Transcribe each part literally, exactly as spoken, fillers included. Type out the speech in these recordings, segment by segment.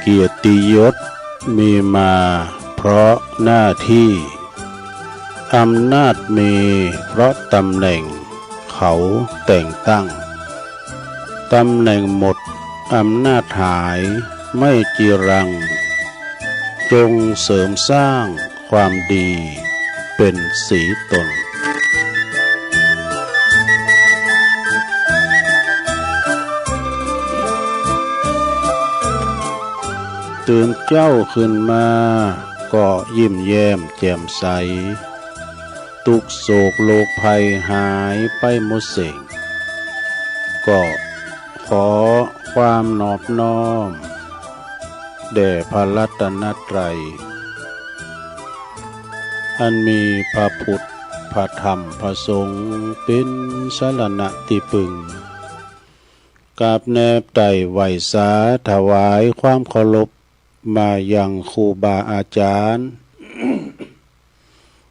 เกียรติยศมีมาเพราะหน้าตี้ อำนาจมีเพราะต๋ำแหน่งเขาแต่งตั้ง ต๋ำแหน่งหมดอำนาจหายไม่จีรัง จงเสริมสร้างความดีเป๋นสีตน ตื่นเจ๊าขึ้นมาก็ยิ้มแย้มแจ่มใส ตุ๊กข์โศกโรคภัยหายไปหมดเส้ง ก็ขอความนอบน้อมแด่พระรัตนตรัย อันมีพระพุทธ พระธรรม พระสงฆ์เป๋นสรณะตี้ปึง กราบแนบไต่ไหว้สาถวายความเคารพมายังครูบาอาจ๋ารย์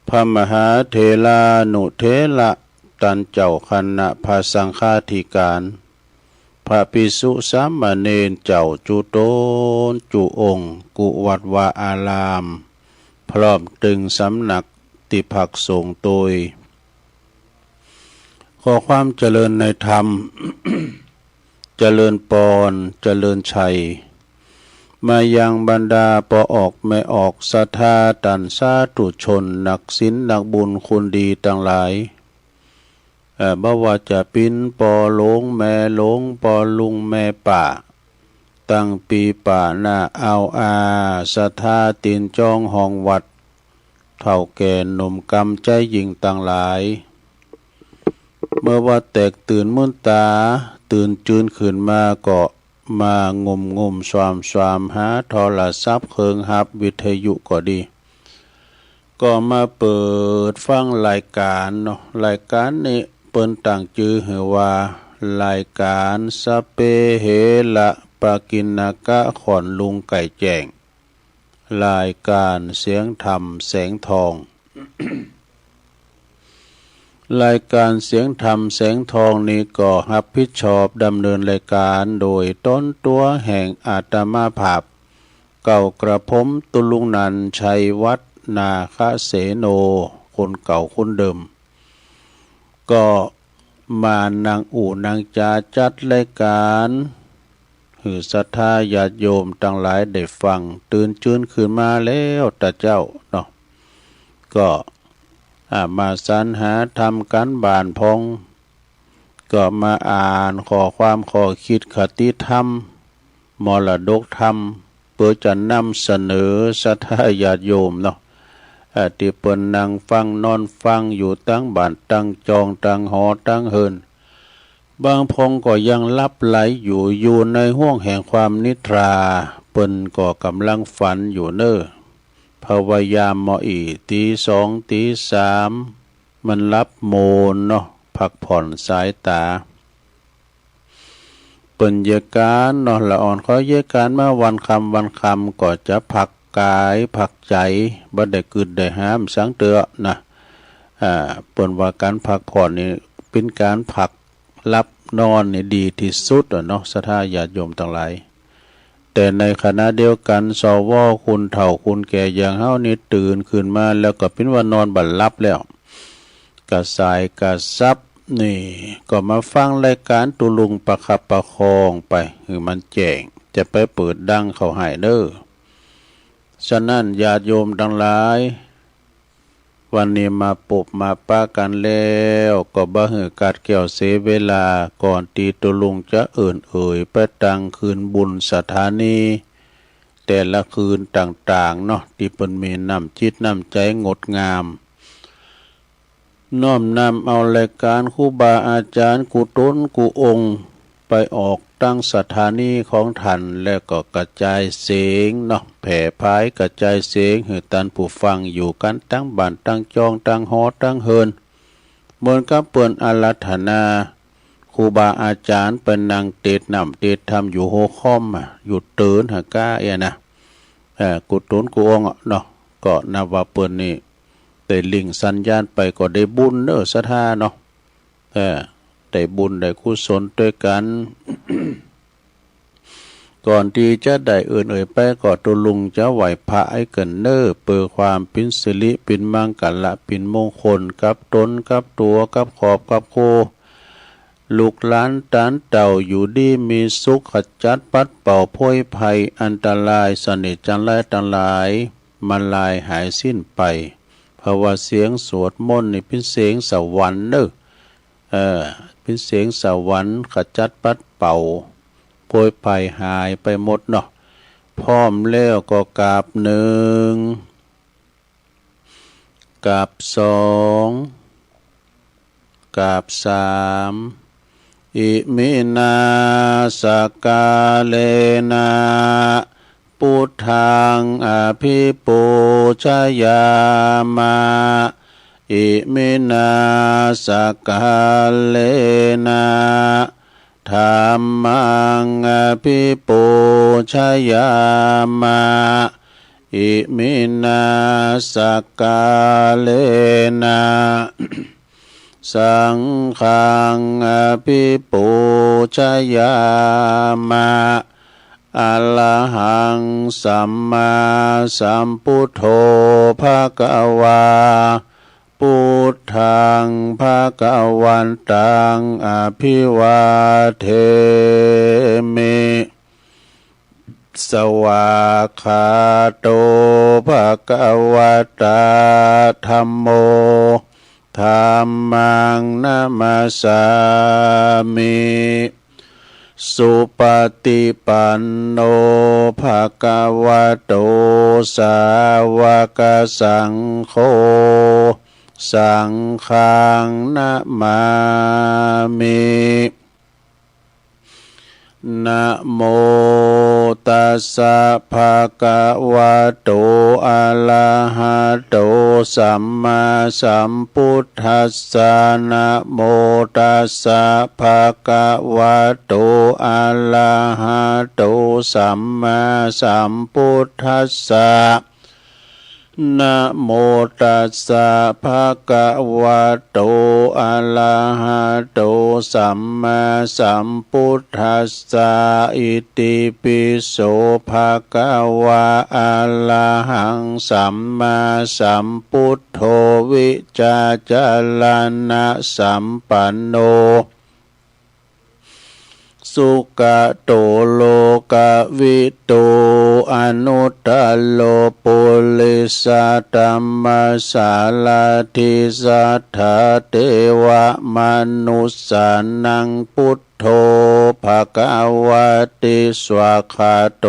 พระมหาเถรานุเถระ ต้านเจ้าคณะพระสังฆาธิการ พระภิกษุสามเณรเจ้าจุ๊ต๋นจุ๊องค์ กู้วัดวาอาราม พร้อมตึงสำนักตี้พักสงฆ์ตวย ขอความเจริญในธรรม เจริญปอน เจริญชัย มายังบรรดาป้อออกแม่ออก ศรัทธาต้านสาธุชน นักศีลนักบุญคุณดีตังหลาย เอ่อ บ่ว่าจะเป๋นป้อหลวงแม่หลวง ป้อลุงแม่ป้า ตังปี๋ป้าน้าอาวอา ศรัทธาตี๋นจ๊องห้องวัด เฒ่าแก่หนุ่มกำใจ๊ญิงตังหลาย เมื่อว่าแตกตื่นมื่นต๋า ตื่นจืนขึ้นมาก็มางุ่มงุ่มซวามซวาม หาโทรศัพท์เคิงฮับ วิทยุก็ดี ก็มาเปิดฟังรายก๋านเนาะ รายก๋านนี้เปิ้นตั้งจื้อหื้อว่า รายก๋านสะเปเหระปะกิณณกะ ขอนลุงไก่แจ้ง รายก๋านเสียงธรรมแสงทอง รายก๋านเสียงธรรมแสงทองนี้ก็ฮับผิดชอบดำเนินรายก๋านโดยต๋นตั๋วแห่งอาตมาภาพ เก่ากระผมตุ๊ลุงนันท์ ชัยวัฒน์ นาคเสโน คนเก่าคนเดิม ก็มานั่งอู้นั่งจ๋าจัดรายก๋าน หื้อศรัทธาญาติโยมตังหลายได้ฟัง ตื่นจืนขึ้นมาแล้วตะเจ๊าเนาะ ก็อ่า มาสรรหาทำก๋านบ้านพ่อง ก็มาอ่านข้อความข้อคิดคติธรรม มรดกธรรม เปื้อจะนำเสนอศรัทธาญาติโยมเนาะ เอ่อ ตี้เปิ้นนั่งฟังนอนฟังอยู่ตังบ้านตังจองตังหอตังเฮือน บางพ่องก็ยังหลับไหลอยู่ อยู่ในห้วงแห่งความนิทรา เปิ้นก็ก่ำลังฝันอยู่เน่อ พะวายามเมาะอี่ ตี๋สองตี๋สาม มันหลับโมนเนาะ พักผ่อนสายต๋า เปิ้นเยียะก๋านเนาะ ละอ่อนขอเยียะก๋านมาวันค่ำวันค่ำ ก็จะพักก๋ายพักใจ๋ บ่ได้กึ๊ดได้หามสังเตื้อนะ อ่า เปิ้นว่าก๋านพักผ่อนนี่เป๋นก๋านพักหลับนอนนี่ดีตี้สุดอะเนาะ ศรัทธาญาติโยมตังหลาย แต่ในขณะเดียวกั๋น สว คนเฒ่าคนแก่อย่างเฮานี่ ตื่นขึ้นมาแล้วก็เป๋นว่านอนบ่หลับแล้ว กระส่ายกระสับ นี่ก็มาฟังรายก๋านตุ๊ลุงประคับประคองไป หื้อมันแจ้ง จะไปเปิดดังเข้าหื้อเน่อ ฉะนั้นญาติโยมตังหลาย วันนี้มาปบมาปะกั๋นแล้ว ก็บ่หื้อกัดแก้วเสียเวลา ก่อนตี้ตุ๊ลุงจะเอิ้นเอ่ยไปตังคืนบุญสถานี แต่ละคืนต่างๆ เนาะ ตี้เปิ้นมีน้ำจิตน้ำใจ๋งดงาม น้อมนำเอารายก๋านครูบาอาจ๋ารย์กู้ต๋นกู้องค์ ไปออกตังสถานีของต้าน แล้วก็กระจายเสียงเนาะ แผ่ผายกระจายเสียงหื้อต้านผู้ฟังอยู่กั๋นตังบ้านตังจองตังหอตังเฮือน เหมือนกับเปิ้นอาราธนา ครูบาอาจ๋ารย์ไปนั่งเตสน์น้ำเตสน์ธรรมอยู่หัวค่อมอะ อยู่เตินหากาเอี้ยนะ เอ่อ กู้ต๋นกู้องค์อะเนาะ ก็นับว่าเปิ้นนี่ได้ลิงก์สัญญาณไปก็ได้บุญเน่อศรัทธาเนาะ เออ ได้บุญได้กุศลตวยกั๋น ก่อนตี้จะได้เอิ้นเอ่ยไปก็ตุ๊ลุงจะไหว้พระหื้อกั๋นเน่อ เปื้อความเป๋นสิริเป๋นมังคละเป๋นมงคลกับต๋นกับตั๋วกับครอบกับครัว ลูกหลานต๋านเต้าอยู่ดีมีสุข ขจัดปัดเป่าโพยภัยอันตรายเสน่ห์จัญไรตังหลาย มันลายหายสิ้นไป เพราะว่าเสียงสวดมนต์นี่เป๋นเสียงสวรรค์เน่อ เออ เป๋นเสียงสวรรค์ขจัดปัดเป่าโพยภัยหายไปหมดเนาะ พร้อมแล้วก็กราบหนึ่ง กราบสอง กราบสาม อิมินา สักกาเลนะ ปุทธัง อภิปูชยามะ อิมินา สักกาเลนะ ธัมมัง อภิปูชยามะ อิมินา สักกาเลนะ สังฆัง อภิปูชยามะ อะระหัง สัมมาสัมปุทโธ ภะคะวา ปุทธัง ภะคะวันตัง อภิวาเทมิ สวากขาโต ภะคะวะตา ธัมโม ธัมมัง นะมัสสามิ สุปะติปันโน ภะคะวะโต สาวะกสังโฆ สังฆัง นะมามิ นะโมตัสสะ ภะคะวะโต อะระหะโต สัมมาสัมพุทธัสสะ นะโมตัสสะ ภะคะวะโต อะระหะโต สัมมาสัมพุทธัสสะ นะโมตัสสะ ภะคะวะโต อะระหะโต สัมมาสัมพุทธัสสะ อิติปิโส ภะคะวะ อะระหัง สัมมาสัมพุทโธ วิจาจารณะสัมปันโน สุกะโต โลกะวิทู อนุตตะโร ปุริสะธัมมะสารถิ สัทธาเตวะมะนุสสานัง พุทโธ ภะคะวะติ สวากขาโต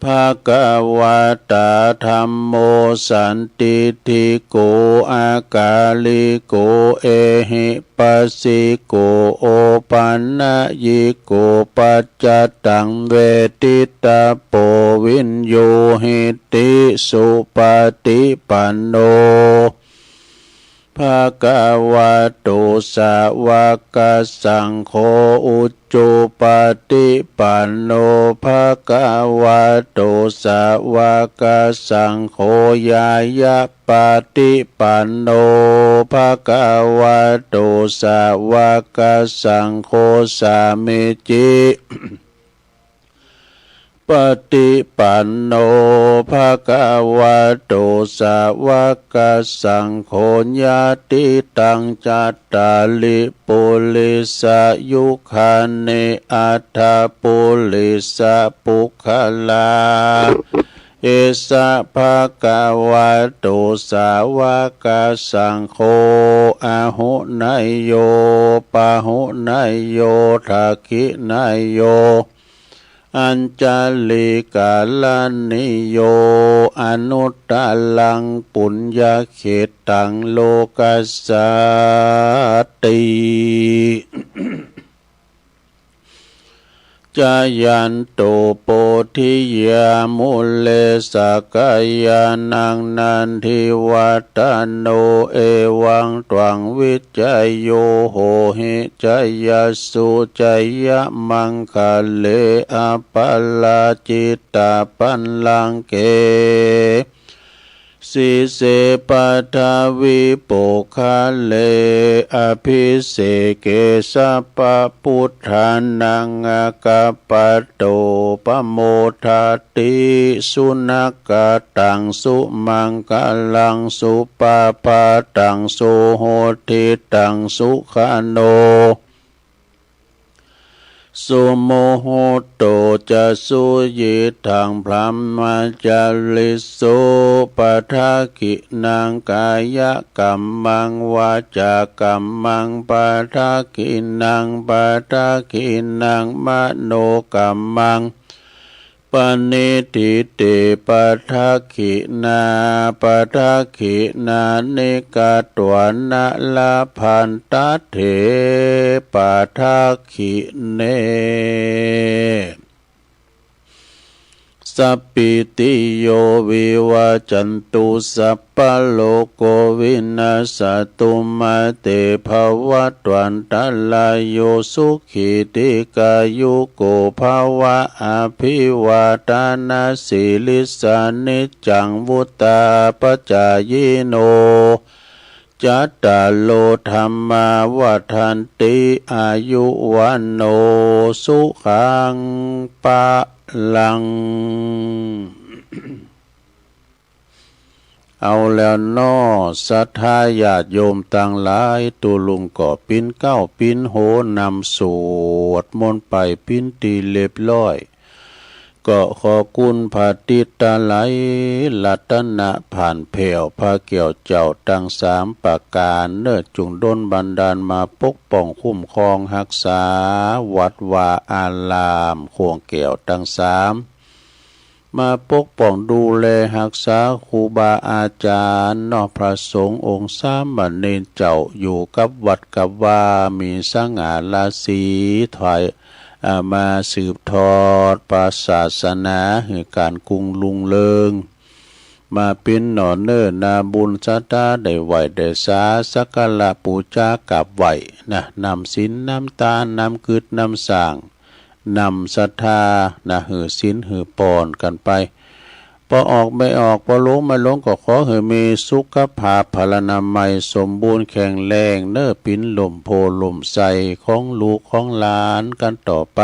ภะคะวะตา ธัมโม สันติฏฐิโก อะกาลิโก เอหิปัสสิโก โอปันนะยิโก ปัจจตัง เวทิตะโป วิญญูหิติ สุปะติปันโน ภะคะวะโต สาวะกะสังโฆ อุจุปะติปันโน ภะคะวะโต สาวะกะสังโฆ ญาณะปะติปันโน ภะคะวะโต สาวะกะสังโฆ สามีจิ ปะติปันโน ภะคะวะโต สาวะกะสังโฆ ญาติตัง จัตตาริ ปุริสะยุคานิ อัฏฐะปุริสะปุคคลา เอสะ ภะคะวะโต สาวะกะสังโฆ อาหุเนยโย ปะหุเนยโย ทักขิเนยโย อัญชลีกะรณีโย อนุตตะรัง ปุญญะเขตตัง โลกัสสาติ จายันตุ โพธิยา มูเล สะกะยานัง นันทิวัฏฏะโน เอวังตวัง วิจโย โหหิ จายะสสุ จายะมังคะเล อะปะราจิตะปัลลังเก เส สิเส ปัทวิ ปุคคเล อภิเสเก สัพพะ ปุทธานัง อากัปปะโต ปะโมทะติ สุนักขะตัง สุมังคะลัง สุปะพาตัง สุหุตติตัง สุขะโน สุมุหุตโต จะ สุยิตถัง พรหมะจาริสุ ปะทักขิณัง กายะกัมมัง วาจากัมมัง ปะทักขิณัง ปะทักขิณัง มโนกัมมัง ปะนิฏฐิเต ปะทักขิณา ปะทักขิณานิ กัตวานะ ละพันตะเถ ปะทักขิเณ สัพพิติโย วิวัจจันตุ สัพพะโรโค วินัสสะตุ มา เต ภะวัตวันตะราโย สุขี ทีฆายุโก ภะวะ อะภิวาทะนะสีลิสสะ นิจจัง วุฑฒาปะจายิโน จัตตาโร ธัมมา วัฑฒันติ อายุ วัณโณ สุขัง พะลัง เอาแล้วเนาะ ศรัทธาญาติโยมตังหลาย ตุ๊ลุงก็ปิ๊นเก๊าปิ๊นโหนำสวดมนต์ไปปิ๊นตี้เรียบร้อย ก็ขอคุณพระติตะไลยรัตนะผ่านแผ้วพระแก้วเจ้าตังสามประก๋านเน่อ จุ่งดลบันดาลมาปกป้องคุ้มครองฮักษาวัดวาอาราม ข่วงแก้วตังสาม มาปกป้องดูแลฮักษาครูบาอาจ๋ารย์เนาะ พระสงฆ์องค์สามเณรเจ้าอยู่กับวัดกับวา มีสง่าราศี ถอย อ่า มาสืบทอดพระศาสนาหื้อก๋านกุ่งรุงเริง มาปิ๊นหน่อเน่อนาบุญศรัทธาได้ไหว้ได้สาสักการะปู๋จากราบไหว้นะ นำศีลนำตานนำกึ๊ดนำสร้าง นำศรัทธานะ หื้อศีลหื้อปอนกั๋นไป ปอออกไม่ออก ปอลงไม่ลง ก็ขอหื้อมีสุขภาพพลานามัยสมบูรณ์แข็งแรงเน่อ ปิ๊นล่มโพธิ์ล่มไทรของลูกของหลานกั๋นต่อไป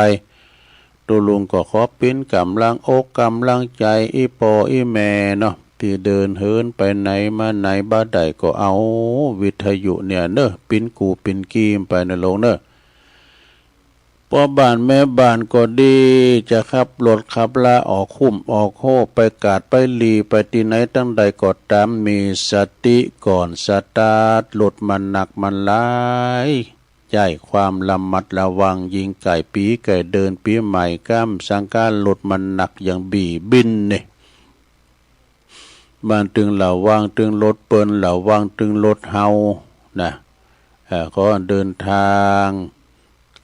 ตุ๊ลุงก็ขอปิ๊นก๋ำลังอกก๋ำลังใจ๋อี่ป้ออี่แม่เนาะ ตี้เดินเหินไปไหนมาไหนบ่ได้ก็เอาวิทยุเนี่ยเน่อ ปิ๊นกู้ปิ๊นกี้ไปเน่อลุงเน่อ ป้อบ้านแม่บ้านก็ดี จะขับรถขับลาออกคุ้มออกโฮไปกาดไปหลีไปตี้ไหนตังใดก็ต๋าม มีสติก่อนสตาร์ทรถ มันหนักมันหลาย ใจ๊ความระมัดระวัง ยิ่งใก้ปี๋ใก้เดือนปี๋ใหม่ ก้ำสังกา รถมันหนักอย่างบีบินนี่ บ่าตึงระวังตึงรถเปิ้น ระวังตึงรถเฮานะ เอ่อ ขอเดินทาง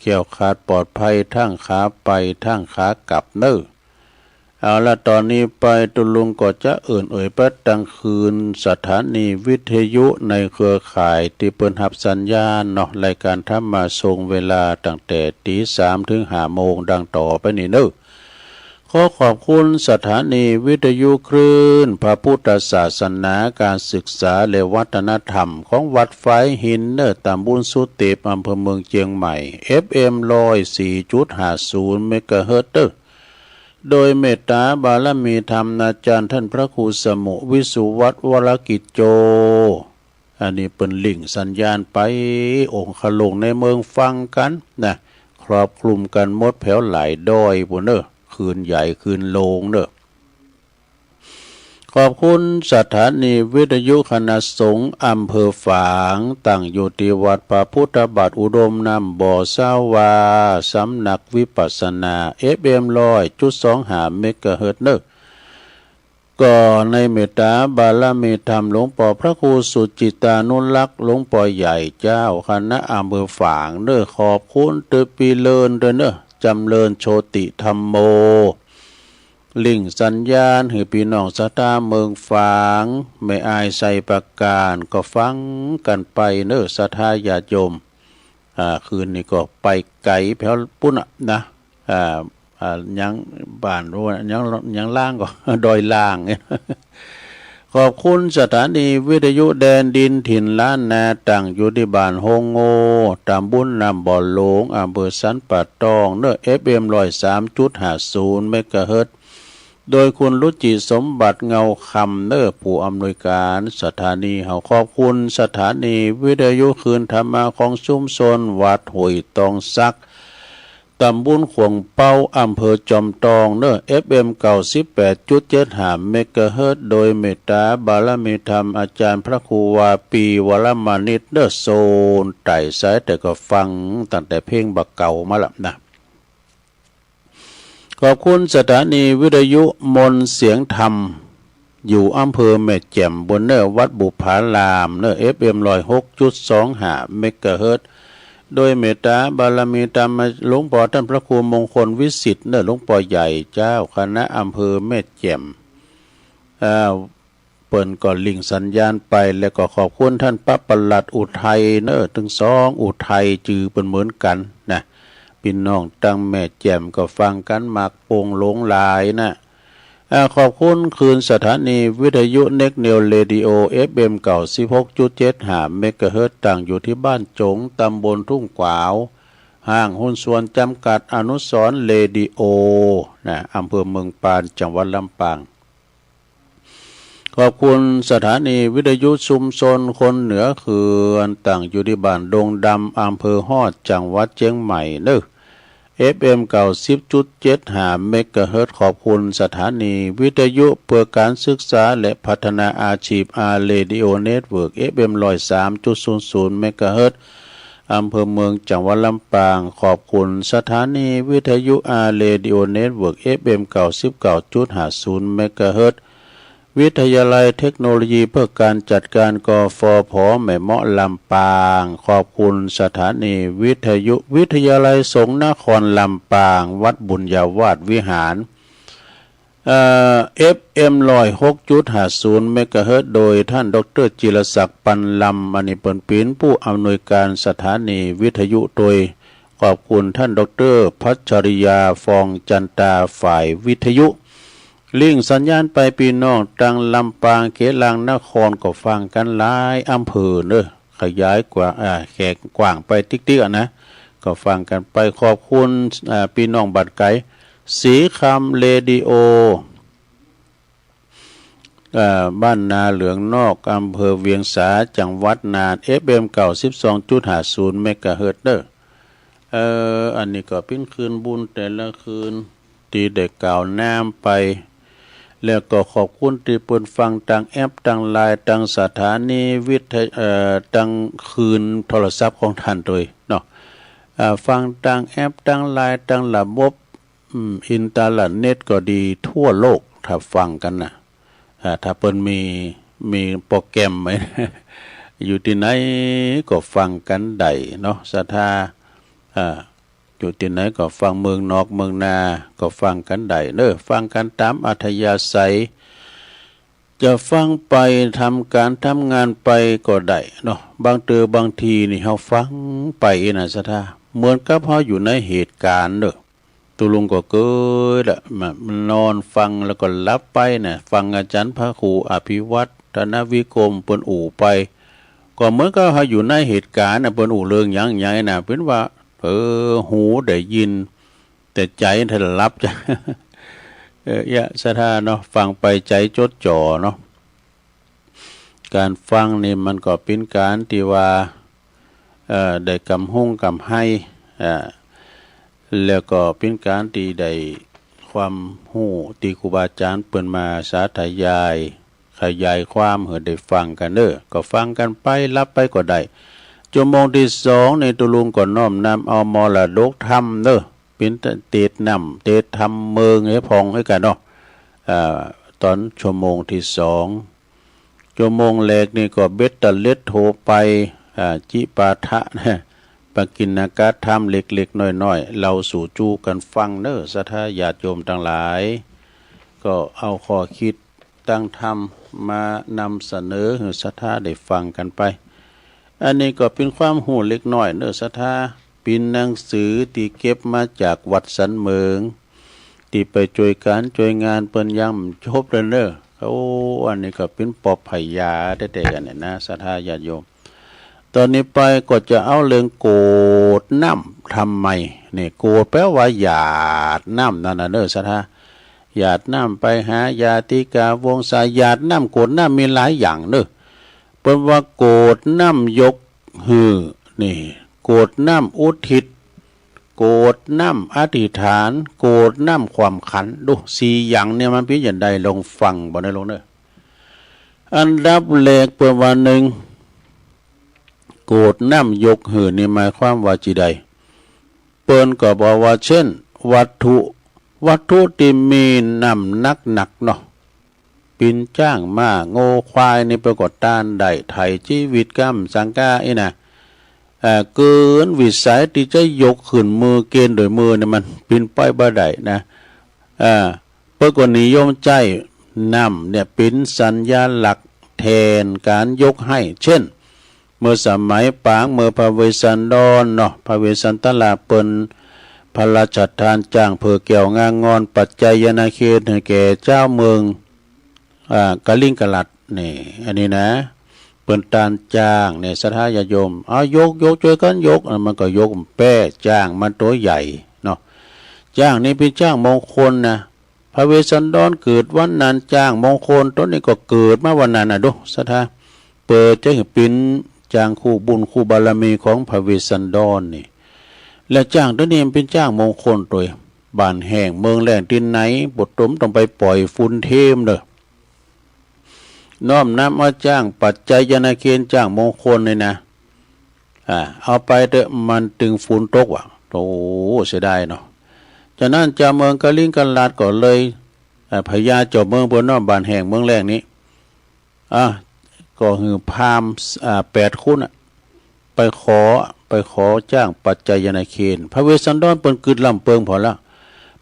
แคล้วคลาดปลอดภัย ทั้งขาไปทั้งขากลับเน่อ เอาละ ต๋อนนี้ไปตุ๊ลุงก็จะเอิ้นเอ่ยไปตังคืนสถานีวิทยุในเครือข่ายตี้เปิ้นฮับสัญญาณเนาะ รายก๋านธรรมะส่งเวลาตั้งแต่ตี๋สามเถิงห้าโมง ดังต่อไปนี้เน่อ ขอขอบคุณสถานีวิทยุคลื่นพระพุทธศาสนา ก๋านศึกษาและวัฒนธรรมของวัดฝายหินเน่อ ต๋ำบลสุเตป อำเภอเมืองเจียงใหม่ เอฟเอ็ม ร้อยสี่จุดห้าศูนย์ เมกะเฮิรตซ์เน่อ โดยเมตต๋าบารมีธรรมอาจ๋ารย์ต้านพระครูสมุห์ วิสุวัฒน์ วรกิจโจ อันนี้เปิ้นหลิ้งสัญญาณไปองคลุงในเมืองฟังกั๋นนะ ครอบคลุมกั๋นหมดแผวหลายดอยปู้นเน่อ คลื่นใหญ่คลื่นโลงเน่อ ขอบคุณสถานีวิทยุคณะสงฆ์อำเภอฝาง ตั้งอยู่ตี้วัดพระพุทธบาทอุดมน้ำบ่อสาวา สำนักวิปัสสนา เอฟเอ็ม ร้อยจุดสองห้า เมกะเฮิรตซ์เน่อ ก็ในเมตต๋าบารมีธรรมหลวงป้อพระครูสุจิตตานุรักษ์ หลวงป้อใหญ่เจ้าคณะอำเภอฝางเน่อ ขอบคุณเต๊อะปี้เลินด้วยเน่อ จ๋ำเริญโชติธัมโม หลิ้งสัญญาณหื้อปี้น้องศรัทธาเมืองฝาง แม่อายไชยประการ ก็ฟังกั๋นไปเน่อ ศรัทธาญาติโยม อ่า คืนนี้ก็ไปไก๋แผวปู้นน่ะนะ อ่า อ่า ยังบ้านโน้น ยัง ยังล่างก็ ดอยล่าง ขอบคุณสถานีวิทยุแดนดินถิ่นล้านนา ตั้งอยู่ตี้บ้านฮงโง่ ตำบลน้ำบ่อหลวง อำเภอสันป่าตองเนอะ เอฟเอ็ม ร้อยสามจุดห้าศูนย์ เมกะเฮิรตซ์ โดยคุณรุจิสมบัติเงาคำเนอะ ผู้อำนวยการสถานีเฮา ขอบคุณสถานีวิทยุคลื่นธรรมะของชุมชนวัดห้วยตองสัก ตำบลขวงเป๊า อำเภอจอมตองเนอะ เอฟเอ็ม เก้าสิบแปดจุดเจ็ดห้า เมกะเฮิรตซ์ โดยเมตตาบารมีธรรมอาจารย์พระครูวาปี วรมานิตเนอะ โซนใต้สายใต้ก็ฟังตั้งแต่เพลงบ่าเก่ามาละนะ ขอบคุณสถานีวิทยุมนต์เสียงธรรม อยู่อำเภอแม่แจ่มปู้นเนอะ วัดบุพารามเนอะ เอฟเอ็ม ร้อยหกจุดสองห้า เมกะเฮิรตซ์ โดยเมตตาบารมีธรรมหลวงป้อต้านพระครูมงคลวิสิทธิ์เนอะ หลวงป้อใหญ่เจ้าคณะอำเภอแม่แจ่ม อ่า เปิ้นก็ลิงก์สัญญาณไป แล้วก็ขอบคุณต้านป้าปลัดอุทัยเนอะ ตึงสองอุทัยจื้อเปิ้นเหมือนกั๋นนะ ปี้น้องตังแม่แจ่มก็ฟังกั๋นมากโป่งหลงหลายนะ อ่า ขอบคุณคลื่นสถานีวิทยุเน็กเนวเรดิโอ เอฟเอ็ม เก้าสิบหกจุดเจ็ดห้า เมกะเฮิรตซ์ ตั้งอยู่ตี้บ้านจง ตำบลทุ่งขวาว ห้างหุ้นส่วนจำกัดอนุสรณ์เรดิโอนะ อำเภอเมืองปาน จังหวัดลำปาง ขอบคุณสถานีวิทยุชุมชนคนเหนือเขื่อน ตั้งอยู่ตี้บ้านดงดำ อำเภอฮอด จังหวัดเจียงใหม่เนอะ เอฟเอ็ม เก้าสิบจุดเจ็ดห้า เมกะเฮิรตซ์ ขอบคุณสถานีวิทยุเพื่อการศึกษาและพัฒนาอาชีพ อาร์ เรดิโอ เน็ตเวิร์ก เอฟเอ็ม ร้อยสามจุดศูนย์ศูนย์ เมกะเฮิรตซ์ อำเภอเมือง จังหวัดลำปาง ขอบคุณสถานีวิทยุ อาร์ เรดิโอ เน็ตเวิร์ก เอฟเอ็ม เก้าสิบเก้าจุดห้าศูนย์ เมกะเฮิรตซ์ วิทยาลัยเทคโนโลยีเพื่อการจัดการ กฟผ แม่เมาะ ลำปาง ขอบคุณสถานีวิทยุวิทยาลัยสงฆ์นครลำปาง วัดบุญญาวาสวิหาร เอ่อ เอฟเอ็ม ร้อยหกจุดห้าศูนย์ เมกะเฮิรตซ์ โดยต้านด็อกเตอร์จิรศักดิ์ ปันลำ อันนี้เปิ้นเป๋นผู้อำนวยการสถานีวิทยุโตย ขอบคุณต้านด็อกเตอร์พัชริยา ฟองจันตา ฝ่ายวิทยุ ลิงก์สัญญาณไปปี้น้องตังลำปาง เขตล่างนครก็ฟังกั๋นหลายอำเภอเนอะ ขยายกว้าง อ่า แขกกว้างไปติ๊กๆ อะนะ ก็ฟังกั๋นไป ขอบคุณ อ่า ปี้น้องบ้านไก๋ สีคำเรดิโอ เอ่อ บ้านนาเหลืองนอก อำเภอเวียงสา จังหวัดน่าน เอฟเอ็ม เก้าสิบสองจุดห้าศูนย์ เมกะเฮิรตซ์เนอะ เอ่อ อันนี้ก็เป๋นคืนบุญแต่ละคืน ตี้ได้กล่าวนำไป แล้วก็ขอบคุณตี้เปิ้นฟังตางแอป ตางไลน์ ตางสถานีวิทย- เอ่อ ตางคลื่นโทรศัพท์ของต้านโตยเนาะ อ่า ฟังตางแอป ตางไลน์ ตางระบบ อืม อินเทอร์เน็ตก็ดีทั่วโลก ถ้าฟังกั๋นนะ อ่า ถ้าเปิ้นมี มีโปรแกรมไว้ อยู่ตี้ไหนก็ฟังกั๋นได้เนาะ ศรัทธา อ่า อยู่ตี้ไหนก็ฟัง เมืองนอกเมืองนาก็ฟังกั๋นได้เนอะ ฟังกั๋นต๋ามอัธยาศัย จะฟังไปทำก๋านทำงานไปก็ได้เนาะ บางเตื้อบางทีนี่เฮาฟังไปนะศรัทธา เหมือนกับเฮาอยู่ในเหตุก๋ารณ์เนอะ ตุ๊ลุงก็เกยละ ม- มันนอนฟังแล้วก็หลับไปนะ ฟังอาจ๋ารย์พระครูอภิวัฒนวิกรมเปิ้นอู้ไป ก็เหมือนกับเฮาอยู่ในเหตุก๋ารณ์นะ เปิ้นอู้เรื่องหยังหยังนะ เป๋นว่า เออ หูได้ยิน แต่ใจ๋ถ้าหลับจ้ะ เออ เยียะศรัทธาเนาะ ฟังไปใจ๋จดจ่อเนาะ ก๋านฟังนี่มันก็เป๋นก๋านตี้ว่า เอ่อ ได้กำฮุ้งกำไฮ อ่า แล้วก็เป๋นก๋านตี้ได้ความฮู้ตี้ครูบาอาจ๋ารย์เปิ้นมาสาธยาย ขยายความหื้อได้ฟังกั๋นเนอะ ก็ฟังกั๋นไป หลับไปก็ได้ จั่วโมงตี้สองนี่ตุ๊ลุงก็น้อมนำเอามรดกธรรมเนอะ เป๋นเตสน์น้ำเตสน์ธรรมเมิงหื้อผ่องหื้อกั๋นเนาะ อ่า ต๋อนจั่วโมงตี้สอง จั่วโมงแรกนี่ก็เบ็ดเตอร์เลสโทรไป อ่า จิปาถะนะ ปกิณกถามเล็กๆ น้อยๆ เล่าสู่จู๊กั๋นฟังเนอะ ศรัทธาญาติโยมตังหลาย ก็เอาข้อคิดตางธรรมมานำเสนอหื้อศรัทธาได้ฟังกั๋นไป อันนี้ก็เป๋นความฮู้เล็กน้อยเนอะ ศรัทธา เป๋นหนังสือตี้เก็บมาจากวัดสันเมิง ตี้ไปจ้วยก๋านจ้วยงานเปิ้นยังบ่จบเลยเนอะ โอ้ อันนี้ก็เป๋นปอบพญาแต๊ๆ กั๋นเนี่ยนะ ศรัทธาญาติโยม ต่อนี้ไปก็จะเอาเรื่องโกรธน้ำทำไม นี่ โกรธแปลว่าหยาดน้ำนั่นน่ะเน้อ ศรัทธา หยาดน้ำไปหาญาติกาวงศา หยาดน้ำ โกรธน้ำมีหลายอย่างเน้อ เปิ้นว่าโกรธน้ำยกหื้อ นี่ โกรธน้ำอุทิศ โกรธน้ำอธิษฐาน โกรธน้ำขว้ำขัน ดู สี่อย่างเนี่ยมันเป๋นจะใด ลองฟังบ่ได้ลงเน้อ อันดับแรกเปิ้นว่า นึ่ง โกรธน้ำยกหื้อนี่หมายความว่าจีใด เปิ้นก็บอกว่า เช่น วัตถุ วัตถุตี้มีน้ำหนักๆ เนาะ เป๋นจ๊าง ม้า งัว ควาย นี่เปิ้นก็ต้านได้ ไถ่จีวิตกำสังกาอี้นะ เอ่อ เกินวิสัยตี้จะยกขึ้นมือ เก๋ณฑ์โดยมือนี่มันเป๋นไปบ่ได้นะ เอ่อ เปิ้นก็นิยมใจ๊น้ำเนี่ยเป๋นสัญลักษณ์แตนก๋านยกหื้อ เช่น เมื่อสมัยป๋าง เมื่อพระเวสสันดรเนาะ พระเวสสันตราเปิ้นพระราชทานจ๊างเผื่อแก้วงางอน ปัจจยนาเขน หื้อแก่จาวเมือง อ่า กลิงกรัตน์ นี่ อันนี้นะ เปิ้นต้านจ๊างเนี่ย ศรัทธาญาติโยม เอายก ยก จ้วยกั๋นยก อ่ะ มันก็ยกแป๊ จ๊างมันตั๋วใหญ่เนาะ จ๊างนี่เป๋นจ๊างมงคลนะ พระเวสสันดรเกิดวันนั้น จ๊างมงคลตั๋วนี้ก็เกิดมาวันนั้นน่ะ ดู ศรัทธา เปิ้นจะหื้อเป๋นจ๊างคู่บุญคู่บารมีของพระเวสสันดรนี่ และจ๊างตั๋วนี้มันเป๋นจ๊างมงคลตวย บ้านแห้งเมืองแล้งตี้ไหน บ่ต้อง ต้องไปป่อยฝุ่นเต็มเน้อ น้อมนำเอาจ๊างปัจจยนาเขน จ๊างมงคลนี่นะ อ่า เอาไปเต๊อะ มันตึงฝุ่นตกว่ะ โอ้ เสียดายเนาะ จากนั้นจาวเมืองกลิงกรัตน์ก็เลย อ่า พญาเจ้าเมืองเปิ้นเนาะ บ้านแห้งเมืองแล้งนี้ อ่ะ ก็หื้อพราหมณ์ อ่า แปดคนน่ะ ไปขอ ไปขอจ๊างปัจจยนาเขน พระเวสสันดรเปิ้นกึ๊ดล้ำเปิงผ่อละ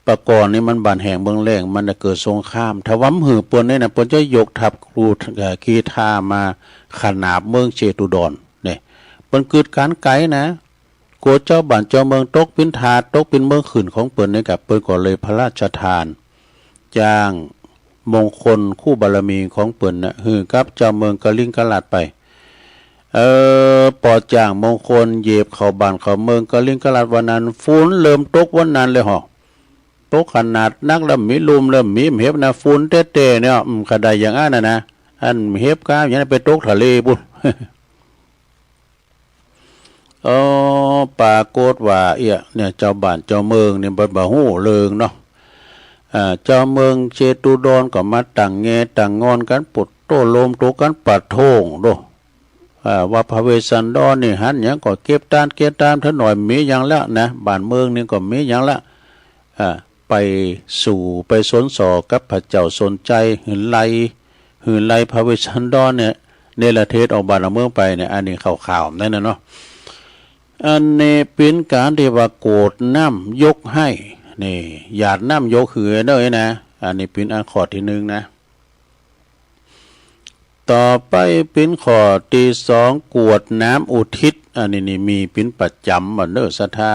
ปะก่อนนี่มันบ้านแห้งเมืองแล้ง มันจะเกิดสงคราม ถ้าว่าบ่หื้อเปิ้นนี่นะ เปิ้นจะยกทัพกรู เอ่อ กรีธามาขนาบเมืองเชตุดรเนี่ย เปิ้นกึ๊ดก๋านไกลนะ กั๋วจาวบ้านจาวเมืองตกเป๋นทาส ตกเป๋นเมืองขึ้นของเปิ้นนี่กะ เปิ้นก็เลยพระราชทาน จ๊างมงคลคู่บารมีของเปิ้นน่ะ หื้อกับจาวเมืองกลิงกรัตน์ไป เออ ปอจ๊างมงคลเหยียบเข้าบ้านเข้าเมืองกลิงกรัตน์วันนั้น ฝุ่นเริ่มตกวันนั้นเลยเหาะ ตกขนาดนักแล้ว บ่มีลุ่มแล้ว บ่มีเห็บนะ ฝุ่นแต๊ๆ เนี่ย อืม ขนาดอย่างอั้นน่ะนะ อันเห็บก้าอย่างนั้นไปตกทะเลปู๊น เออ ปรากฏว่าเอี้ย เนี่ย จาวบ้านจาวเมืองนี่บ่ บ่ฮู้เรื่องเนาะ อ่า จาวเมืองเชตุดรก็มาตั้งแง่ตั้งงอนกั๋น ปุดโต้โลมโตกั๋นปะโถ่งโด อ่า ว่าพระเวสสันดรนี่หันหยังก็เก็บตานเก็บตามเถิงหน่อย บ่มีหยังแล้วนะ บ้านเมืองนี่ก็บ่มีหยังแล้ว อ่า ไปสู่ไปสนส่อกับพระเจ้าสนชัย หื้อไล่ หื้อไล่พระเวสสันดรเนี่ย เนรเทศออกบ้านออกเมืองไปเนี่ย อันนี้ข่าวๆ นั่นน่ะเนาะ อันนี้เป๋นก๋านตี้ว่าโกรธน้ำยกหื้อ นี่ หยาดน้ำยกหื้อเน้อนะ อันนี้เป๋นอันข้อตี้นึ่งนะ ต่อไปเป๋นข้อตี้สอง กรวดน้ำอุทิศ อันนี้นี่มีเป๋นประจ๋ำบ่เน้อศรัทธา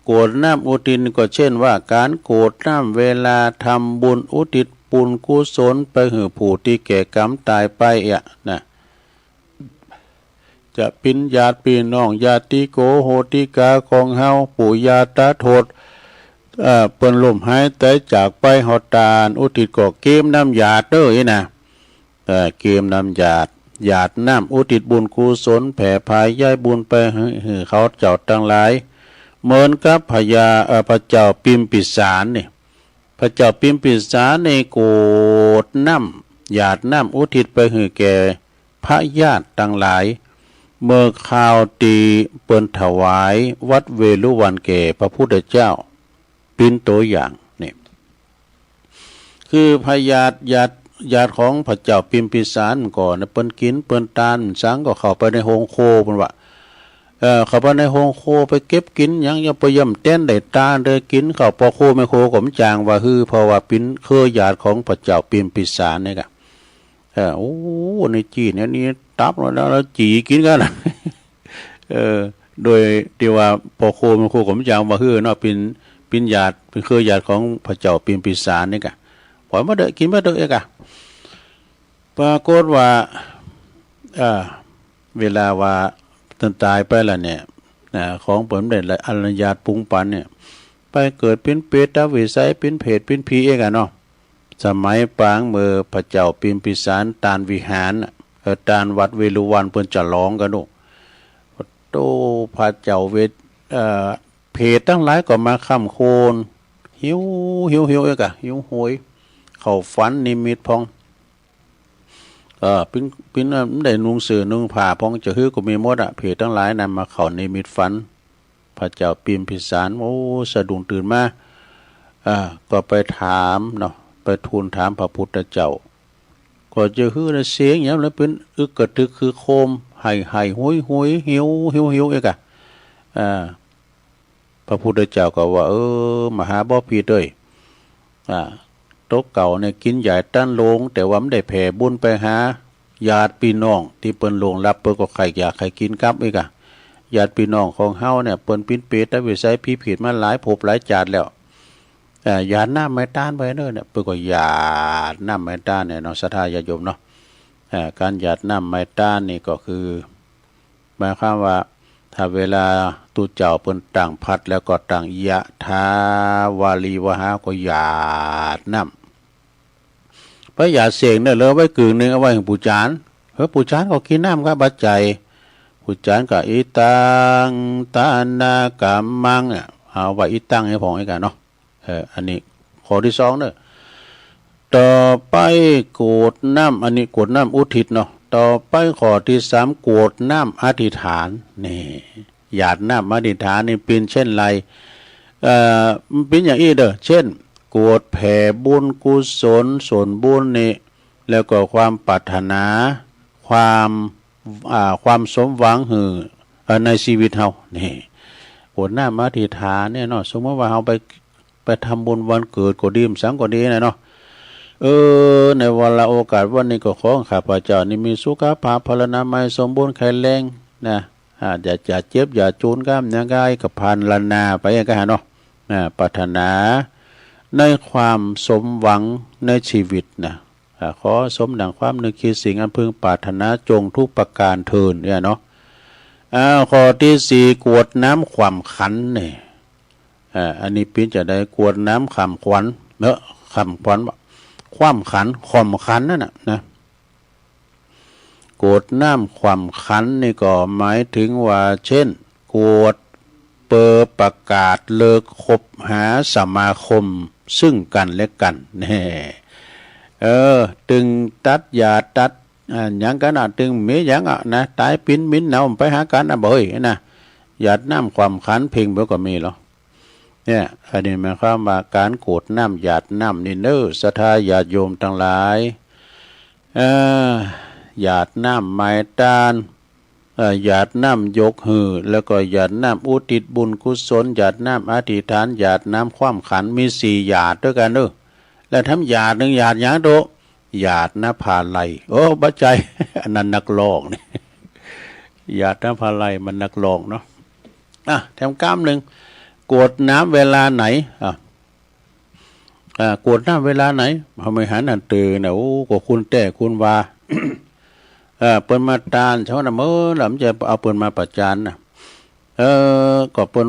กรวดน้ำอุทิศก็เช่นว่า ก๋านกรวดน้ำเวลาทำบุญอุทิศบุญกุศลไปหื้อผู้ตี้แก่กำต๋ายไปอะนะ จะเป๋นญาติปี้น้อง ญาติโกโหติกาของเฮา ปู่ย่าตาทวด เอ่อ เปิ้นล้มหายต๋ายจากไป เฮาต้านอุทิศก็เกมน้ำหยาดเน้ออี้นะ เอ่อ เกมน้ำหยาด หยาดน้ำอุทิศบุญกุศล แผ่พายใยบุญไปหื้อ หื้อเขาเจ้าตังหลาย เหมือนกับพญา เอ่อ พระเจ้าปิมปิสารนี่ พระเจ้าปิมปิสารนี่กรวดน้ำ หยาดน้ำอุทิศไปหื้อแก่พญาติตังหลาย เมื่อคราวตี้เปิ้นถวายวัดเวฬุวันแก่พระพุทธเจ้า เป๋นตั๋วอย่างนี่ คือพญาติ ญาติ ญาติของพระเจ้าปิมปิสารก่อนนะ เปิ้นกิ๋นเปิ้นต้านสังก็เข้าไปในโฮงครัวเปิ้นว่า เอ่อ เข้าไปในโฮงครัวไปเก็บกิ๋นหยัง ยังบ่ย่ำแต๊นได้ต้านเลย กิ๋นข้าวปอครัวแม่ครัวก็บ่จ๋างว่าหื้อ เพราะว่าเป๋นเครือญาติของพระเจ้าปิมปิสารนี่กะ เออ โอ้ นี่จี้เนี่ย นี่ตับแล้ว แล้วจี๋กิ๋นกั๋นนะ เออ โดยตี้ว่าปอครัวแม่ครัวก็บ่จ๋างว่าหื้อเนาะ เป๋น เป๋นญาติ เป๋นเครือญาติของพระเจ้าปิมปิสารนี่กะ ปล่อยเปิ้นเถอะ กิ๋นเปิ้นเถอะ เอ๊ะกะ ปรากฏว่า เอ่อ เวลาว่าเปิ้นต๋ายไปแล้วเนี่ย นะ ของเปิ้นได้อนุญาตปรุงปั๋นเนี่ย ไปเกิดเป๋นเปรตวิสัย เป๋นเผต เป๋นผีเอ๊ะกะเนาะ สมัยปางเมื่อพระเจ้าพิมพิสารต้านวิหารน่ะ เอ่อ ต้านวัดเวฬุวัน เปิ้นจะลองกั๋นโน่น โต้ พระเจ้าเวท เอ่อ เผตตังหลายก็มาค่ำครวญ หิว หิว หิวเอ๊ะกะ หิวโหย เข้าฝันนิมิตพ่อง เอ่อ ปิ้น ปิ้น เอ่อ ได้นุ่งเสื้อนุ่งผ้าพ่อง จะหื้อก็มีหมดอะ เผตตังหลายนั้นมาเข้านิมิตฝัน พระเจ้าพิมพิสาร โอ้ สะดุ้งตื่นมา อ่า ก็ไปถามเนาะ ไปทูลถามพระพุทธเจ้า ก็จะหื้อนะ เสียงหยังละเป๋นอึกกระทึกคือโคม ไห้ไห้โหยโหย หิว หิว หิวเอ๊ะกะ อ่า พระพุทธเจ้าก็ว่า เออ มหาบพิตรเอ้ย อ่า ตั๋วเก่าเนี่ยกิ๋นใหญ่ตันโลง แต่ว่าบ่ได้แผ่บุญไปหาญาติปี้น้องตี้เปิ้นล่วงลับ เปิ้นก็ใค่อยากใค่กิ๋นกลับเอ๊ะกะ ญาติปี้น้องของเฮาเนี่ย เปิ้นเป๋นเปรตวิสัย ผีเผตมาหลายภพหลายจาติแล้ว เอ่อ หยาดน้ำไม้ตานไปเน่อเนี่ย เปิ้นก็หยาดน้ำไม้ตานเนี่ยเนาะ ศรัทธาญาติโยมเนาะ เอ่อ ก๋านหยาดน้ำไม้ตานนี่ก็คือ หมายความว่า ถ้าเวลาตุ๊เจ้าเปิ้นตั้งภัตตร์แล้วก็ตั้งยะถาวาริวหา ก็หยาดน้ำ ไปหยาดเส้นเน่อ เหลือไว้กึ่งนึ่ง เอาไว้หื้อปู่จารย์ เออ ปู่จารย์ก็กิ๋นน้ำกับปัจจัย ปู่จารย์ก็ อิตัง ทานะกัมมัง เนี่ย เอาไว้อิตังหื้อพ่องเอ๊ะกะเนาะ เออ อันนี้ข้อตี้สองเน่อ ต่อไปกรวดน้ำ อันนี้กรวดน้ำอุทิศเนาะ ต่อไปข้อตี้สาม กรวดน้ำอธิษฐาน นี่ หยาดน้ำอธิษฐานนี่เป๋นเจ้นไร เอ่อ มันเป๋นอย่างอี้เน่อ เจ้น กรวดแผ่บุญกุศล ส่วนบุญนี่ แล้วก็ความปรารถนา ความ อ่า ความสมหวังหื้อ เอ่อ ในชีวิตเฮา นี่ กรวดน้ำอธิษฐานเนี่ยเนาะ สมมุติว่าเฮาไป ไปทำบุญวันเกิดก็ดี สังก็ดีนะเนาะ เออ ในวาระโอกาสวันนี้ก็ขอข้าพเจ้านี่มีสุขภาพพลานามัยสมบูรณ์แข็งแรงนะ อ่า อย่า อย่าเจ็บ อย่าจน ก้ำ อย่างใดก็พรรณนาไปก็หาเนาะ อ่า ปรารถนาในความสมหวังในชีวิตนะ อ่า ขอสมดังความนึกคิดสิ่งอันพึงปรารถนาจงทุกประการเทอญ เนี่ยเนาะ อ่า ข้อตี้สี่ กรวดน้ำขว้ำขันนี่ อ่า อันนี้เป๋นจะใด กรวดน้ำขว้ำขัน เนาะ ขว้ำขัน ขว้ำขัน ขว้ำขันนั่นน่ะนะ กรวดน้ำขว้ำขันนี่ก็หมายถึงว่า เจ้น กรวดเปื้อประกาศเลิกคบหาสมาคมซึ่งกั๋นและกั๋น แน่ เออ ตึงตัด อย่าตัด อ่า หยังกั๋นน่ะ ตึงมีหยังอะนะ ต๋ายปิ๊นหมิ่นเหนาไปหากั๋นนะ บ่เฮ้ยนะ หยาดน้ำขว้ำขันเพ่งเป๋อก็มีลอ เนี่ย อันนี้หมายความว่าก๋านกรวดน้ำหยาดน้ำนี่เน่อ ศรัทธาญาติโยมตังหลาย เอ่อ หยาดน้ำไม้ตาน เอ่อ หยาดน้ำยกหื้อ แล้วก็หยาดน้ำอุทิศบุญกุศล หยาดน้ำอธิษฐาน หยาดน้ำขว้ำขัน มีสี่หยาดตวยกั๋นเน่อ แล้วแถมหยาดนึ่ง หยาดหยังโต หยาดนภาลัย โอ้ บ่ใจ้ อันนั้นนักร้องนี่ หยาดนภาลัยมันนักร้องเนาะ อ่ะ แถมกำนึ่ง กรวดน้ำเวลาไหน อ่ะ อ่า กรวดน้ำเวลาไหน เฮาไม่หันหันตื่นนะ โอ้ ก็คุณแต๊คุณว่า เออ เปิ้นมาตานเช้านะ เมื่อลำจะเอาเปิ้นมาประจานนะ เออ ก็เปิ้น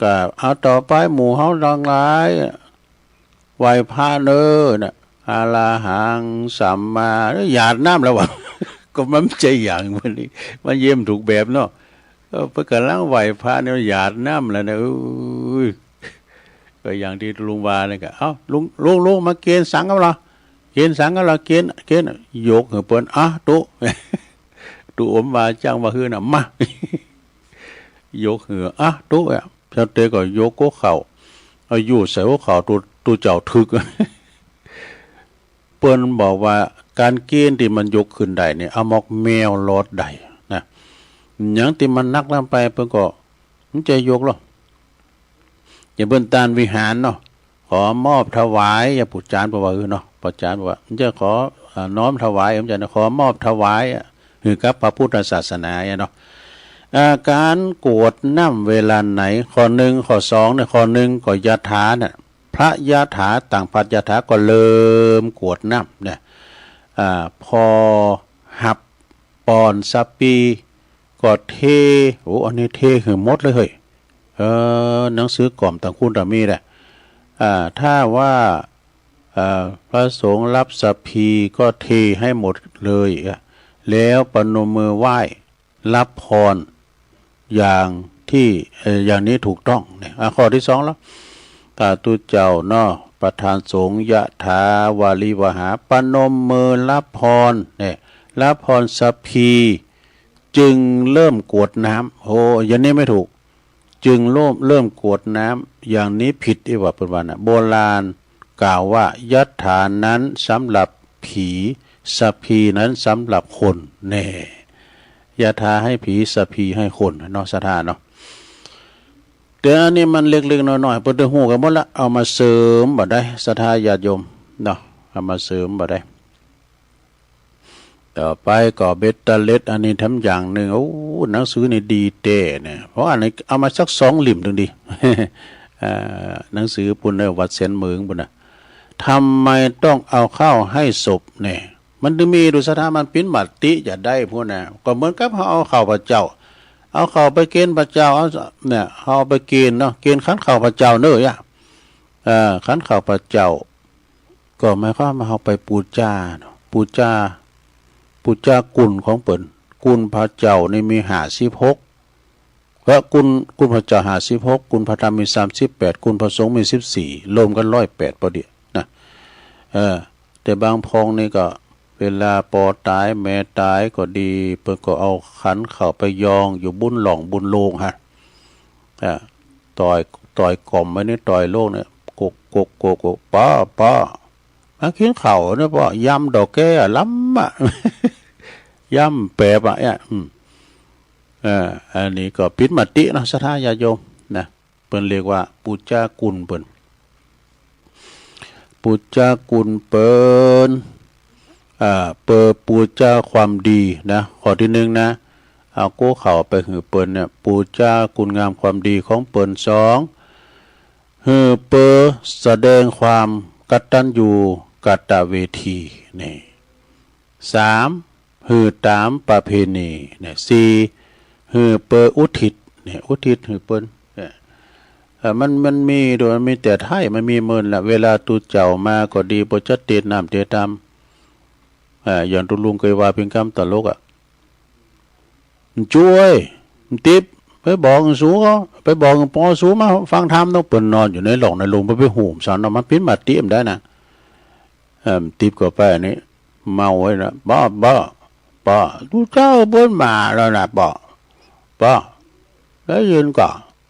ก็เอาต่อไปหมู่เฮาตังหลาย ไหว้พระเน่อนะ อะระหังสัมมา หยาดน้ำแล้ววะ ก็มันบ่ใจ้หยัง มันนี่ มันเยี่ยมถูกแบบเนาะ เออ เปิ้นก่ำลังไหว้พระเนี่ย หยาดน้ำแล้วนะ เอ้ย ก็อย่างตี้ลุงว่าเนี่ยก็ เอ้า ลุง ลุง ลุง มาเกณฑ์สังกับเฮา เกณฑ์สังกับเฮา เกณฑ์ เกณฑ์ ยกหื้อเปิ้น อ่ะ ตุ๊ ตุ๊อมว่าจ้างว่าหื้อน่ะ มา ยกหื้อ อ่ะ ตุ๊ อ่ะ เจ้าเตก็ยกหัวเข่า เอาอยู่ใส่หัวเข่าตุ๊ ตุ๊เจ้าถึก เปิ้นบอกว่าก๋านเกณฑ์ตี้มันยกขึ้นได้เนี่ย เอาหมอกแมวลอดได้นะ หยังตี้มันหนักล้ำไป เปิ้นก็บ่ใจ้ยกหรอก อย่างเปิ้นตานวิหารเนาะ ขอมอบถวาย อย่างปู่จารย์บอกว่า เออเนาะ ปู่จารย์บอกว่า บ่ใจ้ขอ อ่า น้อมถวาย บ่ใจ้นะ ขอมอบถวายอะ หื้อกับพระพุทธศาสนาเนี่ยเนาะ อ่า ก๋านกรวดน้ำเวลาไหน ข้อนึ่ง ข้อสองเนี่ย ข้อนึ่งก็ยะถาน่ะ พระยาถาต่างพระยาถาก็เริ่มกรวดน้ำเนี่ย อ่า พอหับปอนสัพพีก็เท โอ้ อันนี้เทหื้อหมดเลยเฮ้ย เออ หนังสือกล่อมต่างคุณต่างมีแหละ อ่า ถ้าว่า อ่า พระสงฆ์รับสัพพีก็เทให้หมดเลยอ่ะ แล้วประนมมือไหว้ รับพรอย่างที่ เอ่อ อย่างนี้ถูกต้องเนี่ย อ่ะ ข้อที่สองแล้ว สาธุเจ้าเนาะ ประธานสงฆ์ ยะถาวาริวหา ประนมมือรับพรเนี่ย รับพรสัพพี จึงเริ่มกรวดน้ำ โอ้ อย่างนี้ไม่ถูก จึงเริ่ม เริ่มกรวดน้ำ อย่างนี้ผิดอีกว่า เปิ้นว่านะ โบราณกล่าวว่า ยะถานั้นสำหรับผี สัพพีนั้นสำหรับคน แน่ ยะถาหื้อผี สัพพีหื้อคนเนาะ ศรัทธาเนาะ แต่อันนี้มันเล็กๆ น้อยๆ เปิ้นได้ฮู้กันหมดละ เอามาเสริมบ่ได้ ศรัทธาญาติโยมเนาะ เอามาเสริมบ่ได้ ต่อไปก็เบตเตอร์เลส อันนี้แถมอย่างนึ่ง โอ้ หนังสือนี่ดีแต๊เนี่ย เพราะอันนี้เอามาสักสองเล่มตึงดี เอ่อ หนังสือปุ้นเน่อ วัดเสนเหมิงปุ้นนะ ทำไมต้องเอาข้าวให้ศพเนี่ย มันจะมีดู ศรัทธา มันปิ้นมติจะได้พู้นนะ ก็เหมือนกับเฮาเอาข้าวพระเจ้า เอาข้าวไปเกณฑ์พระเจ้า เอา เนี่ย เอาไปเกณฑ์เนาะ เกณฑ์ขันข้าวพระเจ้าเน่อ อ่ะ เอ่อ ขันข้าวพระเจ้า ก็หมายความว่าเฮาไปปู๋จาเนาะ ปู๋จา ปู๋จากุณของเปิ้น กุณพระเจ้านี่มีห้าสิบหก เออ กุณ กุณพระเจ้าห้าสิบหก กุณพระธรรมมีสามสิบแปด กุณพระสงฆ์มีสิบสี่ รวมกันร้อยแปดพอดีนะ เออ แต่บางพองนี่ก็ เวลาปอต๋ายแม่ต๋ายก็ดี เปิ้นก็เอาขันข้าวไปยองอยู่บุญหล่องบุญโลงฮะ อ่า ต่อย ต่อยก่อมไว้นี่ ต่อยโลกเนี่ย กก กก กก กก ป้อ ป้อ มากิ๋นข้าวเนี่ยป้อ ยำดอกแก้อะ ล้ำอะ ยำแปบอะเนี่ย อืม เอ่อ อันนี้ก็ปิ้นมติเนาะ ศรัทธาญาติโยมนะ เปิ้นเรียกว่าปู๋จากุณเปิ้น ปู๋จากุณเปิ้น อ่า เปอปู๋จาความดีนะ ข้อที่หนึ่งนะ เอาโก้ข้าวไปหื้อเปิ้นเนี่ย ปู๋จากุณงามความดีของเปิ้น สอง หื้อเปอแสดงความกตัญญูกตเวที นี่ สาม หื้อต๋ามประเพณี เนี่ย สี่ หื้อเปออุทิศ เนี่ย อุทิศหื้อเปิ้น เนี่ย เอ่อ มัน มันมีโดย มันมีแต่ไทย มันมีเมินละ เวลาตุ๊เจ้ามาก็ดี บ่จะเตรียมน้ำเตรียมต๋าม เอ่อ อย่างตุ๊ลุงเกยว่าเปียงกำตลกอะ มันจ้วย มันติ๊บ ไปบอกสู ไปบอกปอสูมาฟังธรรมเนาะ เปิ้นนอนอยู่ในหล่องในโลง บ่ไปฮู้มันสันเนาะ มันปิ้นมติบ่ได้นะ เอิ่ม ติ๊บก็ไปอันนี้ เมาไว้นะ ป้อ ป้อ ป้อ ตุ๊เจ้าเปิ้นมาแล้วนะ ป้อ ป้อ ได้ยินก่อ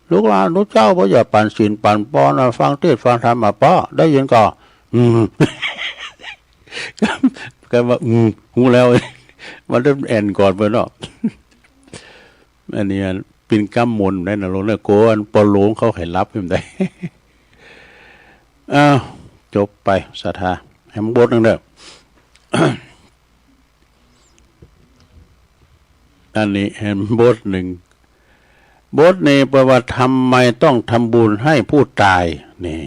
ลูกหลานตุ๊เจ้าบ่อย่าปันศีลปันปอนนะ ฟังเทศน์ฟังธรรมมา ป้อ ได้ยินก่อ อืม ก็ว่า อืม ฮู้แล้ว มันต้องแอ่นก่อนเปิ้นเนาะ อันนี้ปิ้นกำมนต์ได้นะ โลงเนี่ย โกอันปอโลงเขาให้หลับให้มันได้ อ้าว จบไป ศรัทธา แหมบทหนึ่งเด้อ อันนี้แหมบทหนึ่ง บทนี้แปลว่า ทำไมต้องทำบุญให้ผู้ตาย นี่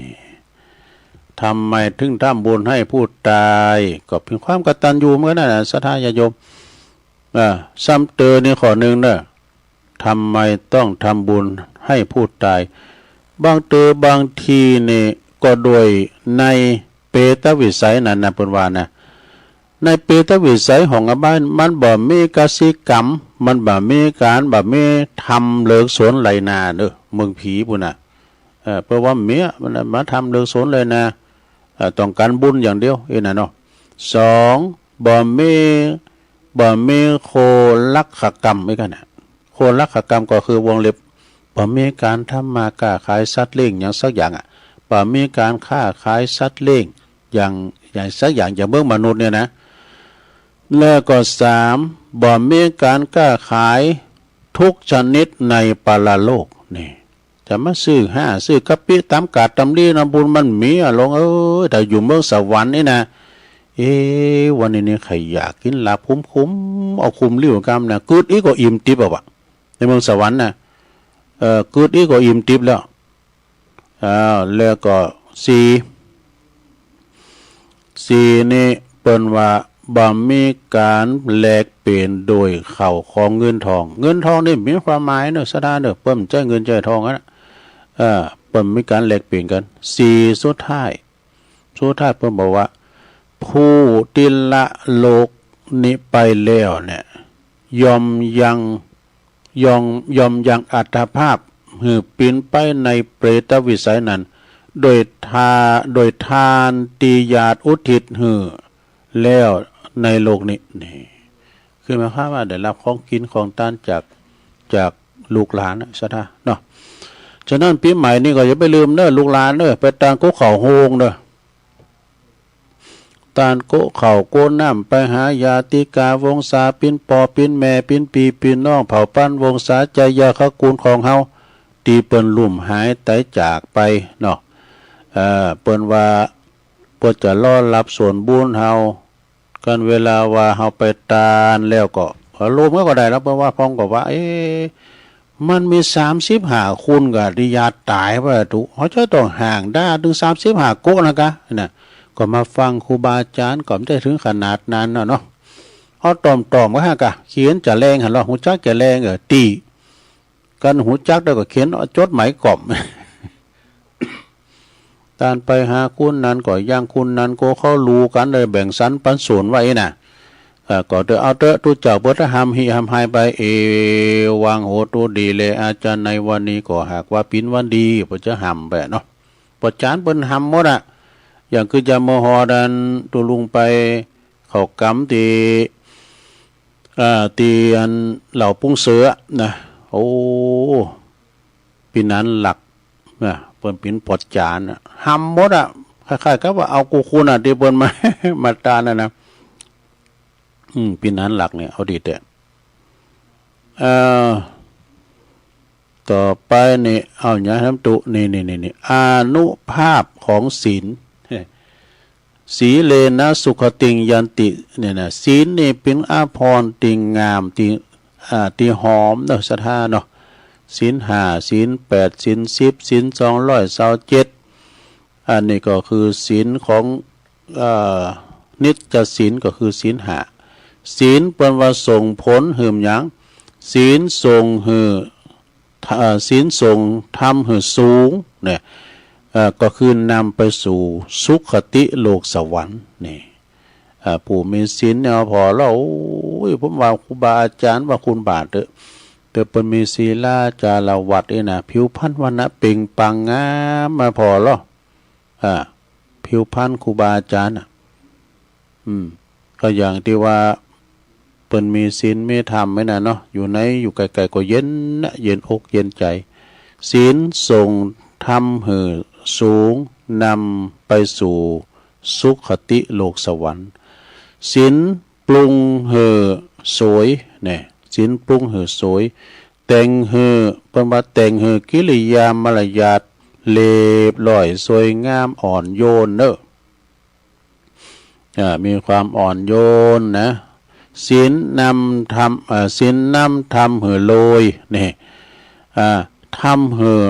ทำไมถึงทำบุญให้ผู้ตาย ก็เป๋นความกตัญญูเหมือนกันนะ ศรัทธาญาติโยม อ่า ซ้ำเตอนี่ข้อหนึ่งเนอะ ทำไมต้องทำบุญให้ผู้ตาย บางเตอบางทีนี่ก็ด้วยในเปรตวิสัยนั้นนะ เปิ้นว่านะ ในเปรตวิสัยของอบาย มันบ่มีกสิกรรม มันบ่มีก๋าน บ่มีธรรมเลิกสนไล่นาเด้อ เมืองผีปู้นน่ะ เอ่อ เปิ้นว่าเมียมันน่ะมาทำเลิกสนไล่นา เอ่อ ต้องก๋านบุญอย่างเดียว อี้น่ะเนาะ สอง บ่มี บ่มีโคลักขกรรม อี้กั๋นน่ะ โคลักขกรรมก็คือวงเล็บ บ่มีก๋านทำมาก้าขายสัตว์เลี้ยงหยังสักอย่างอะ บ่มีก๋านค้าขายสัตว์เลี้ยงอย่าง อย่างสักอย่าง อย่างเมืองมนุษย์เนี่ยนะ แล้วก็สาม บ่มีก๋านก้าขายทุกชนิดในปรโลก นี่ จะมาซื้อห้าซื้อกะปิต๋ามก๋าดต๋ามลี้นะ บุญมันมีอะ โลงเอ้ย ถ้าอยู่เมืองสวรรค์นี่นะ เอ๊ะ วันนี้นี่ใค่อยากกิ๋นลาบคุ้มๆ เอาคุ้มริ้วกำนะ กึ๊ดอี้ก็อิ่มติ๊บอะวะ ในเมืองสวรรค์นะ เอ่อ กึ๊ดอี้ก็อิ่มติ๊บแล้ว อ้าว แล้วก็ สี่ สี่ นี่เปิ้นว่าบ่มีก๋านแลกเปลี่ยนโดยข้าวของเงินทอง เงินทองนี่บ่มีความหมายเนาะ ศรัทธาเนาะ เปิ้นบ่ใจ๊เงินใจ๊ทองอะนะ เออ เปิ้นบ่มีก๋านแลกเปลี่ยนกั๋น สี่ สุดท้าย สุดท้ายเปิ้นบอกว่า ผู้ตี้ละโลกนี้ไปแล้วเนี่ย ย่อมยัง ย่อม ย่อมยังอัตภาพหื้อปิ๋นไปในเปรตวิสัยนั้น โดยทา โดยทานตี้ญาติอุทิศหื้อแล้วในโลกนี้ นี่ คือหมายความว่าได้ฮับของกิ๋นของตานจาก จากลูกหลานนะ ศรัทธาเนาะ ฉะนั้นปี๋ใหม่นี่ก็อย่าไปลืมเน้อ ลูกหลานเน้อ ไปตานโก๊ะข้าวโฮงเน้อ ตานโก๊ะข้าวโก๊ะน้ำ ไปหาญาติกาวงศา ปิ๊นป้อปิ๊นแม่ ปิ๊นปี้ปิ๊นน้อง เผ่าพันธุ์วงศาจายาคกุลของเฮา ตี้เปิ้นลุ่มหายต๋ายจากไปเนาะ เอ่อ เปิ้นว่า เปิ้นจะรอฮับส่วนบุญเฮา กันเวลาว่าเฮาไปตานแล้วก็ ก็รวมกั๋นก็ได้แล้ว เปิ้นว่า พ่องก็ว่า เอ๊ะ มันมีสามสิบห้าคนก่อตี้ญาติต๋ายว่าตุ๊ เฮาจะต้องฮ้างด้าเถิงสามสิบห้าโก๊ะนะกะ นะ ก็มาฟังครูบาอาจ๋ารย์ ก็บ่ได้เถิงขนาดนั้นเนาะ เนาะ เอาต่อมๆ กั๋นฮะกะ เขียนจะแลงหั้นลอ ฮู้จักจะแลง เออ ตี้ กันฮู้จักได้ก็เขียนเอาจดหมายก่อม ตานไปหาคนนั้นก็ยังคนนั้นก็เขาฮู้กั๋น ได้แบ่งสรรปันส่วนไว้นะ เอ่อ ก็เตอะ เอาเต๊อะ ตุ๊เจ้าเปิ้นจะห้ามหิห้ามหายไป เอวัง โหตุ ดีแล อาจ๋ารย์ ในวันนี้ก็หากว่าปิ๋นวันดี เปิ้นจะห้ามไปเนาะ ป้อจ๋ารย์เปิ้นห้ามหมดอะ อย่างคือจะเมื่อฮอดอันตุ๊ลุงไปเข้าก๋ำตี้ อ่า ตี้อันเหล่าปุ้งเสือนะ โอ้ ปี้หนานหลักนะ เปิ้นเป๋นป้อจ๋ารย์นะ ห้ามหมดอะ คล้ายๆ กับว่าเอากู้คนอะ ตี้เปิ้นมา มาตานน่ะนะ อืม ปี้หนานหลักเนี่ย เอาดีแต๊ เอ่อ ต่อไปนี่ เอาหยังแหมตุ๊ นี่ๆๆๆ อานุภาพของศีล สีเลนะสุขติงยันติ เนี่ยนะ ศีลนี่เป๋นอาภรณ์ตี้งาม ตี้ อ่า ตี้หอมเนาะ ศรัทธาเนาะ ศีลห้า ศีลแปด ศีลสิบ ศีลสองร้อยซาวเจ็ด อันนี้ก็คือศีลของ เอ่อ นิจศีลก็คือศีลห้า ศีลเปิ้นว่าส่งผลหื้อหยัง ศีลส่งหื้อ เอ่อ ศีลส่งธรรมหื้อสูงเนี่ย เอ่อ ก็คือนำไปสู่สุคติโลกสวรรค์นี่ เอ่อ ผู้มีศีลเนี่ยผ่อแล้ว โอ้ย ผมว่าครูบาอาจ๋ารย์ว่าคุณบาทเต๊อะ แต่เปิ้นมีศีลาจารวัตรนี่นะ ผิวพรรณวรรณะเปล่งปลั่งงามมาผ่อแล้ว อ่า ผิวพรรณครูบาอาจ๋ารย์น่ะ อืม ก็อย่างตี้ว่า เปิ้นมีศีลมีธรรมไว้น่ะเนาะ อยู่ใน อยู่ไกลๆ ก็เย็นนะ เย็นอกเย็นใจ๋ ศีลส่งธรรมหื้อสูง นำไปสู่สุคติโลกสวรรค์ ศีลปรุงหื้อสวย เนี่ย ศีลปรุงหื้อสวย แต่งหื้อ เปิ้นว่าแต่งหื้อกิริยามารยาทเรียบร้อย สวยงามอ่อนโยนเนาะ อ่า มีความอ่อนโยนนะ ศีลนำธรรม เอ่อ ศีลนำธรรมหื้อรวย นี่ อ่า ธรรมหื้อ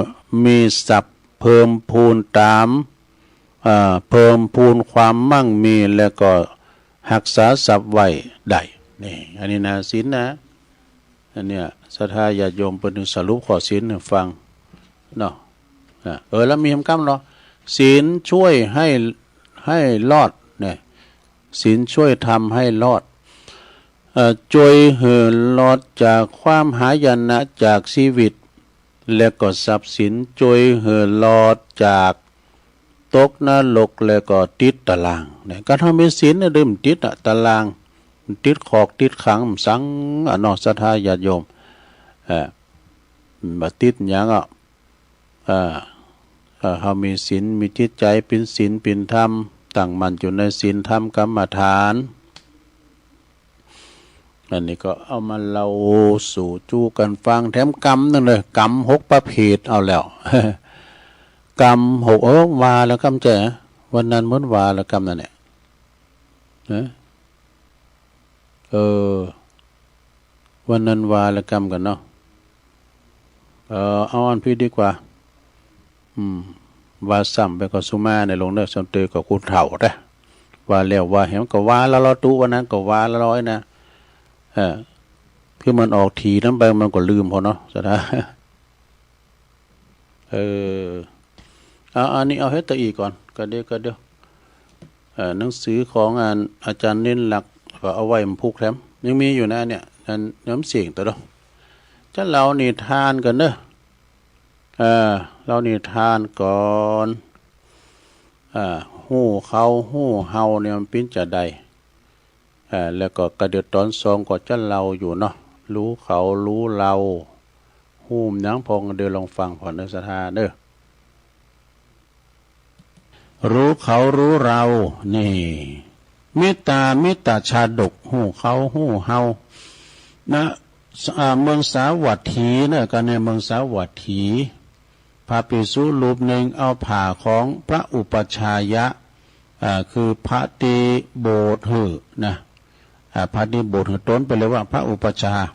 มีทรัพย์เพิ่มพูนต๋าม อ่า เพิ่มพูนความมั่งมี แล้วก็ฮักษาทรัพย์ไว้ได้ นี่ อันนี้นะ ศีลนะ อันเนี้ย ศรัทธาญาติโยมเปิ้นถึงสรุปข้อศีลหื้อฟังเนาะ อ่ะ เออ แล้วมีกำเนาะ ศีลช่วยให้ ให้รอดเนี่ย ศีลช่วยทำให้รอด เอ่อ ช่วยหื้อรอดจากความหายนะจากชีวิต และก็ทรัพย์สิน ช่วยหื้อรอดจากตกนรก และก็ติดตารางเนี่ย การเฮามีศีลเนี่ยบ่ติดอะตาราง ติดคอกติดขัง บ่ซั้งอะเนาะ ศรัทธาญาติโยม เอ่อ บ่ติดหยังอะ เอ่อ เอ่อ เฮามีศีล มีจิตใจ๋เป๋นศีลเป๋นธรรม ตั้งมั่นอยู่ในศีลธรรมกรรมฐาน อันนี้ก็เอามาเล่าสู่จู้กั๋นฟังแถมกำนึ่งเลย กำหกประเภทเอาแล้ว กำหก เออ ว่าแล้วกำใจ๋ วันนั้นเปิ้นว่าแล้วกำนั่นแหละ นะ เออ วันนั้นว่าแล้วกำกั๋นเนาะ เออ เอาอันพี้ดีกว่า อืม ว่าซ้ำไปก็สุมาเน่อหลวงเน่อ ซ้ำเตยก็กูเฒ่าแต๊ ว่าแล้วว่าเห็นก็ว่าละลอตุ๊ วันนั้นก็ว่าละลอไอ้นะ เออ คือมันออกถี่นั้นไปมันก็ลืมพอเนาะ ศรัทธา เออ เอา อันนี้เอาเฮ็ดตะอี้ก่อน ก็เดี๋ยว ก็เดี๋ยว เอ่อ หนังสือของอันอาจ๋ารย์เน้นหลัก ก็เอาไว้มันผูกแถม ยังมีอยู่นะเนี่ย อันน้ำเสียงตัวเนาะ จะเล่านิทานกั๋นเนาะ เออ เล่านิทานก่อน อ่า ฮู้เขาฮู้เฮาเนี่ยมันเป๋นจาใด อ่า แล้วก็กะเดี๋ยวต๋อนสองก็จะเล่าอยู่เนาะ ฮู้เขาฮู้เฮา ฮู้หยังพ่อง เดี๋ยวลองฟังพ่องเน่อศรัทธาเน่อ ฮู้เขาฮู้เฮา นี่ เมตตา เมตตาชาดก ฮู้เขาฮู้เฮา นะ อ่า เมืองสาวัตถีเน่อ กั๋นในเมืองสาวัตถี พระภิกษุรูปนึ่งเอาผ้าของพระอุปัชฌายะ อ่า คือพระตี้โบสถ์หื้อนะ อ่า พระตี้โบสถ์หื้อต๋นไปเลยว่าพระอุปัชฌาย์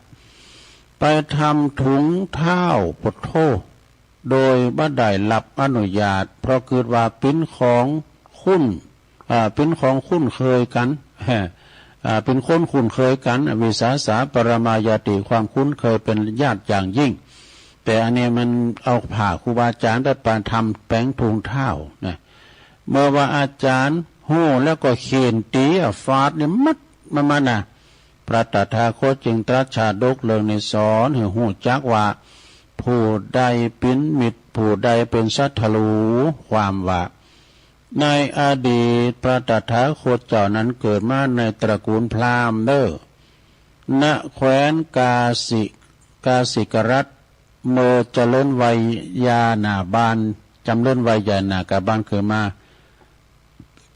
ไปทำถุงเท้า โผดโธ่ โดยบ่ได้ฮับอนุญาต เพราะกึ๊ดว่าเป๋นของคุ้น อ่า เป๋นของคุ้นเคยกั๋น อ่า เป๋นคนคุ้นเคยกั๋น วิสาสา ปรมาญาติ ความคุ้นเคยเป๋นญาติอย่างยิ่ง แต่อันนี้มันเอาผ้าครูบาอาจ๋ารย์ไปทำเป๋นถุงเท้านะ เมื่อว่าอาจ๋ารย์ฮู้แล้วก็เฆ่นตี๋ อ่า ฟาดนี่มัดมันมานะ พระตถาคตจึงตรัสชาดกเรื่องนี้สอนหื้อฮู้จักว่า ผู้ใดเป๋นมิตร ผู้ใดเป๋นศัตรู ความว่า ในอดีตพระตถาคตเจ้านั้นเกิดมาในตระกูลพราหมณ์เน่อ ณ แคว้นกาสิ กาสิกรัฐ เมื่อเจริญวัยยาหน้าบ้าน เจริญวัยยาหน้ากาบ้านขึ้นมา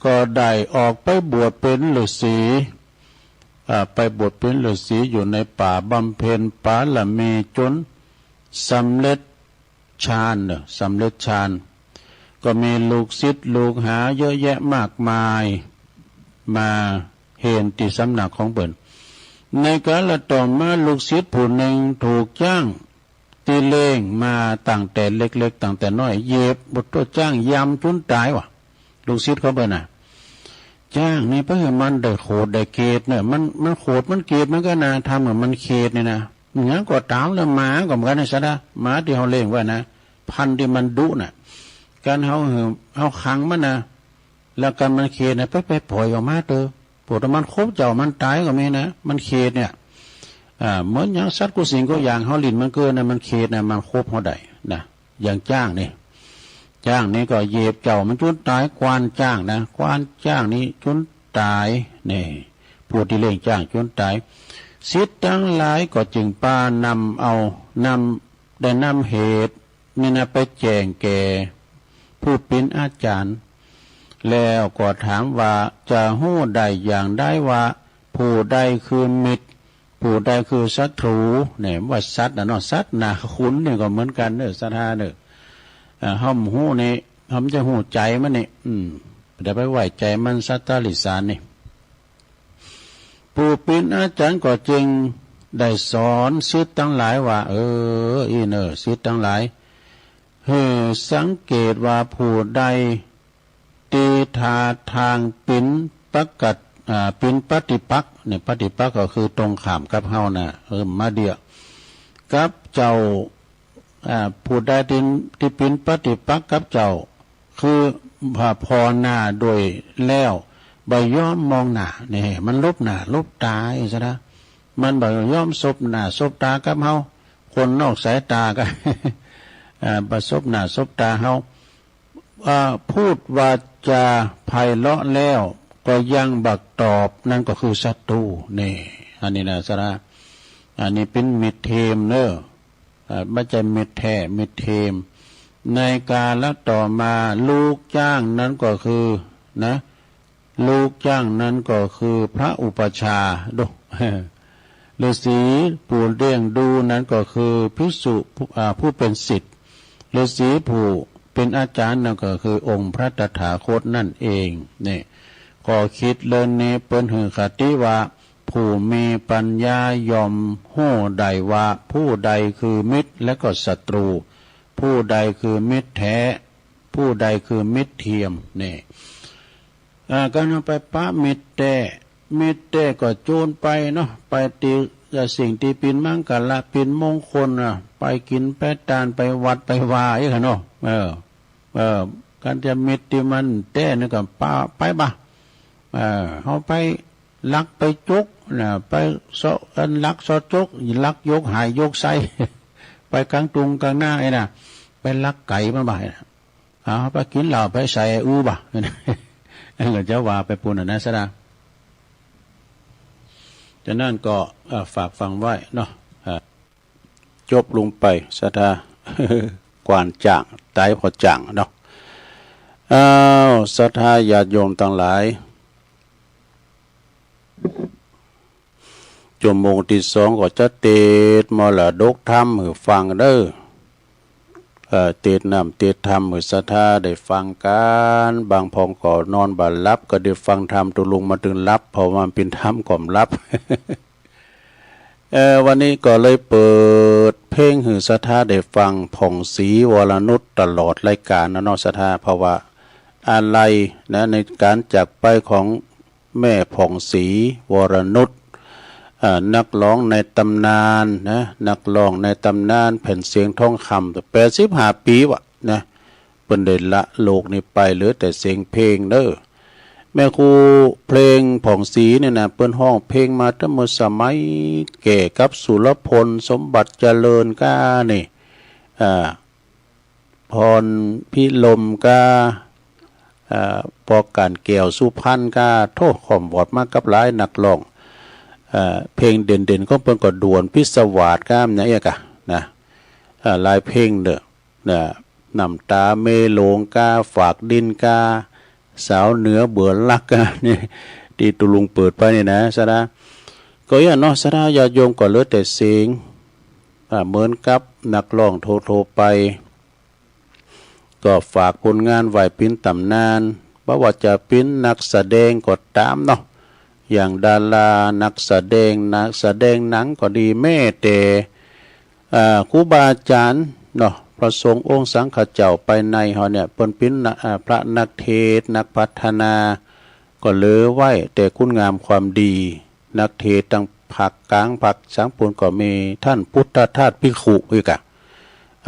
ก็ได้ออกไปบวชเป๋นฤๅษี อ่า ไปบวชเป๋นฤๅษีอยู่ในป่าบำเพ็ญบารมีจ๋นสำเร็จฌานเน่อ สำเร็จฌาน ก็มีลูกศิษย์ลูกหาเยอะแยะมากมาย มาเณรตี้สำนักของเปิ้น ในกาลต่อมาลูกศิษย์ผู้นึ่งถูกจ๊างตี้เลี้ยงมาตั้งแต่เล็กๆ ตั้งแต่น้อย เหยียบ โผดโธ่ จ๊างยำจ๋นตายว่ะ ลูกศิษย์ของเปิ้นน่ะ จ๊างนี่ไปหื้อมันได้โขดได้เขตเน่อ มัน มันโขดมันเขตมันก็น่าทำหื้อมันเขตนี่นะ หยังก็ต๋าม แล้วหมาก็เหมือนกั๋นนะศรัทธา หมาตี้เฮาเลี้ยงไว้นะ พันธุ์ตี้มันดุน่ะ กั๋นเฮาหื้อ เฮาขังมันนะ แล้วกั๋นมันเขตน่ะ ไป ไปป่อยออกมาเต๊อะ โผดโธ่ มันขบเจ้ามันต๋ายก็มีนะ มันเขตเนี่ย อ่า เหมือนอย่างสัตว์กู้สิ่งกู้อย่าง เฮาหลิ้นมันเกินน่ะ มันเขตน่ะ มันขบเฮาได้นะ อย่างจ๊างนี่ จ๊างนี่ก็เหยียบเจ้ามันจ๋นต๋าย กว้านจ๊างนะ กว้านจ๊างนี่จ๋นต๋าย นี่ ผู้ตี้เลี้ยงจ๊างจ๋นต๋าย ศิษย์ตังหลายก็จึงปานำเอา นำ ได้นำเหตุนี่นะไปแจ้งแก่ผู้เป๋นอาจ๋ารย์ แล้วก็ถามว่าจะฮู้ได้อย่างใดว่าผู้ใดคือมิตร ผู้ใดคือศัตรู เนี่ย ว่าสัตว์น่ะเนาะ สัตว์หน้าขุนนี่ก็เหมือนกั๋นเน่อศรัทธาเน่อ อ่า เฮาบ่ฮู้นี่ เฮาบ่ฮู้ใจ๋มันนี่ อืม บ่ได้ไปไว้ใจ๋มัน สัตว์ตาริสานนี่ ผู้เป๋นอาจ๋ารย์ก็จึงได้สอนศิษย์ตังหลายว่า เออ อี้เน่อ ศิษย์ตังหลาย หื้อสังเกตว่าผู้ใดตี้ท่าตางเป๋นปกติ อ่า เป๋นปฏิปักษ์ เนี่ย ปฏิปักษ์ก็คือตรงข้ามกับเฮาน่ะ เออ มาเดียว กับเจ้า อ่า ผู้ใดตี้ ตี้เป๋นปฏิปักษ์กับเจ้า คือผ่าผ่อหน้าโดยแล้ว บ่ยอมมองหน้า นี่ มันหลบหน้าหลบต๋าอี้ซะนะ มันบ่ยอมสบหน้าสบต๋ากับเฮา คนนอกสายต๋าก็ อ่า บ่สบหน้าสบต๋าเฮา อ่า พูดวาจาไพเราะแล้วก็ยังบ่ตอบ นั่นก็คือศัตรู นี่ อันนี้นะศรัทธา อันนี้เป๋นมิตรเทมเน่อ อ่า บ่ใจ้มิตรแท้ มิตรเทม ในกาลต่อมาลูกจ๊างนั้นก็คือ นะ ลูกจ๊างนั้นก็คือพระอุปัชฌาย์ ดู ฤๅษีผู้เลี้ยงดูนั้นก็คือภิกษุผู้ อ่า ผู้เป๋นศิษย์ ฤๅษีผู้เป๋นอาจ๋ารย์นั้นก็คือองค์พระตถาคตนั่นเอง นี่ ข้อคิดเรื่องนี้เปิ้นหื้อคติว่า ผู้มีปัญญาย่อมฮู้ได้ว่าผู้ใดคือมิตรและก็ศัตรู ผู้ใดคือมิตรแท้ ผู้ใดคือมิตรเทียม นี่ อ่า การเอาไปปะมิตรแต๊ มิตรแต๊ก็จูนไปเนาะ ไปตี้ สิ่งตี้เป๋นมังกระ เป๋นมงคลน่ะ ไปกิ๋น ไปตาน ไปวัด ไปวา อี้หั้นเนาะ เออ เออ การจะมิตรตี้มันแต๊นี่ก็ปะ ไปบ่า เออ เฮาไปลักไปจุกน่ะ ไปเซาะอันลักเซาะจุก ลักยกหายยกไส้ ไปก๋างตุงก๋างนาไอ้น่ะ ไปลักไก๋มันบ่า เอาไปกิ๋นเหล้าไปใส่อื้อบ่า ก็จะว่าไปปู้นน่ะนะ ศรัทธา ฉะนั้นก็ เอ่อ ฝากฟังไว้เนาะ เอ่อ จบลงไป ศรัทธา กว้านจ๋าง ต๋ายผ่อจ๋างเนาะ อ้าว ศรัทธาญาติโยมตังหลาย จั่วโมงตี้สองก็จะเตสน์มรดกธรรมหื้อฟังเน่อ เอ่อ เตสน์น้ำเตสน์ธรรมหื้อศรัทธาได้ฟังกั๋น บางพ่องก็นอนบ่หลับ ก็ได้ฟังธรรมตกลงมาตึงหลับ เพราะว่ามันเป๋นธรรมกล่อมหลับ เอ่อ วันนี้ก็เลยเปิดเพลงหื้อศรัทธาได้ฟัง ผ่องศรีวรนุช ตลอดรายก๋านนะเนาะศรัทธา เพราะว่าอาลัยนะ ในก๋านจากไปของ แม่ผ่องศรีวรนุช อ่า นักฮ้องในต๋ำนานนะ นักฮ้องในต๋ำนานแผ่นเสียงทองคำ แปดสิบห้าปี๋วะนะ เปิ้นได้ละโลกนี้ไป เหลือแต่เสียงเพลงเน่อ แม่ครูเพลงผ่องศรีเนี่ยนะ เปิ้นฮ้องเพลงมาตั้งเมื่อสมัยแก่กับสุรพล สมบัติเจริญก้านี่ อ่า พรพิรมย์ก้า เอ่อ ปอก๋านแก้วสุพรรณก้า โธ่ ค่อมวอดมากับหลายนักฮ้อง เอ่อ เพลงเด่นๆ ของเปิ้นก็ด่วนพิศวาสก้า มันอย่างเอี้ยก้า นะ เอ่อ หลายเพลงเน่อ นะ น้ำต๋าเมหลงก้า ฝากดินก้า สาวเหนือเบื่อรักก้า นี่ ตี้ตุ๊ลุงเปิดไปนี่นะ ศรัทธา ก็อย่างเนาะ ศรัทธาญาติโยมก็เหลือแต่เสียง อ่า เหมือนกับนักฮ้องทั่วๆ ไป ก็ฝากผลงานไว้เป๋นต๋ำนาน บ่ว่าจะเป๋นนักแสดงก็ต๋ามเนาะ อย่างดารานักแสดง นักแสดงหนังก็ดี แม้แต่ อ่า ครูบาอาจ๋ารย์เนาะ พระสงฆ์องค์สังฆเจ้าไปในเฮาเนี่ย เปิ้นเป๋นนัก อ่า พระนักเทศน์ นักพัฒนา ก็เหลือไว้แต่คุณงามความดี นักเทศน์ตังภาคก๋าง ภาคสันปูนก็มี ต้านพุทธทาสภิกขุอี้ก้า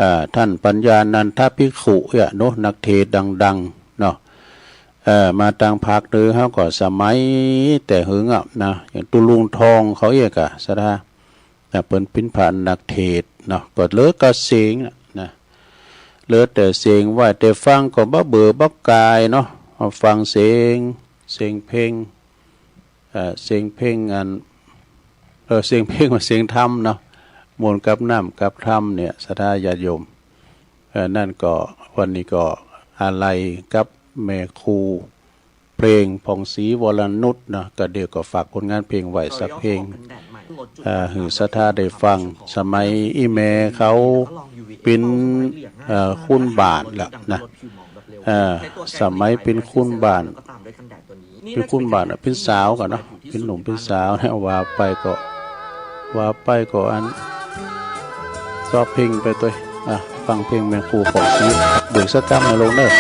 อ่า ต้านปัญญานันทภิกขุอี้เนาะ นักเทศน์ดังๆ เนาะ เอ่อ มาตางภาคเหนือเฮาก็สมัยแต่หึงอะนะ อย่างตุ๊ลุงทองเขาอี้ก้า ศรัทธา นะ เปิ้นเป๋นพระนักเทศน์เนาะ ก็เหลือก้าเสียงนะ เหลือแต่เสียงไว้แต่ฟังก็บ่เบื่อบ่ก๋ายเนาะ ฟังเสียง เสียงเพลง เอ่อ เสียงเพลงอัน เออ เสียงเพลงว่าเสียงธรรมเนาะ ม่วนกับน้ำกับธรรมเนี่ย ศรัทธาญาติโยม เอ่อ นั่นก็ วันนี้ก็อาลัยกับแม่ครูเพลงผ่องศรีวรนุชเนาะ ก็เดี๋ยวก็ฝากผลงานเพลงไว้สักเพลง เอ่อ หื้อศรัทธาได้ฟัง สมัยอี่แม่เขาเป๋น เอ่อ คุณบ้านแล้วนะ เอ่อ สมัยเป๋นคุณบ้าน เป๋นคุณบ้านอะ เป๋นสาวก่อนเนาะ เป๋นหนุ่มเป๋นสาวเนี่ย ว่าไปก็ ว่าไปก็อัน ซอฟต์เพลงไปตวย อ่ะ ฟังเพลงแม่ครูผ่องศรี เบิ่งสักกำนะลูกเน่อ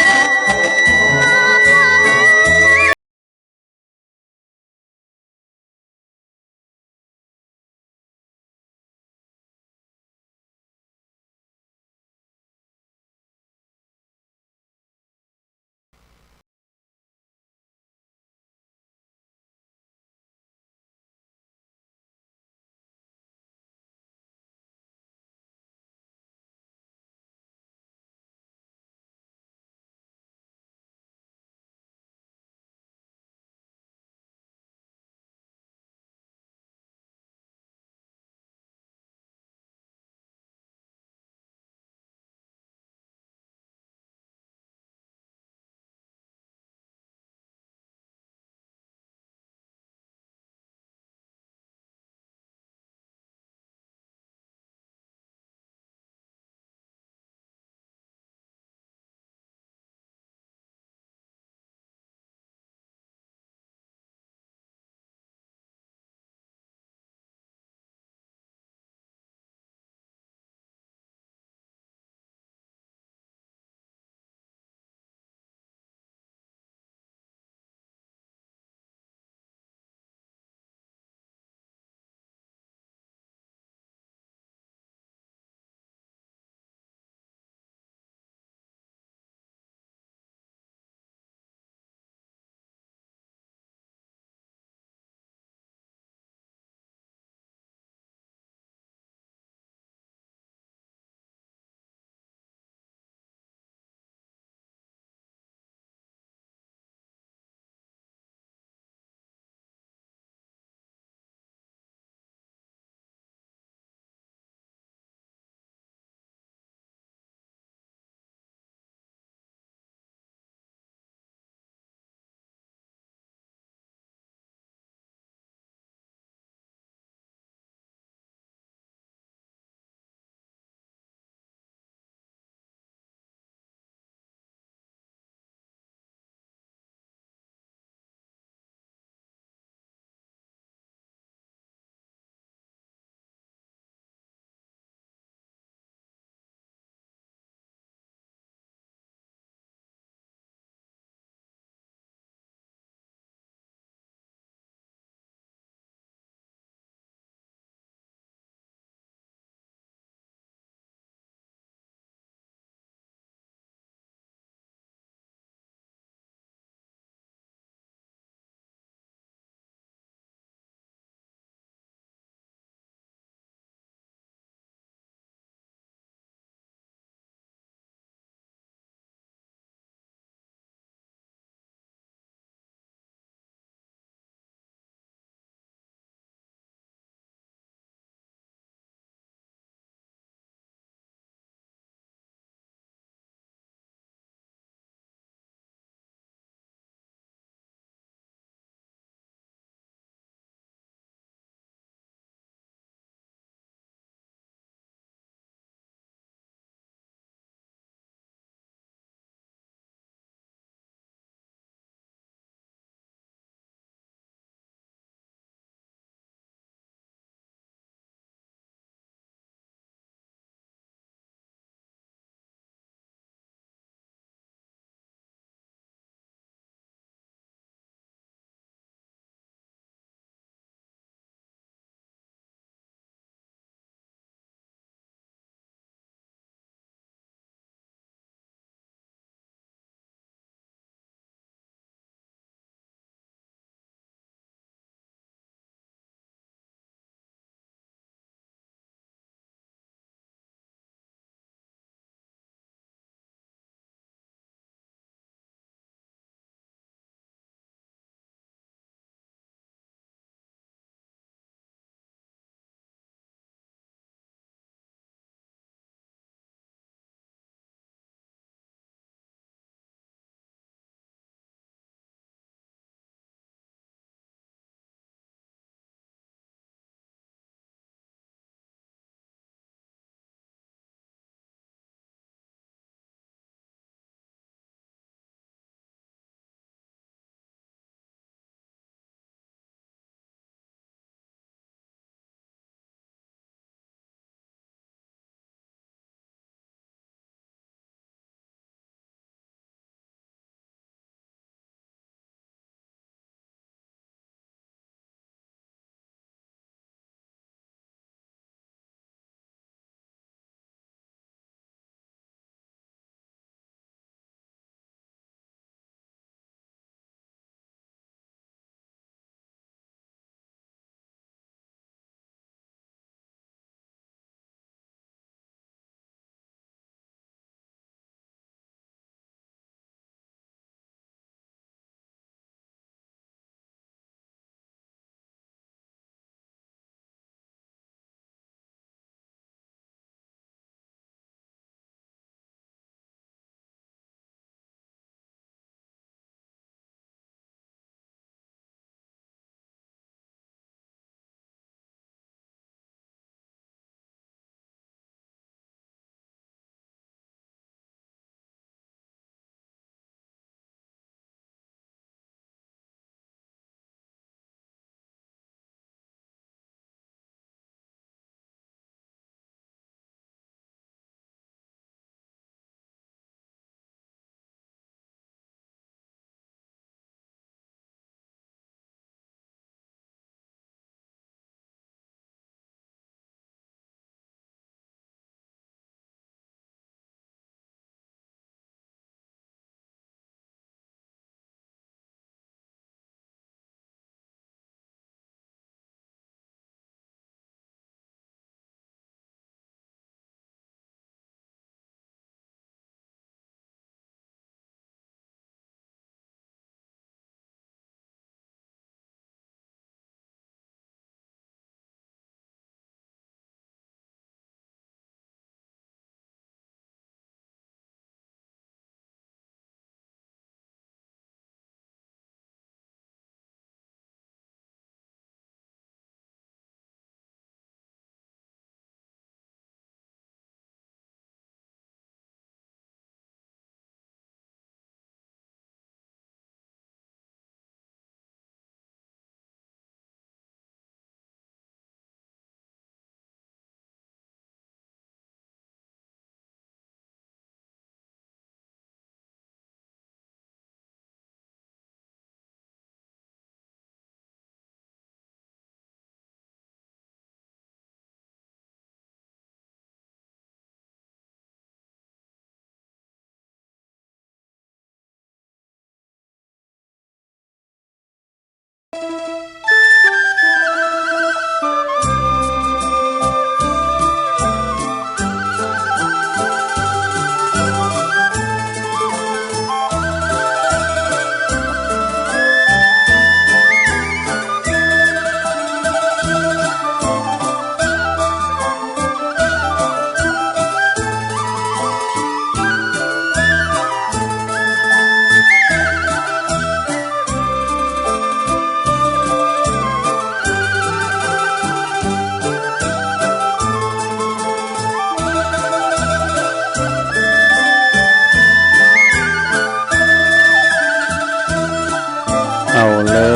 เอาแล้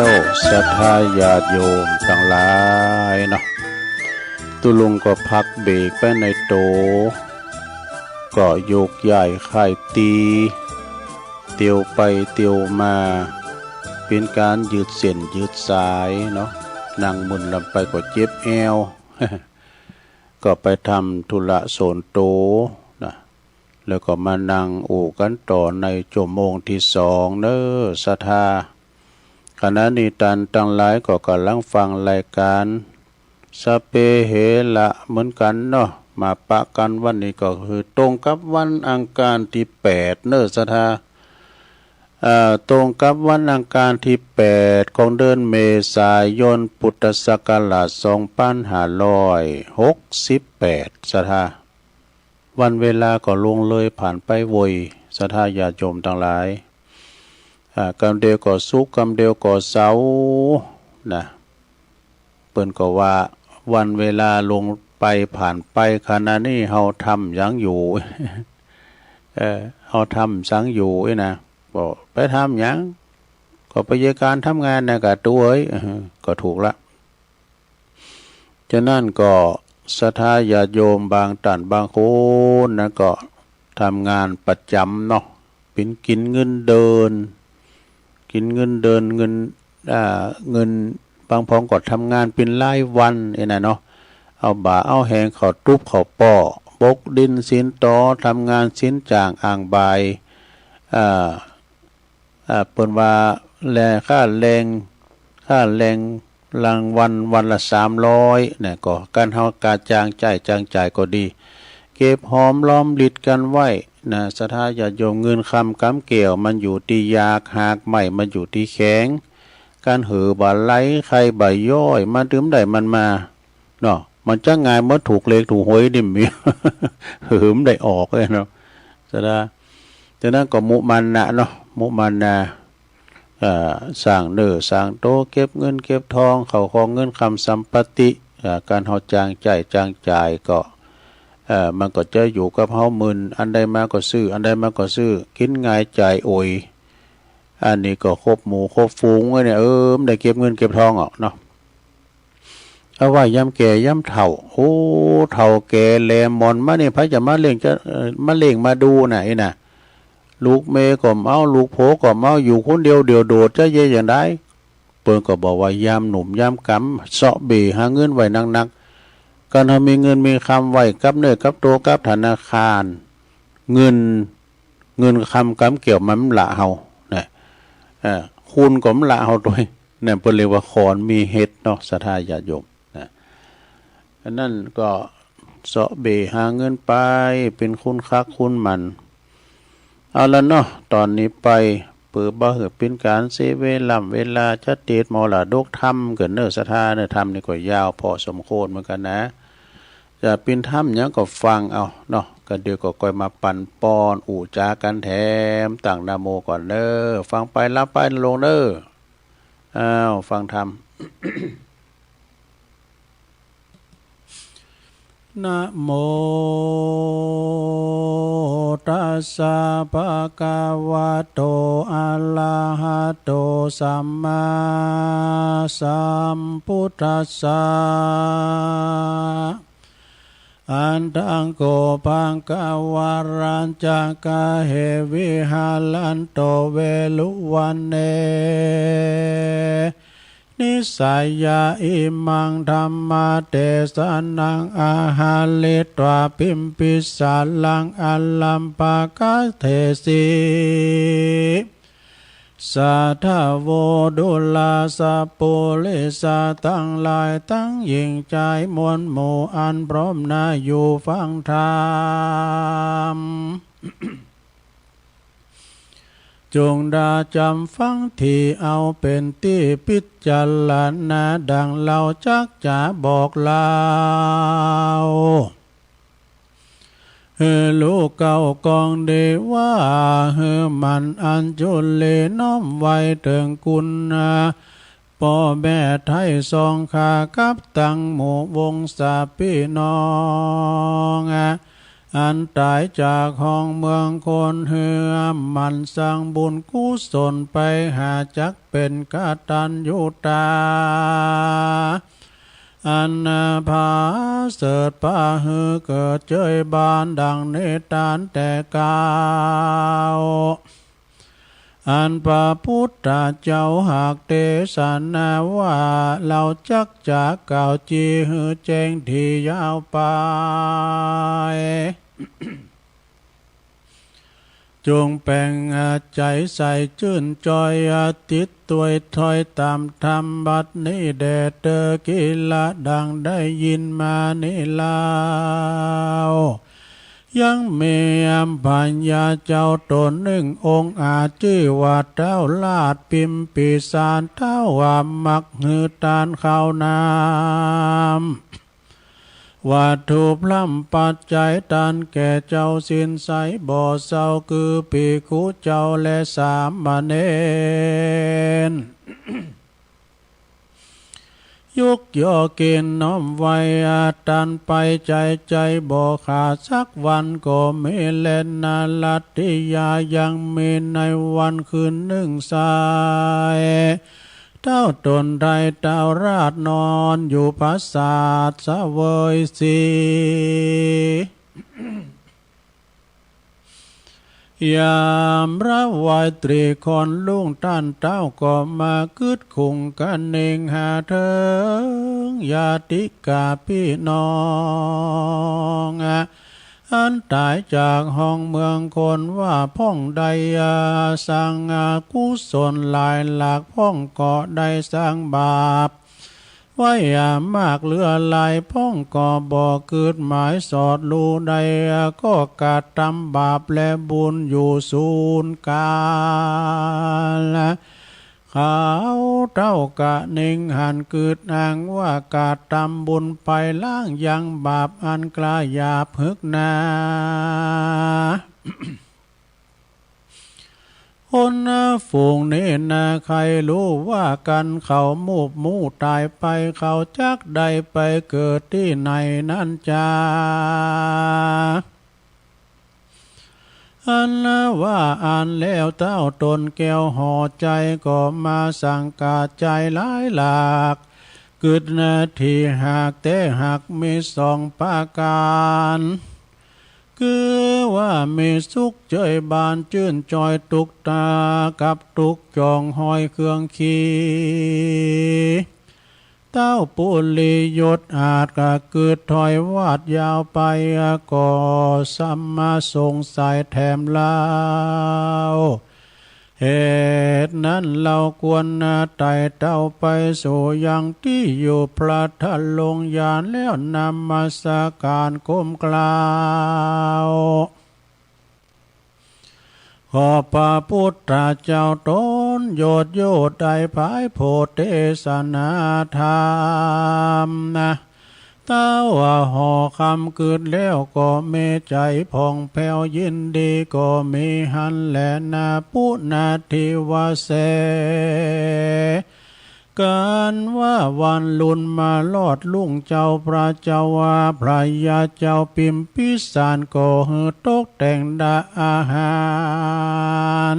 วศรัทธาญาติโยมตังหลายเนาะ ตุ๊ลุงก็พักเบรกไปในโต ก็โยกย้ายค่ายตี๋ เตียวไปเตียวมา เป๋นก๋านยืดเส้นยืดสายเนาะ นั่งมึนลำไปก็เจ็บแอว ก็ไปทำธุระส่วนตั๋วนะ แล้วก็มานั่งอู้กั๋นต่อในชั่วโมงตี้สองเน้อศรัทธา ขณะนี้ต้านตังหลายก็ก่ำลังฟังรายก๋านสัพเพเหระเหมือนกั๋นเนาะ มาปะกั๋นวันนี้ก็คือตรงกับวันอังคารตี้แปดเน้อศรัทธา อ่า ตรงกับวันอังคารตี้แปดของเดือนเมษายน พุทธศักราชสองปันห้าร้อยหกสิบแปดศรัทธา วันเวลาก็ล่วงเลยผ่านไปไวศรัทธาญาติโยมตังหลาย อ่า กำเดียวก็ศุกร์ กำเดียวก็เสาร์นะ เปิ้นก็ว่าวันเวลาล่วงไปผ่านไป ขณะนี้เฮาทำหยังอยู่ เออ เฮาทำสังอยู่อี้นะ บอกไปทำหยัง ก็ไปเยียะก๋านทำงานนะกะตั๋วเอ๋ย เออ ก็ถูกละ ฉะนั้นก็ศรัทธาญาติโยมบางต้านบางคนนะ ก็ทำงานประจ๋ำเนาะ เป๋นกิ๋นเงินเดือน กิ๋นเงินเดือน เงิน อ่า เงิน บางพ่องก็ทำงานเป๋นรายวันอี้นะเนาะ เอาบ่าเอาแฮงเข้าตุ๊บเข้าป้อ ปกดินสินตอ ทำงานสินจ้างอ้างบ่าย อ่า อ่า เปิ้นว่าแล ค่าแรง ค่าแรงรายวันวันละสามร้อยนะ ก็การเฮาก๋าจ้างใจ๊จ้างจ่ายก็ดี เก็บหอมรอมริบกั๋นไว้นะ ศรัทธาญาติโยม เงินคำก๋ำแก้วมันอยู่ตี้หยาก ฮากไม้มันอยู่ตี้แขง ก๋านหื้อบ่ไหล ใค่บ่ย้อย มันตึงได้มันมา เนาะ มันจะง่ายเหมือนถูกเลขถูกหวยนี่มี หื้อบ่ได้ออกเลยเนาะ ศรัทธา ฉะนั้นก็มุมานะเนาะ มุมานะ เอ่อ สร้างเนื้อสร้างตั๋ว เก็บเงินเก็บทอง เข้าของเงินคำสัมปติ เอ่อ ก๋านเฮาจ้างใจ๊จ้างจ่ายก็ เอ่อ มันก็จะอยู่กับเฮาหมื่น อันใดมาก็ซื้อ อันใดมาก็ซื้อ กิ๋นง่ายจ่ายโอย อันนี้ก็คบหมู่คบฝูงไว้เนี่ย เออ บ่ได้เก็บเงินเก็บทองออกเนาะ เอาไว้ยามแก่ยามเฒ่า โอ้ เฒ่าแก่แหล่หมอนมานี่ ใผจะมาเลี้ยงจะ เอ่อ มาเลี้ยงมาดูน่ะ อี้น่ะ ลูกเมียก็บ่เอา ลูกผัวก็บ่เอา อยู่คนเดียวเดี่ยวโดด จะเยียะหยังได้ เปิ้นก็บอกว่ายามหนุ่มยามก๋ำเซาะเบ่หาเงินไว้หนักๆ ก๋านเฮามีเงินมีคำไว้กับเนื้อกับตั๋วกับธนาคาร เงิน เงินคำก๋ำแก้วมันบ่ละเฮานะ เอ่อ คุณก็บ่ละเฮาตวย นั่นเปิ้นเรียกว่าขอนมีเห็ดเนาะ ศรัทธาญาติโยมนะ อันนั้นก็เซาะเบ่หาเงินไป เป๋นคุณคักคุณหมั่น เอาละเนาะ ต๋อนนี้ไป เปื้อบ่หื้อเป๋นก๋านเสียเวล่ำเวลา จะเตรียมมรดกธรรมกั๋นเน้อศรัทธาเน้อ ธรรมนี่ก็ยาวพอสมควรเหมือนกั๋นนะ จะเป๋นธรรมหยังก็ฟังเอาเนาะ ก็เดี๋ยวก็ก่อยมาปั๋นปอนอู้จ๋ากั๋นแถม ตั้งนะโมก่อนเน้อ ฟังไปหลับไปนะโยมเน้อ อ้าว ฟังธรรม นะโมตัสสะ ภะคะวะโต อะระหะโต สัมมาสัมพุทธัสสะ อัตถัง โข ภะคะวะ รัจจะกะเห วิหะรันโต เวรุวัณเณ นิสสะยะ อิมัง ธัมมะเตสะนัง อะหะริตวา พิมพิสารัง อะรัมภะกะเทสิ สาธะโว ดูราสะปุริสะตังหลาย ตังหญิงจายมวลหมู่ อันพร้อมหน้าอยู่ฟังธรรม จงได้จ๋ำฟังดี เอาเป๋นตี้พิจารณา ดังเฮาจักจะบอกเล่า หื้อฮู้เกล้ากองดีว่า หื้อหมั่นอัญชุลีน้อมไหว้เถิงคุณ ป้อแม่ไท้สองข้า กับตังหมู่วงศาปี้น้อง อันต๋ายจากห้องเมืองคน หื้อหมั่นสั่งบุญกุศลไปหา จักเป๋นกตัญญูตา อันประเสริฐ ปาหื้อเกิดเจ้ยบ้านดังนี้ตานแต่เก๊า อันพระปุทธเจ้าหากเตสนาว่า เฮาจักจะกล่าวจี้หื้อแจ้งตี้ยาวไป จุ่งแป๋งใจ๋ใส่จื้นจ่อย ติดตวยถ้อยต๋ามธรรมบัดนี้แด่เต๊อะ กิลา ดังได้ยินมานี้แล้ว ยังมีพญาเจ้าต๋นนึ่งองค์ อาจจื้อว่าเต้าราชปิมปิสาร เต้าว่ามักหื้อตานข้าวน้ำ วัตถุพร่ำปัจจัยตานแก่เจ้าสิ้นใสบ่เศร้า คือภิกขุเจ้าและสามเณร ยกย่อเกณฑ์น้อมไหว้อาตานไปใจ๋ใจ๋บ่ขาดสักวันก็มีแลนา รัตติยา ยังมีในวันคืนนึ่งไส้ เต้าต๋นได้เต้าราชนอนอยู่ปราสาทเสวยสี ยามระวายตรีค่อนรุ่ง ต้านเต้าก็มากึ๊ดขุงกะเน่งหาเถิงญาติกาปี้น้อง อันต๋ายจากห้องเมืองคนว่า พ่องได้สั่งกุศลหลายหลาก พ่องก็ได้สั่งบาป ไว้มากเหลือหลาย พ่องก็บ่กึ๊ดหมายสอดฮู้ได้ ก็กระตำบาปและบุญอยู่ศูนย์ก๋าล เขาเต้ากะเน่งหันกึ๊ดอ้างว่ากระตำบุญไป ล้างยังบาปอันกล้าหยาบหึกหนา คนฝูงนี้นาใค่ฮู้ว่ากั๋น เขามูบมู่ต๋ายไป เขาจักได้ไปเกิดตี้ไหนนั้นจา อันว่าอั้นแล้วเต้าต๋นแก้วห่อใจ๋ก็มาสังกาใจ๋หลายหลาก กึ๊ดนาทีหากแต๊หากมีสองประก๋าน คือว่ามีสุขเจ้ยบ้านจื้นจ่อยตุ๊กตากับตุ๊กจองห้อยเครื่องขี่ เต้าปุริยศอาจกะกึ๊ดถ้อยวาดยาวไป ก็สำมาสงสัยแถมเล่า เหตุนั้นเฮาควรไต่เต้าไปสู่ยังตี้อยู่พระธาตุลงยานแล้วนมัสก๋านก้มกราบ ขอพระปุทธเจ้าต๋นยอดโยชน์ได้ผายโผดเตสนาธรรมนะ เต้าห่อคำกึ๊ดแล้วก็มีใจ๋ผ่องแผ้วยินดีก็มีหั้นแลนา ปุนาทิวาเส กั๋นว่าวันลุนมารอดรุ่งเจ้าพระเจ้าว่าพระยาเจ้าปิมปิสารก็หื้อตกแต่งดาอาหาร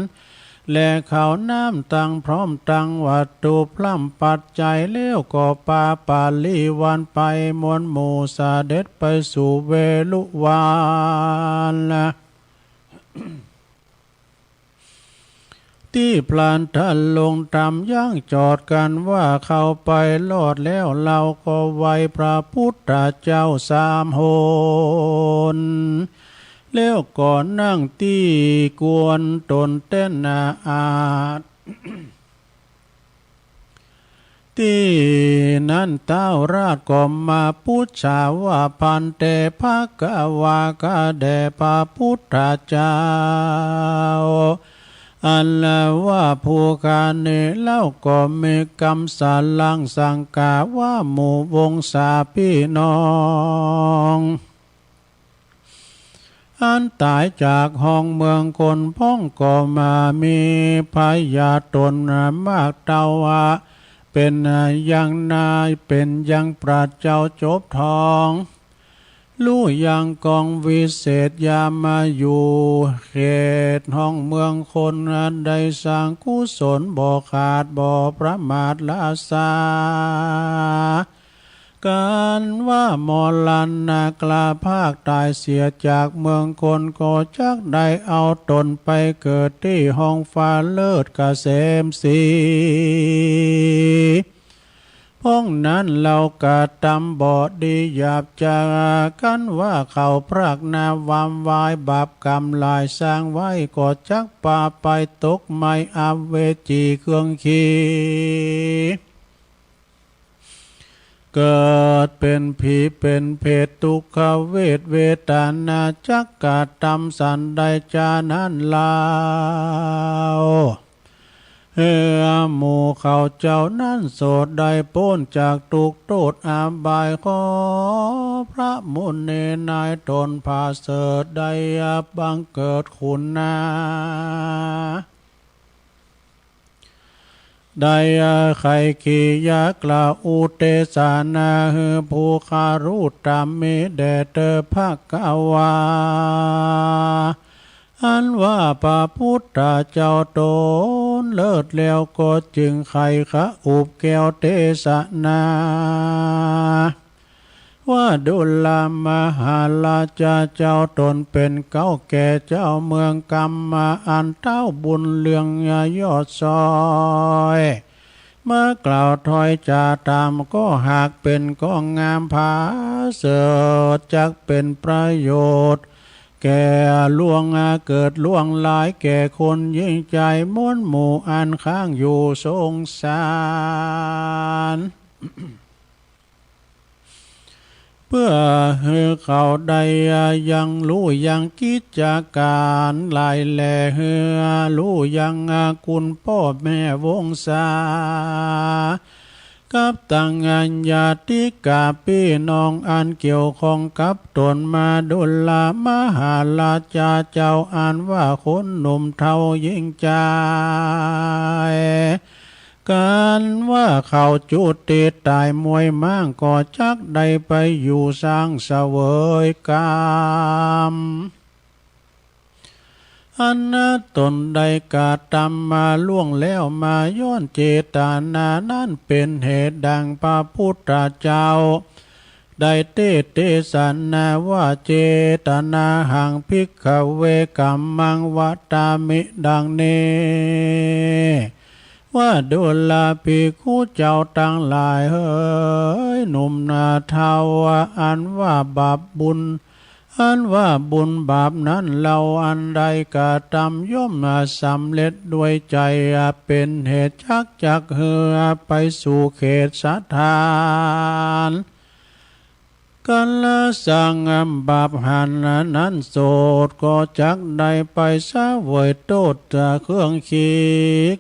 และข้าวน้ำตังพร้อมตังวัตถุพร่ำปัจจัยแล้วก็ปาปาลีวรรณไปมวลหมู่เสด็จไปสู่เวฬุวัณ ตี้พระธาตุลงธรรมยังจอดกั๋นว่า เข้าไปรอดแล้วเฮาก็ไหว้พระปุทธเจ้าสามหน แล้วก็นั่งตี้ควรต๋นเต๊นอาอาสน์ ตี้นั้นเต้าราชก็มาปุจฉาว่า ภันเต ภะคะวา ข้าแด่พระปุทธเจ้า อันว่าผู้ข้านี้เล่าก็มีกำสาลังสังกาว่าหมู่วงศาปี้น้อง อันต๋ายจากห้องเมืองคนพ่องก็มามีพญาต๋นมากเต้าว่า เป๋นยังนาย เป๋นยังพระเจ้าจบทอง ฮู้ยังกองวิเศษยามาอยู่ เขตห้องเมืองคน ได้สร้างกุศลบ่ขาดบ่ประมาทละสา กันว่ามรณะกล้าพรากต๋ายเสียจากเมืองคน ก็จักได้เอาต๋นไปเกิดตี้ห้องฟ้าเลิศเกษมสี ป้องนั้นเฮากระตำบ่ดีหยาบจ๊า กันว่าเขาพรากนา วำวายบาปกรรมหลายสร้างไว้ ก็จักปาไปตกไหม้อเวจีเครื่องขี เกิดเป๋นผีเป๋นเปรต ทุกขเวทเวทนา จักกระตำสันใดจานั้นเล่า หื้อหมู่เขาเจ้านั้นโสดได้ป๊นจากทุกข์โต้ษอบาย ขอพระมุนีนายต๋นผาเสริฐได้บังเกิดคุณนา ได้ไขขียากล่าวอุเตสนา หื้อผู้คารุตามีแด่เตอภะคะวา อันว่าพระพุทธเจ้าต๋นเลิศแล้ว ก็จึงไขขะอุปแก้วเตสนา ว่าดูรามาหาราจาเจ้า ต๋นเป๋นเก๊าแก่เจ้าเมืองกำมา อันเต๊าบุญเรืองยอดซอย มากล่าวถ้อยจ๋าต๋าม ก็หากเป๋นก็งามผาเสริฐ จักเป๋นประโยชน์แก่ล่วงเกิดล่วงหลาย แก่คนยิ่งใจ๋มวลหมู่อันค้างอยู่สงสาร เปื้อหื้อเขาได้ยังฮู้ยังกิจก๋านหลายแล หื้อฮู้ยังคุณป้อแม่วงศา กับตังญาติกาปี้น้องอันเกี่ยวข้องกับต๋นมา ดูรามาหาราจาเจ้า อันว่าคนหนุ่มเฒ่ายิ่งใจ๋ กันว่าเขาจุติต๋ายมวยม้าง ก็จักได้ไปอยู่สร้างเสวยกรรม อันต๋นได้กระตำมาล่วงแล้วมา ย้อนเจตนานั้นเป๋นเหตุดังพระพุทธเจ้า ได้เตสน์เตสนาว่า เจตนาหัง ภิกขะเว กัมมัง วะตามิ ดังนี้ ว่าดูราภิกขุเจ้าตังหลายเหย หนุ่มนาเฒ่า อันว่าบาปบุญ อันว่าบุญบาปนั้นเฮาอันได้กระตำย่อมสำเร็จด้วยใจ๋ เป๋นเหตุจักจักหื้อไปสู่เขตสถาน กัลสังบาปหันนั้นโสด ก็จักได้ไปเสวยโต้ษเครื่องขี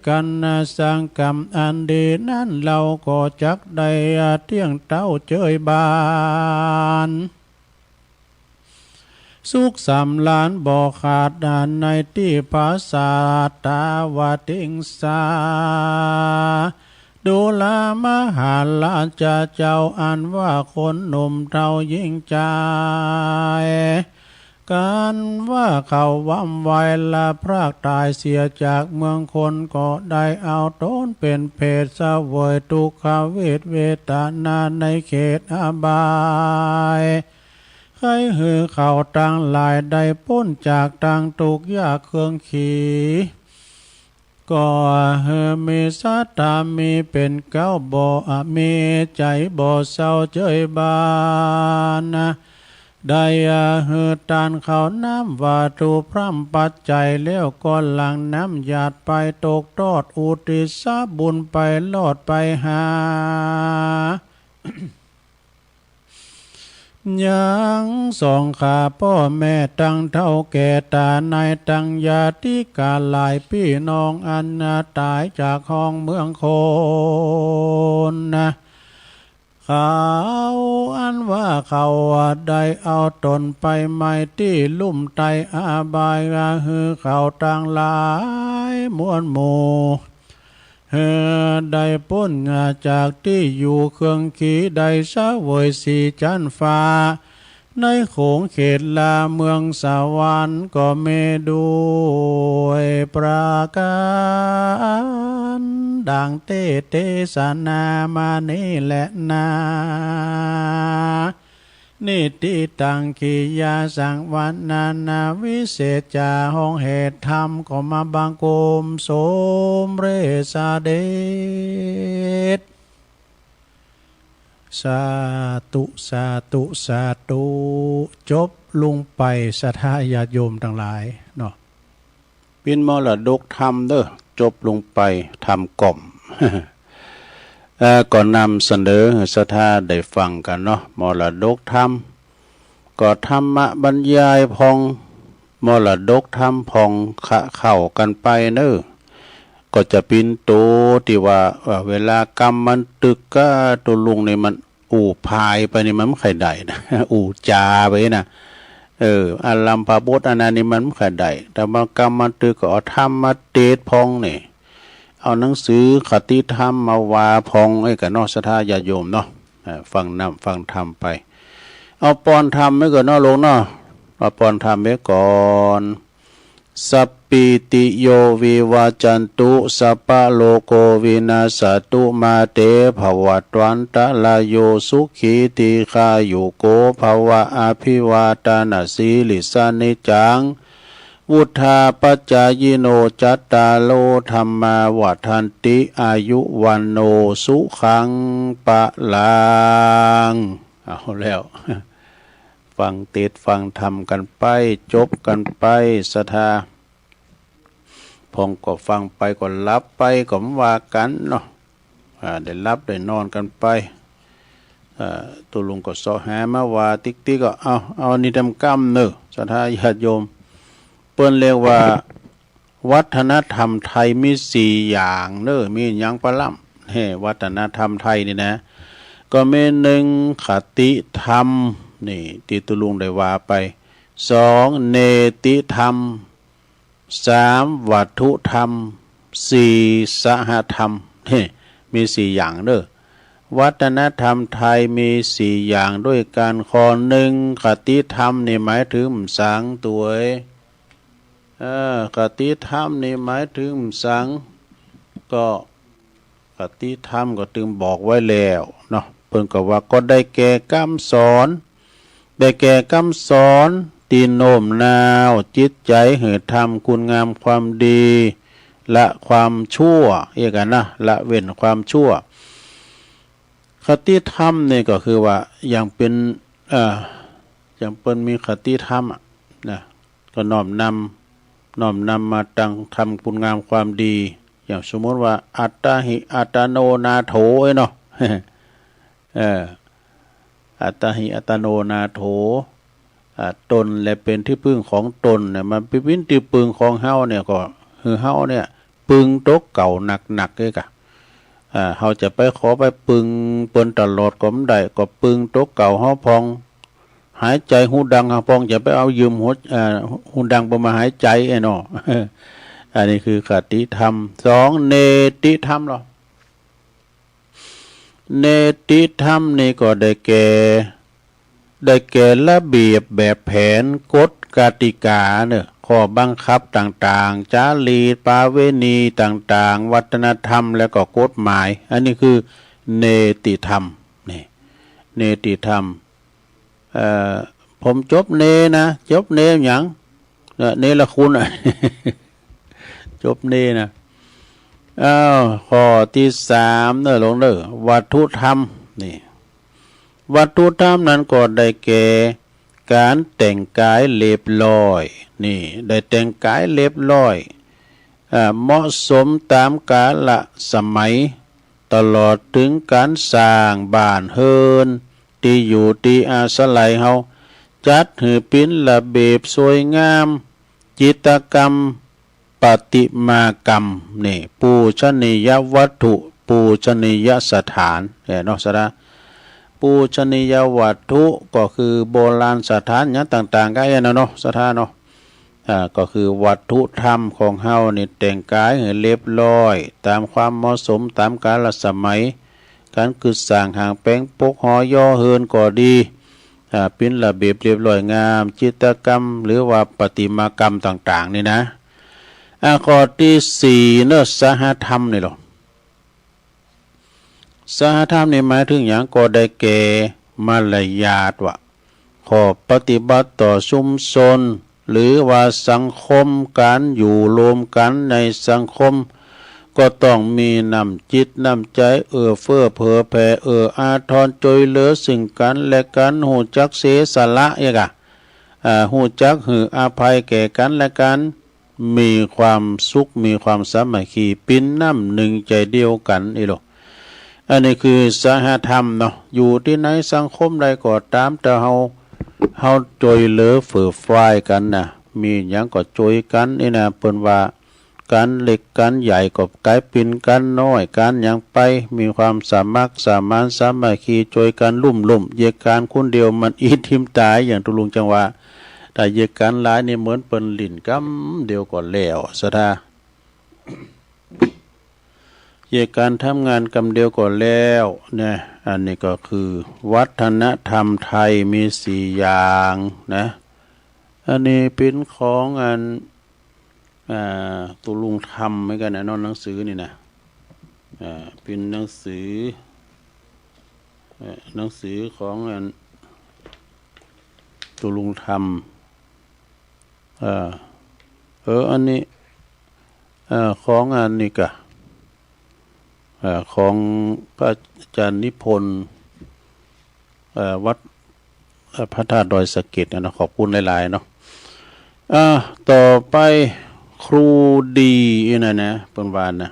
กัลสังกรรมอันดีนั้นเฮาก็จักได้เตี้ยงเต้าเจยบาน สุขสำราญบ่ขาดในตี้ผาสาทตาวติงสา ดูรามหาราชาเจ้า อันว่าคนหนุ่มเฒ่ายิ่งใจ๋ กันว่าเขาวำวายละพรากต๋ายเสียจากเมืองคน ก็ได้เอาต๋นเป๋นเปรตเสวยทุกขเวทเวทนาในเขตอบาย ใค่หื้อเขาตังหลายได้ป๊นจากตังตุ๊กข์ยากเครื่องขี ก็หื้อมีสัตตามีเป๋นเก๊า บ่มีใจ๋บ่เศร้าเจยบาน ได้หื้อตานข้าวน้ำวัตถุพร่ำปัจจัยแล้ว ก็หลั่งน้ำหยาดไปตกทอด อุทิศบุญไปลอดไปหา ยังสองข้าป้อแม่ตังเฒ่าแก่ต๋านายตังญาติกาหลายปี้น้องอันต๋ายจากห้องเมืองคนนะ เขาอันว่าเขาได้เอาต๋นไปไหม้ตี้ลุ่มไตอบาย หื้อเขาตังหลายมวลหมู่ หื้อได้ป๊นจากตี้อยู่เครื่องขี ได้เสวยสีจั๊นฟ้า ในโขงเขตลาเมืองสวรรค์ก็มีด้วยประก๋าน ดังเตสน์เตสนามานี้แลนา นิฏฐิตัง กิริยาสัง วรรณนา วิเศษจา ห้องแห่งธรรม ก็มาบังคมสมเร็จเสด็จ สาธุ สาธุ สาธุ จบลงไป ศรัทธาญาติโยมตังหลายเนาะ เป๋นมรดกธรรมเน่อ จบลงไป ธรรมกล่อม เอ่อ ก็นำเสนอหื้อศรัทธาได้ฟังกั๋นเนาะ มรดกธรรม ก็ธรรมบรรยายพ่อง มรดกธรรมพ่อง ขะเข้ากั๋นไปเน่อ ก็จะเป๋นตั๋วตี้ว่า เอ่อ เวลากำมันตึกกับตุ๊ลุงนี่มัน อู้ผายไปนี่มันบ่ใค่ได้นะ อู้จ๋าไปนะ เออ อารัมภบทอันนั้นนี่มันบ่ใค่ได้ แต่ว่ากำมันตึกก็เอาธรรมมาเตสน์พ่องนี่ เอาหนังสือคติธรรมมาว่าพ่อง เอ้ย กั๋นเนาะ ศรัทธาญาติโยมเนาะ เออ ฟังนำ ฟังธรรมไป เอาปอนธรรมไว้ก่อนเนาะลุงเนาะ เอาปอนธรรมไว้ก่อน สัพพีติโยวิวัจจันตุ สัพพะโรโควินัสสะตุ มาเตภวัตวันตะราโย สุขีทีฆายุโกภวะ อะภิวาทะนะสีลิสสะ นิจจัง วุฑฒาปะจายิโน จัตตาโรธัมมา วัฑฒันติ อายุ วัณโณ สุขัง พะลัง เอาแล้ว ฟังเตสน์ฟังธรรมกั๋นไป จบกั๋นไป ศรัทธา พ่องก็ฟังไปก็หลับไปก็บ่ว่ากั๋นเนาะ อ่า ได้หลับได้นอนกั๋นไป อ่า ตุ๊ลุงก็เซาะหามาว่าติ๊กๆ ก็ เอา เอานี่ต๋ามกำเน่อ ศรัทธาญาติโยม เปิ้นเรียกว่า วัฒนธรรมไทยมีสี่อย่างเน่อ มีหยังปะล่ำ เฮ้ วัฒนธรรมไทยนี่นะ ก็มีหนึ่ง คติธรรม นี่ ตี้ตุ๊ลุงได้ว่าไป สอง เนติธรรม สาม วัตถุธรรม สี่ สหธรรม เฮ้ มีสี่อย่างเน่อ วัฒนธรรมไทยมีสี่อย่างด้วยกั๋น ข้อหนึ่ง คติธรรมนี่หมายถึงสัง ตวย เออ คติธรรมนี่หมายถึงสัง ก็ คติธรรมก็ตึงบอกไว้แล้วเนาะ เปิ้นก็ว่า ก็ได้แก่กำสอน ได้แก่กำสอนตี้โน้มน้าวจิตใจ๋หื้อทำคุณงามความดี ละความชั่ว เรียกกั๋นนะ ละเว้นความชั่ว คติธรรมนี่ก็คือว่า อย่างเป๋น เอ่อ อย่างเปิ้นมีคติธรรมอะ นะ ก็น้อมนำ น้อมนำมาตังทำคุณงามความดี อย่างสมมุติว่า อัตตาหิอัตตโนนาโถ เอ้ยเนาะ เออ อัตตาหิอัตตโนนาโถ อ่า ตนแลเป๋นตี้ปึ้งของตนเนี่ย มันไปเป๋นตี้ปึ้งของเฮาเนี่ย ก็หื้อเฮาเนี่ย ปึงตั๋วเก่าหนักๆ เอ้ยกะ อ่า เฮาจะไปขอไปปึงเปิ้นตลอดก็บ่ได้ ก็ปึงตั๋วเก่าเฮาพ่อง หายใจ๋ฮูดังเฮาพ่อง จะไปเอายืมฮู เอ่อ ฮูดังเปิ้นมาหายใจ๋ ไอ้เนาะ อันนี้คือคติธรรม สอง เนติธรรมลอ เนติธรรมนี่ก็ได้แก่ ได้แก่ระเบียบแบบแผน กฎกติกาเน่อ ข้อบังคับต่างๆ จารีตประเวณีต่างๆ วัฒนธรรม แล้วก็กฎหมาย อันนี้คือเนติธรรม นี่ เนติธรรม เอ่อ ผมจบเนนะ จบเนหยัง เอ่อ เนรคุณอะ จบเนนะ อ้าว ข้อตี้สามเน่อลุงเน่อ วัตถุธรรม นี่ วัตถุธรรมนั้นก็ได้แก่ ก๋านแต่งก๋ายเรียบร้อย นี่ ได้แต่งก๋ายเรียบร้อย อ่า เหมาะสมต๋ามกาละสมัย ตลอดเถิงก๋านสร้างบ้านเฮือน ตี้อยู่ตี้อาศัยเฮา จัดหื้อเป๋นระเบียบสวยงาม จิตรกรรม ประติมากรรม นี่ ปูชนียวัตถุ ปูชนียสถาน เอ้อ เนาะ ศรัทธา ปูชนียวัตถุก็คือโบราณสถานหยังต่างๆ ก็เอ้อ เนาะ ศรัทธาเนาะ อ่า ก็คือวัตถุธรรมของเฮานี่แต่งก๋ายหื้อเรียบร้อย ต๋ามความเหมาะสม ต๋ามกาลสมัย ก๋านกึ๊ดสร้างหางแป๋งปกหอหย่อเฮือนก็ดี อ่า เป๋นระเบียบเรียบร้อยงาม จิตรกรรม หรือว่าประติมากรรมต่างๆ นี่นะ อ่า ข้อตี้สี่เนาะ สหธรรมนี่ลอ สหธรรมนี่หมายเถิงหยัง ก็ได้แก่มารยาทว่า ข้อปฏิบัติต่อชุมชน หรือว่าสังคม ก๋านอยู่รวมกั๋นในสังคม ก็ต้องมีน้ำจิตน้ำใจ๋ เอื้อเฟื้อเผื่อแผ่ เอื้ออาทร จ้วยเหลือซึ่งกั๋นและกั๋น ฮู้จักเสียสละ เอกะ อ่า ฮู้จักหื้ออภัยแก่กั๋นและกั๋น มีความสุข มีความสามัคคี เป๋นน้ำนึ่งใจ๋เดียวกั๋น อี้ลอ อันนี้คือสหธรรมเนาะ อยู่ตี้ไหนสังคมใดก็ต๋าม ถ้าเฮา เฮาจ้วยเหลือเฟื่อฟายกั๋นนะ มีหยังก็จ้วยกั๋น นี่นะ เปิ้นว่า ก๋านเล็กก๋านใหญ่ก็ก๋ายเป๋นก๋านน้อย ก๋านหยังไป มีความสมัครสมานสามัคคี จ้วยกั๋นลุ่มๆ เยียะก๋านคนเดียวมันอิดหิมต๋าย อย่างตุ๊ลุงจังว่า ถ้าเยียะก๋านหลายนี่เหมือนเปิ้นหลิ้นกำเดียวก็แล้ว ศรัทธา เยียะก๋านทำงานกำเดียวก็แล้วนะ อันนี้ก็คือวัฒนธรรมไทยมีสี่อย่างนะ อันนี้เป๋นของอัน อ่า ตุ๊ลุงธรรมเหมือนกั๋นนะเนาะ หนังสือนี่นะ อ่า เป๋นหนังสือ เอ่อ หนังสือของอัน ตุ๊ลุงธรรม เอ่อ เออ อันนี้ เอ่อ ของอันนี้กะ เอ่อ ของพระอาจารย์นิพนธ์ เอ่อ วัด เอ่อ พระธาตุดอยสะเก็ดนะเนาะ ขอบคุณหลายๆ เนาะ อ่า ต่อไป ครูดีนะ นะ เปิ้นว่านะ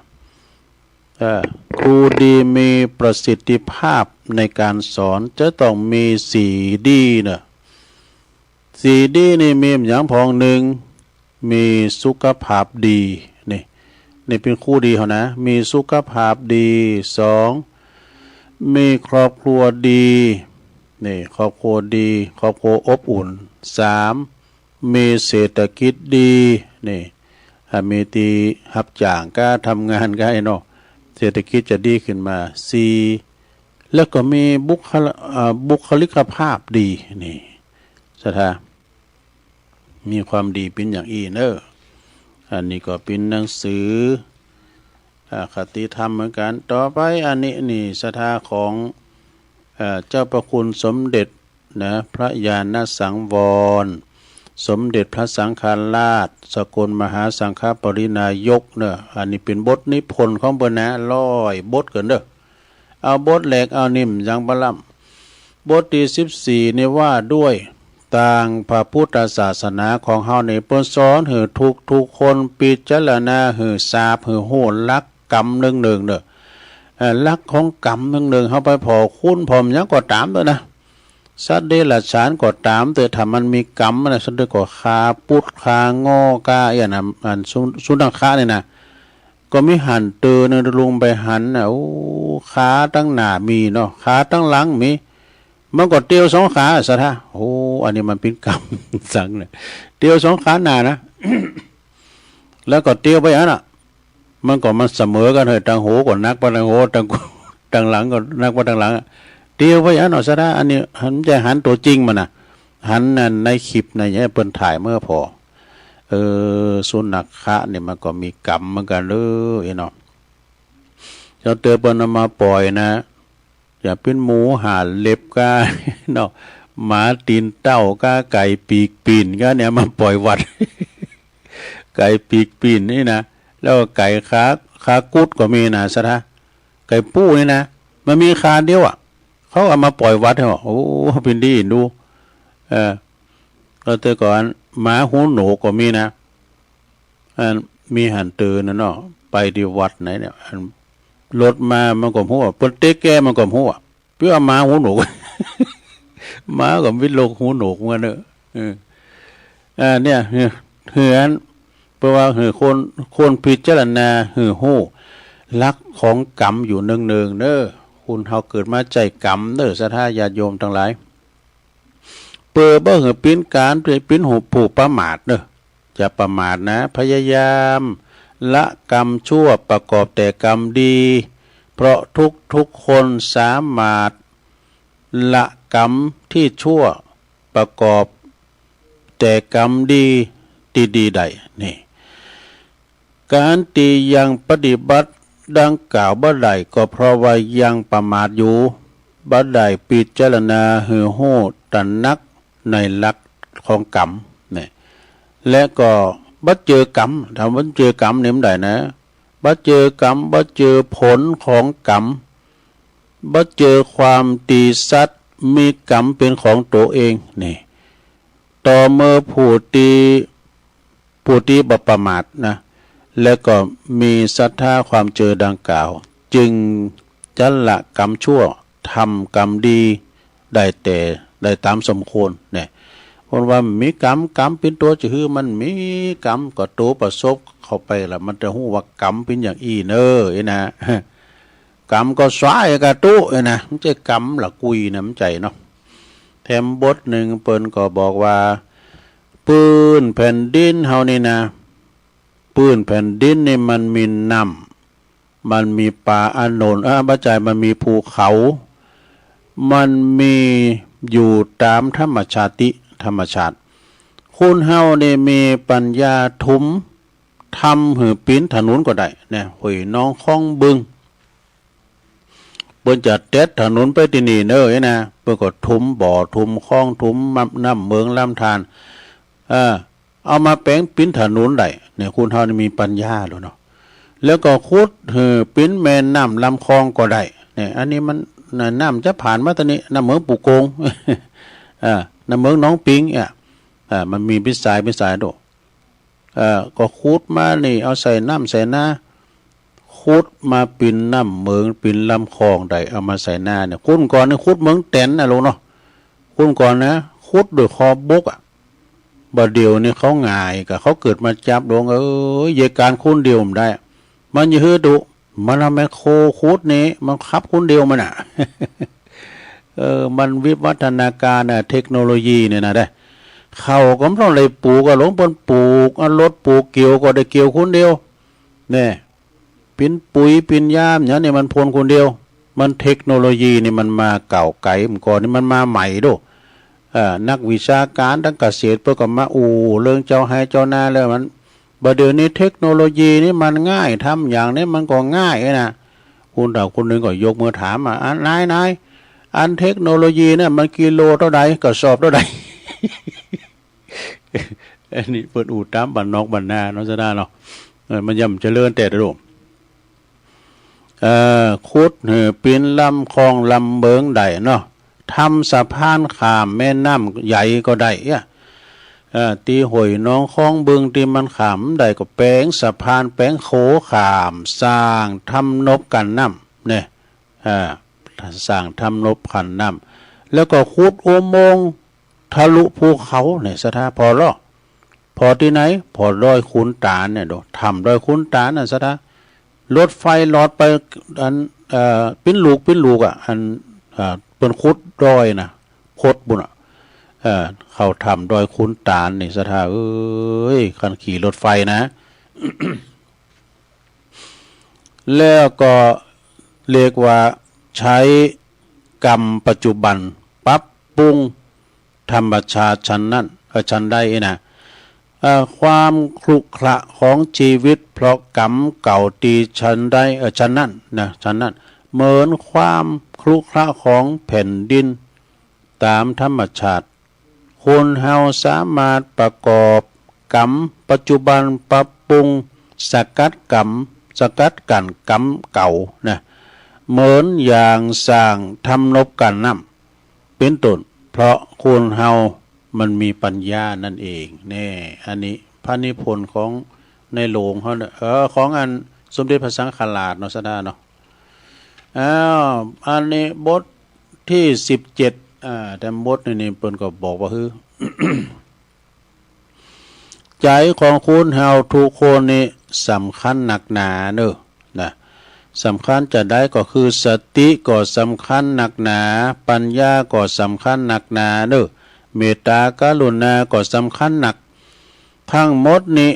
เอ่อ ครูดีมีประสิทธิภาพในการสอน จะต้องมีสี่ดีเนาะ สี่ดีนี่มีหยังพ่อง หนึ่ง มีสุขภาพดี นี่ นี่เป๋นครูดีเฮานะ มีสุขภาพดี สอง มีครอบครัวดี นี่ ครอบครัวดี ครอบครัวอบอุ่น สาม มีเศรษฐกิจดี นี่ อ่า มีตี้ฮับจ้างก้า ทำงานก้า ไอ้เนาะ เศรษฐกิจจะดีขึ้นมา สี่ แล้วก็มีบุคละ อ่า บุคลิกภาพดี นี่ ศรัทธา มีความดีเป๋นอย่างอี้เนาะ อันนี้ก็เป๋นหนังสือ อ่า คติธรรมเหมือนกั๋น ต่อไปอันนี้ นี่ ศรัทธา ของ เอ่อ เจ้าพระคุณสมเด็จนะ พระญาณสังวร สมเด็จพระสังฆราช สกลมหาสังฆปริณายกเนาะ อันนี้เป๋นบทนิพนธ์ของเปิ้นนะ ร้อยบทกั๋นเนาะ เอาบทแรก เอานิ่มยังบ่ล้ำ บทตี้สิบสี่นี่ว่าด้วยตางพระพุทธศาสนาของเฮานี่ เปิ้นสอนหื้อทุกๆ คนพิจารณาหื้อทราบ หื้อฮู้หลักกรรมเนืองๆ เนาะ เอ่อ หลักของกรรมเนืองๆ เฮาไปผ่อคนผ่อหยังก็ต๋ามเต๊อะนะ สัตว์เดรัจฉานก็ต๋ามเต๊อะ ถ้ามันมีกรรมนะ สัตว์เดรัจฉานก็ฆ่า ปุดฆ่า ง่อ ก้า อย่างนั้น อันสุ สุนัขะนี่นะ ก็มีหันเต๋อเนาะ ตุ๊ลุงไปหันนะ โอ้ ขาตังหน้ามีเนาะ ขาตังหลังมี มันก็เตียวสองขา ศรัทธา โอ้ อันนี้มันเป๋นกรรมสังนะ เตียวสองขาหน้านะ แล้วก็เตียวไปอันน่ะ มันก็มันเสมอกั๋นเฮ้ย ตังหัวก็หนักไปตังหัว ตัง ตังหลังก็หนักไปตังหลังอะ เตียวไปอันเนาะ ศรัทธา อันนี้หัน จะหันตั๋วจริงมันน่ะ หันอันในคลิปนะ เนี่ย เปิ้นถ่ายเมื่อผ่อ เออ สุนัขะนี่มันก็มีกรรมเหมือนกั๋นเด้อ ไอ้เนาะ เจ้าเต๋อเปิ้นเอามาป่อยนะ จะเป๋นหมูห้าเล็บก้าเนาะ หมาตี๋นเต้าก้า ไก่ปีกปี๋นก้าเนี่ย มาป่อยวัด ไก่ปีกปี๋นนี่นะ แล้วก็ไก่ขา ขากุดก็มีนะ ศรัทธา ไก่ปูนี่นะ มันมีขาเดียวอะ เขาเอามาป่อยวัดเหรอ โอ้ เป๋นดีดู เออ ก็แต่ก่อนหมาหูหนวกก็มีนะ อันมีหันเต๋อนะเนาะ ไปตี้วัดไหนเนี่ย อันรถมามันก็ฮู้อะ เปิ้นเต๊ะแกมันก็ฮู้อะ เปื้อหมาหูหนวก หมาก็มีโรคหูหนวกเหมือนกั๋นเนาะ เออ อ่า เนี่ย หื้อ หื้ออัน เปิ้นว่าหื้อคน คนพิจารณาหื้อฮู้หลักของกรรมอยู่เนืองๆ เนาะ คนเฮาเกิดมาใจ๊กรรมเนาะ ศรัทธาญาติโยมตังหลาย เปื้อบ่หื้อเป๋นก๋าน เป๋นผู้ประมาทเนาะ จะประมาทนะ พยายามละกรรมชั่วประกอบแต่กรรมดี เพราะทุกๆ คนสามารถละกรรมที่ชั่ว ประกอบแต่กรรมดีตี้ดีได้ นี่ ก๋านตี้ยังปฏิบัติดังกล่าวบ่ได้ ก็เพราะว่ายังประมาทอยู่ บ่ได้พิจารณาหื้อฮู้ตระหนักในหลักของกรรม นี่ และก็บ่เจอกรรม ถ้าบ่เจอกรรมนี่บ่ได้นะ บ่เจอกรรม บ่เจอผลของกรรม บ่เจอความตี้สัตว์มีกรรมเป๋นของตั๋วเอง นี่ ต่อเมื่อผู้ตี้ ผู้ตี้บ่ประมาทนะ และก็มีศรัทธาความเจอดังกล่าว จึงจะละกรรมชั่ว ทำกรรมดีได้แต่ ได้ต๋ามสมควร เนี่ย เปิ้นว่ามีกรรม กรรมเป๋นตั๋วจะหื้อมันมีกรรม ก็ตั๋วประสบเข้าไปละ มันจะฮู้ว่ากรรมเป๋นอย่างอี้เน่อ อี้นะ กรรมก็สายกะตุ๊ อี้นะ บ่ใจ้กรรมละกุยนะ บ่ใจ้เนาะ แถมบทนึ่งเปิ้นก็บอกว่า ปื้นแผ่นดินเฮานี่นะ ปื้นแผ่นดินนี่มันมีน้ำ มันมีป่าอโนน เอ้อ บ่ใจ้ มันมีภูเขา มันมีอยู่ต๋ามธรรมชาติ ธรรมชาติ คนเฮานี่มีปัญญาถม ทำหื้อเป๋นถนนก็ได้ เนี่ย ห้วยนองคองบึง เปิ้นจะเต็ดถนนไปตี้นี่เน่อ อี้นะ เปิ้นก็ถมบ่อ ถมคลอง ถมน้ำเหมิงลำธาร เออ เอามาแป๋งเป๋นถนนได้ เนี่ย คนเฮานี่มีปัญญาแล้วเนาะ แล้วก็ขุดหื้อเป๋นแม่น้ำลำคลองก็ได้ เนี่ย อันนี้มัน น้ำจะผ่านมาตางนี้ น้ำเหมิงปู่โกง เออ น้ำเหมิงหนองปิง เนี่ย เออ มันมีเป๋นสาย เป๋นสายโด เออ ก็ขุดมานี่ เอาใส่น้ำใส่นา ขุดมาเป๋นน้ำเหมิง เป๋นลำคลองได้ เอามาใส่นาเนี่ย คนก่อนนี่ขุดเหมิงแต๋นนะลูกเนาะ คนก่อนนะ ขุดโดยคอบกอะ บ่าเดี่ยวนี้เขาหงายกา เขาเกิดมาจับหลวง เอ้ย เยียะก๋านคนเดียวบ่ได้ มันจะหื้อดุ มันเอาแมคโครขุดนี่ มันขับคนเดียวมันน่ะ เออ มันวิวัฒนาการน่ะ เทคโนโลยีเนี่ยนะ ได้ ข้าวก็บ่ต้องได้ปลูกอะ หลวงเปิ้นปลูก เอารถปลูก เกี่ยวก็ได้เกี่ยวคนเดียว แน่ เป๋นปุ๋ยเป๋นยาหยังนี่มันพ่นคนเดียว มันเทคโนโลยีนี่มันมาเก่าไก๋ เมื่อก่อนนี่มันมาใหม่โด เอ่อ นักวิชาก๋านตางเกษตรเปิ้นก็มาอู้เรื่องเจ้าไฮ่เจ้านาแล้วมัน บ่าเดี่ยวนี้เทคโนโลยีนี่มันง่าย ทำหยังนี่มันก็ง่ายนะ คนเฒ่าคนนึ่งก็ยกมือถามอะ อัน นาย นาย อันเทคโนโลยีเนี่ยมันกิโลเต้าใด กระสอบเต้าใด อันนี้เปิ้นอู้ต๋ามบ้านนอกบ้านนาเนาะ จะได้เนาะ เออ มันย่อมเจริญแต๊โด เอ่อ ขุดหื้อเป๋นลำคลองลำเหมิงได้เนาะ ทำสะพานข้ามแม่น้ำใหญ่ก็ได้อะ เอ่อ ตี้ห้วยนองคองบึงตี้มันข้ามได้ก็แป๋งสะพานแป๋งโขข้าม สร้างทำนบกั้นน้ำ เนี่ย เอ่อ สร้างทำนบกั้นน้ำ แล้วก็ขุดอุโมงค์ทะลุภูเขาเนี่ย ศรัทธา ผ่อลอ ผ่อตี้ไหน ผ่อดอยขุนตาลเนี่ยโด ถ้ำดอยขุนตาลน่ะ ศรัทธา รถไฟลอดไป อัน เอ่อ เป๋นลูกเป๋นลูกอะ อัน เอ่อ เปิ้นขุดดอยนะ คดปู้นอะ เอ่อ เข้าถ้ำดอยขุนตาลนี่ ศรัทธาเอ้ย คันขี่รถไฟนะ แล้วก็เรียกว่าใจ๊กรรมปัจจุบันปรับปรุงธรรมชาติฉันนั้น เอ่อ ฉันใดนะ เอ่อ ความขรุขระของชีวิตเพราะกรรมเก่าตี้ฉันใด เอ่อ ฉันนั้นนะ ฉันนั้น เหมือนความขรุขระของแผ่นดินต๋ามธรรมชาติ คนเฮาสามารถประกอบกรรมปัจจุบันปรับปรุงสกัดกรรม สกัดกั้นกรรมเก่านะ เหมือนอย่างสร้างทำนบกั้นน้ำ เป๋นต้น เพราะคนเฮามันมีปัญญานั่นเอง แน่ อันนี้พระนิพนธ์ของในหลวงเขาเนี่ย เออ ของอันสมเด็จพระสังฆราชเนาะ ศรัทธาเนาะ อ้าว อันนี้บทตี้สิบเจ็ด อ่า แต่บทนี้นี่เปิ้นก็บอกว่า คือ ใจ๋ของคนเฮาทุกคนนี่สำคัญนักหนาเน่อ นะ สำคัญจะใดก็คือสติก็สำคัญนักหนา ปัญญาก็สำคัญนักหนาเน่อ เมตตากรุณาก็สำคัญนัก ทั้งหมดนี้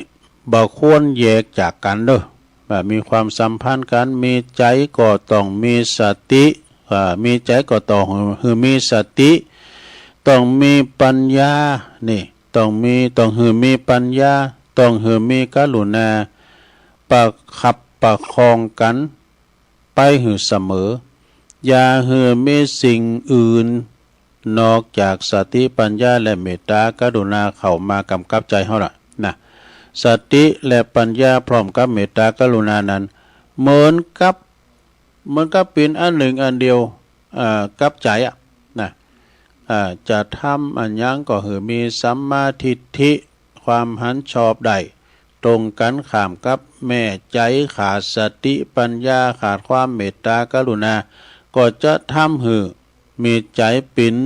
บ่ควรแยกจากกั๋นเน่อ ว่ามีความสัมพันธ์กั๋น มีใจ๋ก็ต้องมีสติ อ่า มีใจ๋ก็ต้องหื้อ หื้อมีสติ ต้องมีปัญญา นี่ ต้องมี ต้องหื้อมีปัญญา ต้องหื้อมีกรุณา ประคับประคองกั๋น ไปหื้อเสมอ อย่าหื้อมีสิ่งอื่นนอกจากสติปัญญาและเมตตากรุณาเข้ามากำกับใจ๋เฮาละนะ สติและปัญญาพร้อมกับเมตตากรุณานั้น เหมือนกับ เหมือนกับเป๋นอันนึ่งอันเดียว อ่า กับใจ๋อะนะ อ่า จะทำอะหยังก็หื้อมีสัมมาทิฏฐิ ความหันชอบได้ ตรงกั๋นข้ามกับแม่ใจ๋ขาดสติปัญญา ขาดความเมตตากรุณา ก็จะทำหื้อมีใจ๋เป๋น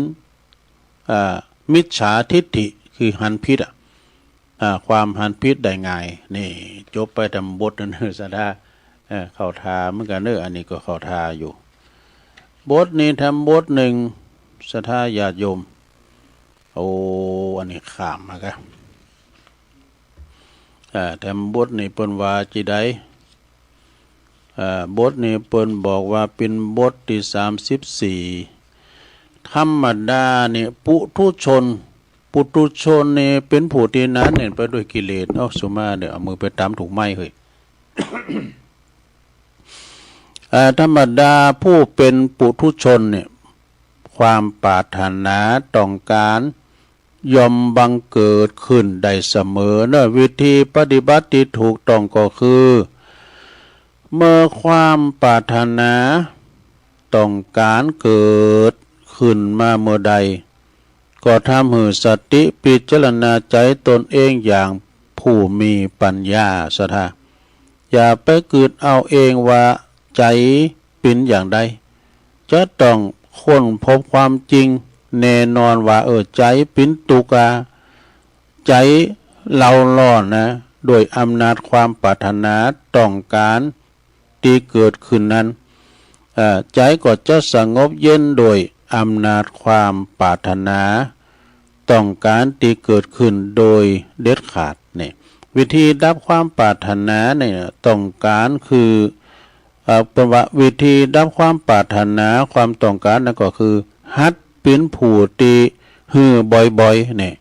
อ่า มิจฉาทิฏฐิ คือหันผิดอะ อ่า ความหันผิดได้ง่าย นี่ จบไปต๋ามบทนั้น ศรัทธา เออ เข้าท่าเหมือนกั๋นเนอะ อันนี้ก็เข้าท่าอยู่ บทนี้แถมบทนึ่ง ศรัทธาญาติโยม โอ้ อันนี้ข้ามมากะ อ่า แถมบทนี้เปิ้นว่าจีใด อ่า บทนี้เปิ้นบอกว่าเป๋นบทตี้สามสิบสี่ ธรรมดานี่ ปุถุชน ปุถุชนนี่เป๋นผู้ตี้หนาแน่นไปด้วยกิเลส เอ้า สุมาเดี๋ยวเอามือไปตำถูกไม้เฮ้ย อ่า ธรรมดาผู้เป๋นปุถุชนเนี่ย ความปรารถนาต้องก๋าน ย่อมบังเกิดขึ้นได้เสมอเนอะ วิธีปฏิบัติตี้ถูกต้องก็คือ เมื่อความปรารถนาต้องก๋านเกิดขึ้นมาเมื่อใด ก็ทำหื้อสติพิจารณาใจ๋ตนเองอย่างผู้มีปัญญา ศรัทธา อย่าไปกึ๊ดเอาเองว่าใจ๋เป๋นอย่างใด จะต้องค้นพบความจริงแน่นอนว่า เออ ใจ๋เป๋นตุ๊กข์อะ ใจ๋เร่าร้อนนะ ด้วยอำนาจความปรารถนาต้องก๋านตี้เกิดขึ้นนั้น เอ่อ ใจ๋ก็จะสงบเย็นโดยอำนาจความปรารถนา ต้องก๋านตี้เกิดขึ้นโดยเด็ดขาด นี่ วิธีดับความปรารถนาเนี่ย ต้องก๋านคือ เอ่อ เปิ้นว่าวิธีดับความปรารถนา ความต้องก๋านนั้นก็คือ หัดเป๋นผู้ตี้หื้อบ่อยๆ นี่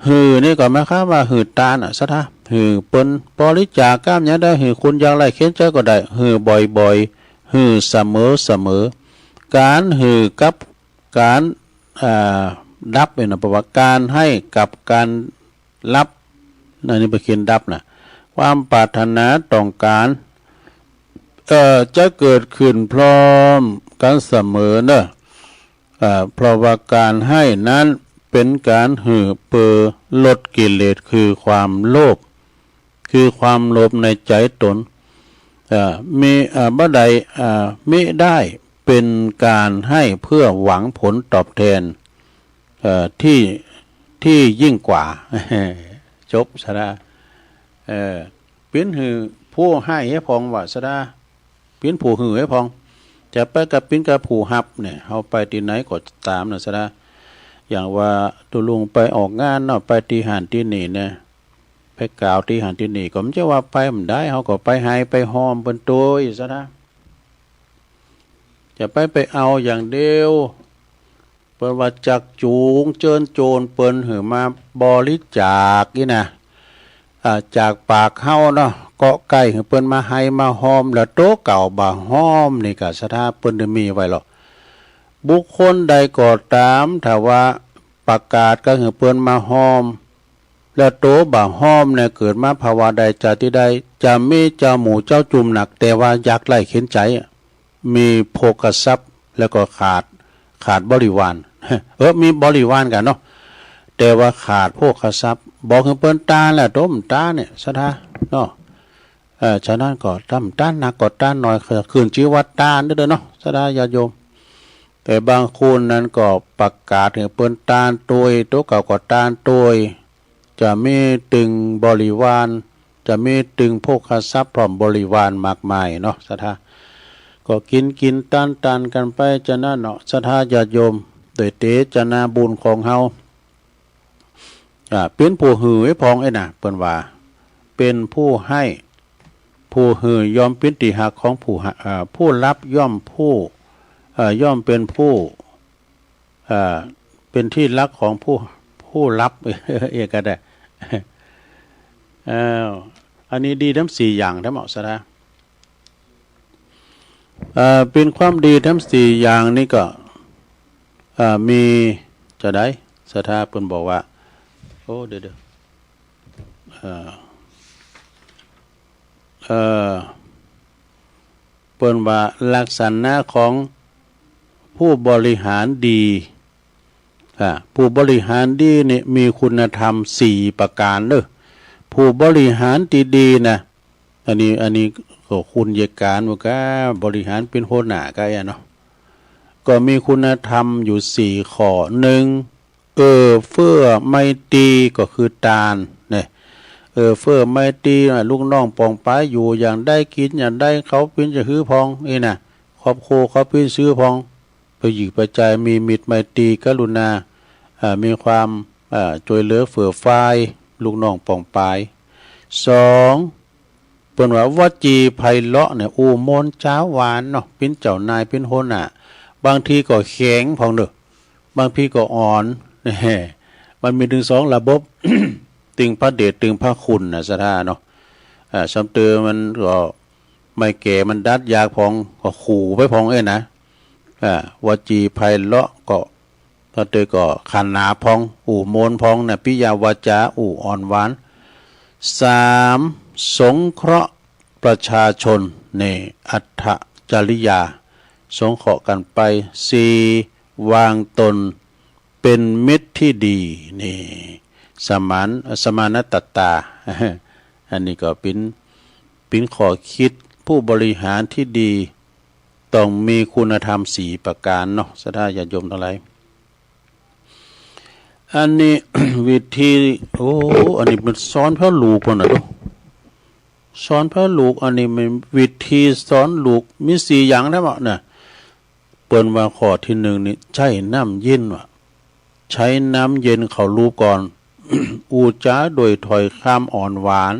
หื้อนี่ก็หมายความว่าหื้อตานอะ ศรัทธา หื้อเปิ้นบริจาคกำหยังได้ หื้อคนยากไร้เข็ญใจ๋ก็ได้ หื้อบ่อยๆ หื้อเสมอๆ ก๋านหื้อกับก๋าน อ่า ดับเนี่ยนะ แปลว่าก๋านหื้อกับก๋านรับ อันนี้เปิ้นเขียนดับนะ ความปรารถนาต้องก๋าน เอ่อ จะเกิดขึ้นพร้อมกั๋นเสมอเนอะ เอ่อ เพราะว่าก๋านหื้อนั้นเป๋นก๋านหื้อเปื้อลดกิเลสคือความโลภ คือความโลภในใจ๋ตน เอ่อ มิ เอ่อ บ่ได้ เอ่อ มิได้เป๋นก๋านหื้อเปื้อหวังผลตอบแทน เอ่อ ตี้ ตี้ยิ่งกว่า จบ ศรัทธา เอ่อ เป๋นหื้อผู้หื้อหื้อผ่องว่า ศรัทธา เป๋นผู้หื้อหื้อผ่อง จะไปกับเป๋นกับผู้ฮับเนี่ย เฮาไปตี้ไหนก็ต๋ามนะ ศรัทธา อย่างว่าตุ๊ลุงไปออกงานเนาะ ไปตี้หั้นตี้นี่เนี่ย ไปกล่าวตี้หั้นตี้นี่ ก็บ่ใจ้ว่าไปบ่ได้ เฮาก็ไปไห้ไปฮอมเปิ้นตวย ศรัทธา จะไป ไปเอาอย่างเดียว เปิ้นว่าจักจูงเจิญโจรเปิ้นหื้อมาบริจาคนี่นะ อ่า จากปากเฮาเนาะ เกาะใก้หื้อเปิ้นมาไห้มาฮอม แล้วตั๋วเก่าบ่ฮอมนี่กะ ศรัทธา เปิ้นได้มีไว้หรอก บุคคลใดก็ต๋าม ถ้าว่าประกาศกั๋นหื้อเปิ้นมาฮอม แล้วตั๋วบ่ฮอมเนี่ย เกิดมาภาวะใดจาติใด จะมีเจ้าหมู่เจ้าจุมนัก แต่ว่ายากไร้เข็ญใจ๋อะ มีโภคทรัพย์ แล้วก็ขาด ขาดบริวาร เออ มีบริวารกั๋นเนาะ แต่ว่าขาดโภคทรัพย์ บอกหื้อเปิ้นตานแล้ว ตั๋วบ่ตานเนี่ย ศรัทธา เนาะ เอ่อ ฉะนั้นก็ต๋ามตานนักก็ตานน้อย ขึ้นจื้อว่าตานเด้อเนาะ ศรัทธาญาติโยม แต่บางคนนั้นก็ประกาศหื้อเปิ้นตานตวย ตั๋วเก่าก็ตานตวย จะมีตึงบริวาร จะมีตึงโภคทรัพย์พร้อมบริวารมากมายเนาะ ศรัทธา ก็กิ๋นกิ๋นตานตานกั๋นไปจานั้นเนาะ ศรัทธาญาติโยม โดยเตจนาบุญของเฮา อ่า เป๋นผู้หื้อหื้อผ่องไอ้นะ เปิ้นว่า เป๋นผู้หื้อ ผู้หื้อย่อมเป๋นตี้ฮักของผู้หื้อ อ่า ผู้ฮับย่อมผู้ เอ่อ ย่อมเป๋นผู้ อ่า เป็นตี้ฮักของผู้ ผู้ฮับ เออ ก็ได้ อ้าว อันนี้ดีทั้งสี่อย่าง ถามเอา ศรัทธา เอ่อ เป๋นความดีทั้งสี่อย่างนี้ก็ เอ่อ มีจะใด ศรัทธา เปิ้นบอกว่า โอ้ เดี๋ยว เดี๋ยว เอ่อ เอ่อ เปิ้นว่าลักษณะของผู้บริหารดี อ่า ผู้บริหารดีนี่มีคุณธรรมสี่ประก๋านเด้อ ผู้บริหารตี้ดีนะ อันนี้ อันนี้ก็คุณเยียะก๋านว่าก็บริหารเป๋นหัวหน้าก็อะเนาะ ก็มีคุณธรรมอยู่สี่ข้อ นึ่ง เอื้อเฟื้อไมตรี ก็คือตานเนี่ย เอื้อเฟื้อไมตรี ลูกน้องป่องปายอยู่อย่างใด กิ๋นอย่างใด เขาเป๋นจะหื้อพ่อง อี้นะ ครอบครัวเขาเป๋นจะหื้อพ่อง ไปหยิ่งไปจาย มีมิตรไมตรีกรุณา อ่า มีความ อ่า จ้วยเหลือเฟื่อฟาย ลูกน้องป่องปาย สอง เปิ้นว่าวจีไพเราะเนี่ย อู้ม่วนจาหวานเนาะ เป๋นเจ้านาย เป๋นหัวหน้า บางทีก็แข็งพ่องเนาะ บางทีก็อ่อน มันมีตึงสองระบบ ตึงพระเดช ตึงพระคุณนะ ศรัทธาเนาะ อ่า ซ้ำเติมมันก็ ไม้แก่มันดัดยากพ่อง ก็ขู่ไปพ่องเอ้ยนะ อ่า วจีไพเราะก็ ก็เตยก็ขนานพ่อง อู้ม่วนพ่องนะ ปิยวาจา อู้อ่อนหวาน สาม สงเคราะห์ประชาชน นี่ อัตถจริยา สงเคราะห์กั๋นไป สี่ วางตนเป๋นมิตรตี้ดี นี่ สมาน สมานตตา อันนี้ก็เป๋น เป๋นข้อคิดผู้บริหารตี้ดี ต้องมีคุณธรรมสี่ประก๋านเนาะ ศรัทธาญาติโยมตังหลาย อันนี้ วิธี โอ้ อันนี้มันสอนเปื้อลูกพ่องนะ ดู สอนเปื้อลูก อันนี้มันวิธีสอนลูก มีสี่อย่างนะบ่นะ เปิ้นว่าข้อตี้นึ่งนี่ ใจ๊น้ำเย็นว่ะ ใจ๊น้ำเย็นเข้าลูบก่อน อู้จ๋าโดยถ้อยคำอ่อนหวาน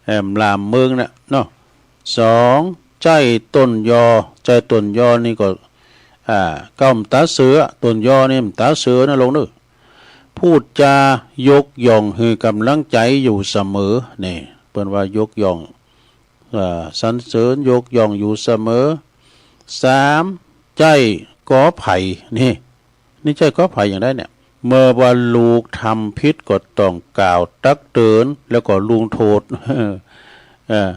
แหม ลามเมิงน่ะเนาะ สอง ใจ๊ต้นยอ ใจ๊ต้นยอนี่ก็ อ่า เก้าบ่ต๋าเสือ ต้นยอนี่บ่ต๋าเสือนะลูกเนาะ พูดจายกย่องหื้อก๋ำลังใจ๋อยู่เสมอ นี่ เปิ้นว่ายกย่อง เอ่อ สรรเสริญยกย่องอยู่เสมอ สาม ใจ๊กอไผ่ นี่ นี่ใจ๊กอไผ่อย่างใดเนี่ย เมื่อว่าลูกทำผิดก็ต้องกล่าวตักเตือน แล้วก็ลงโทษ เออ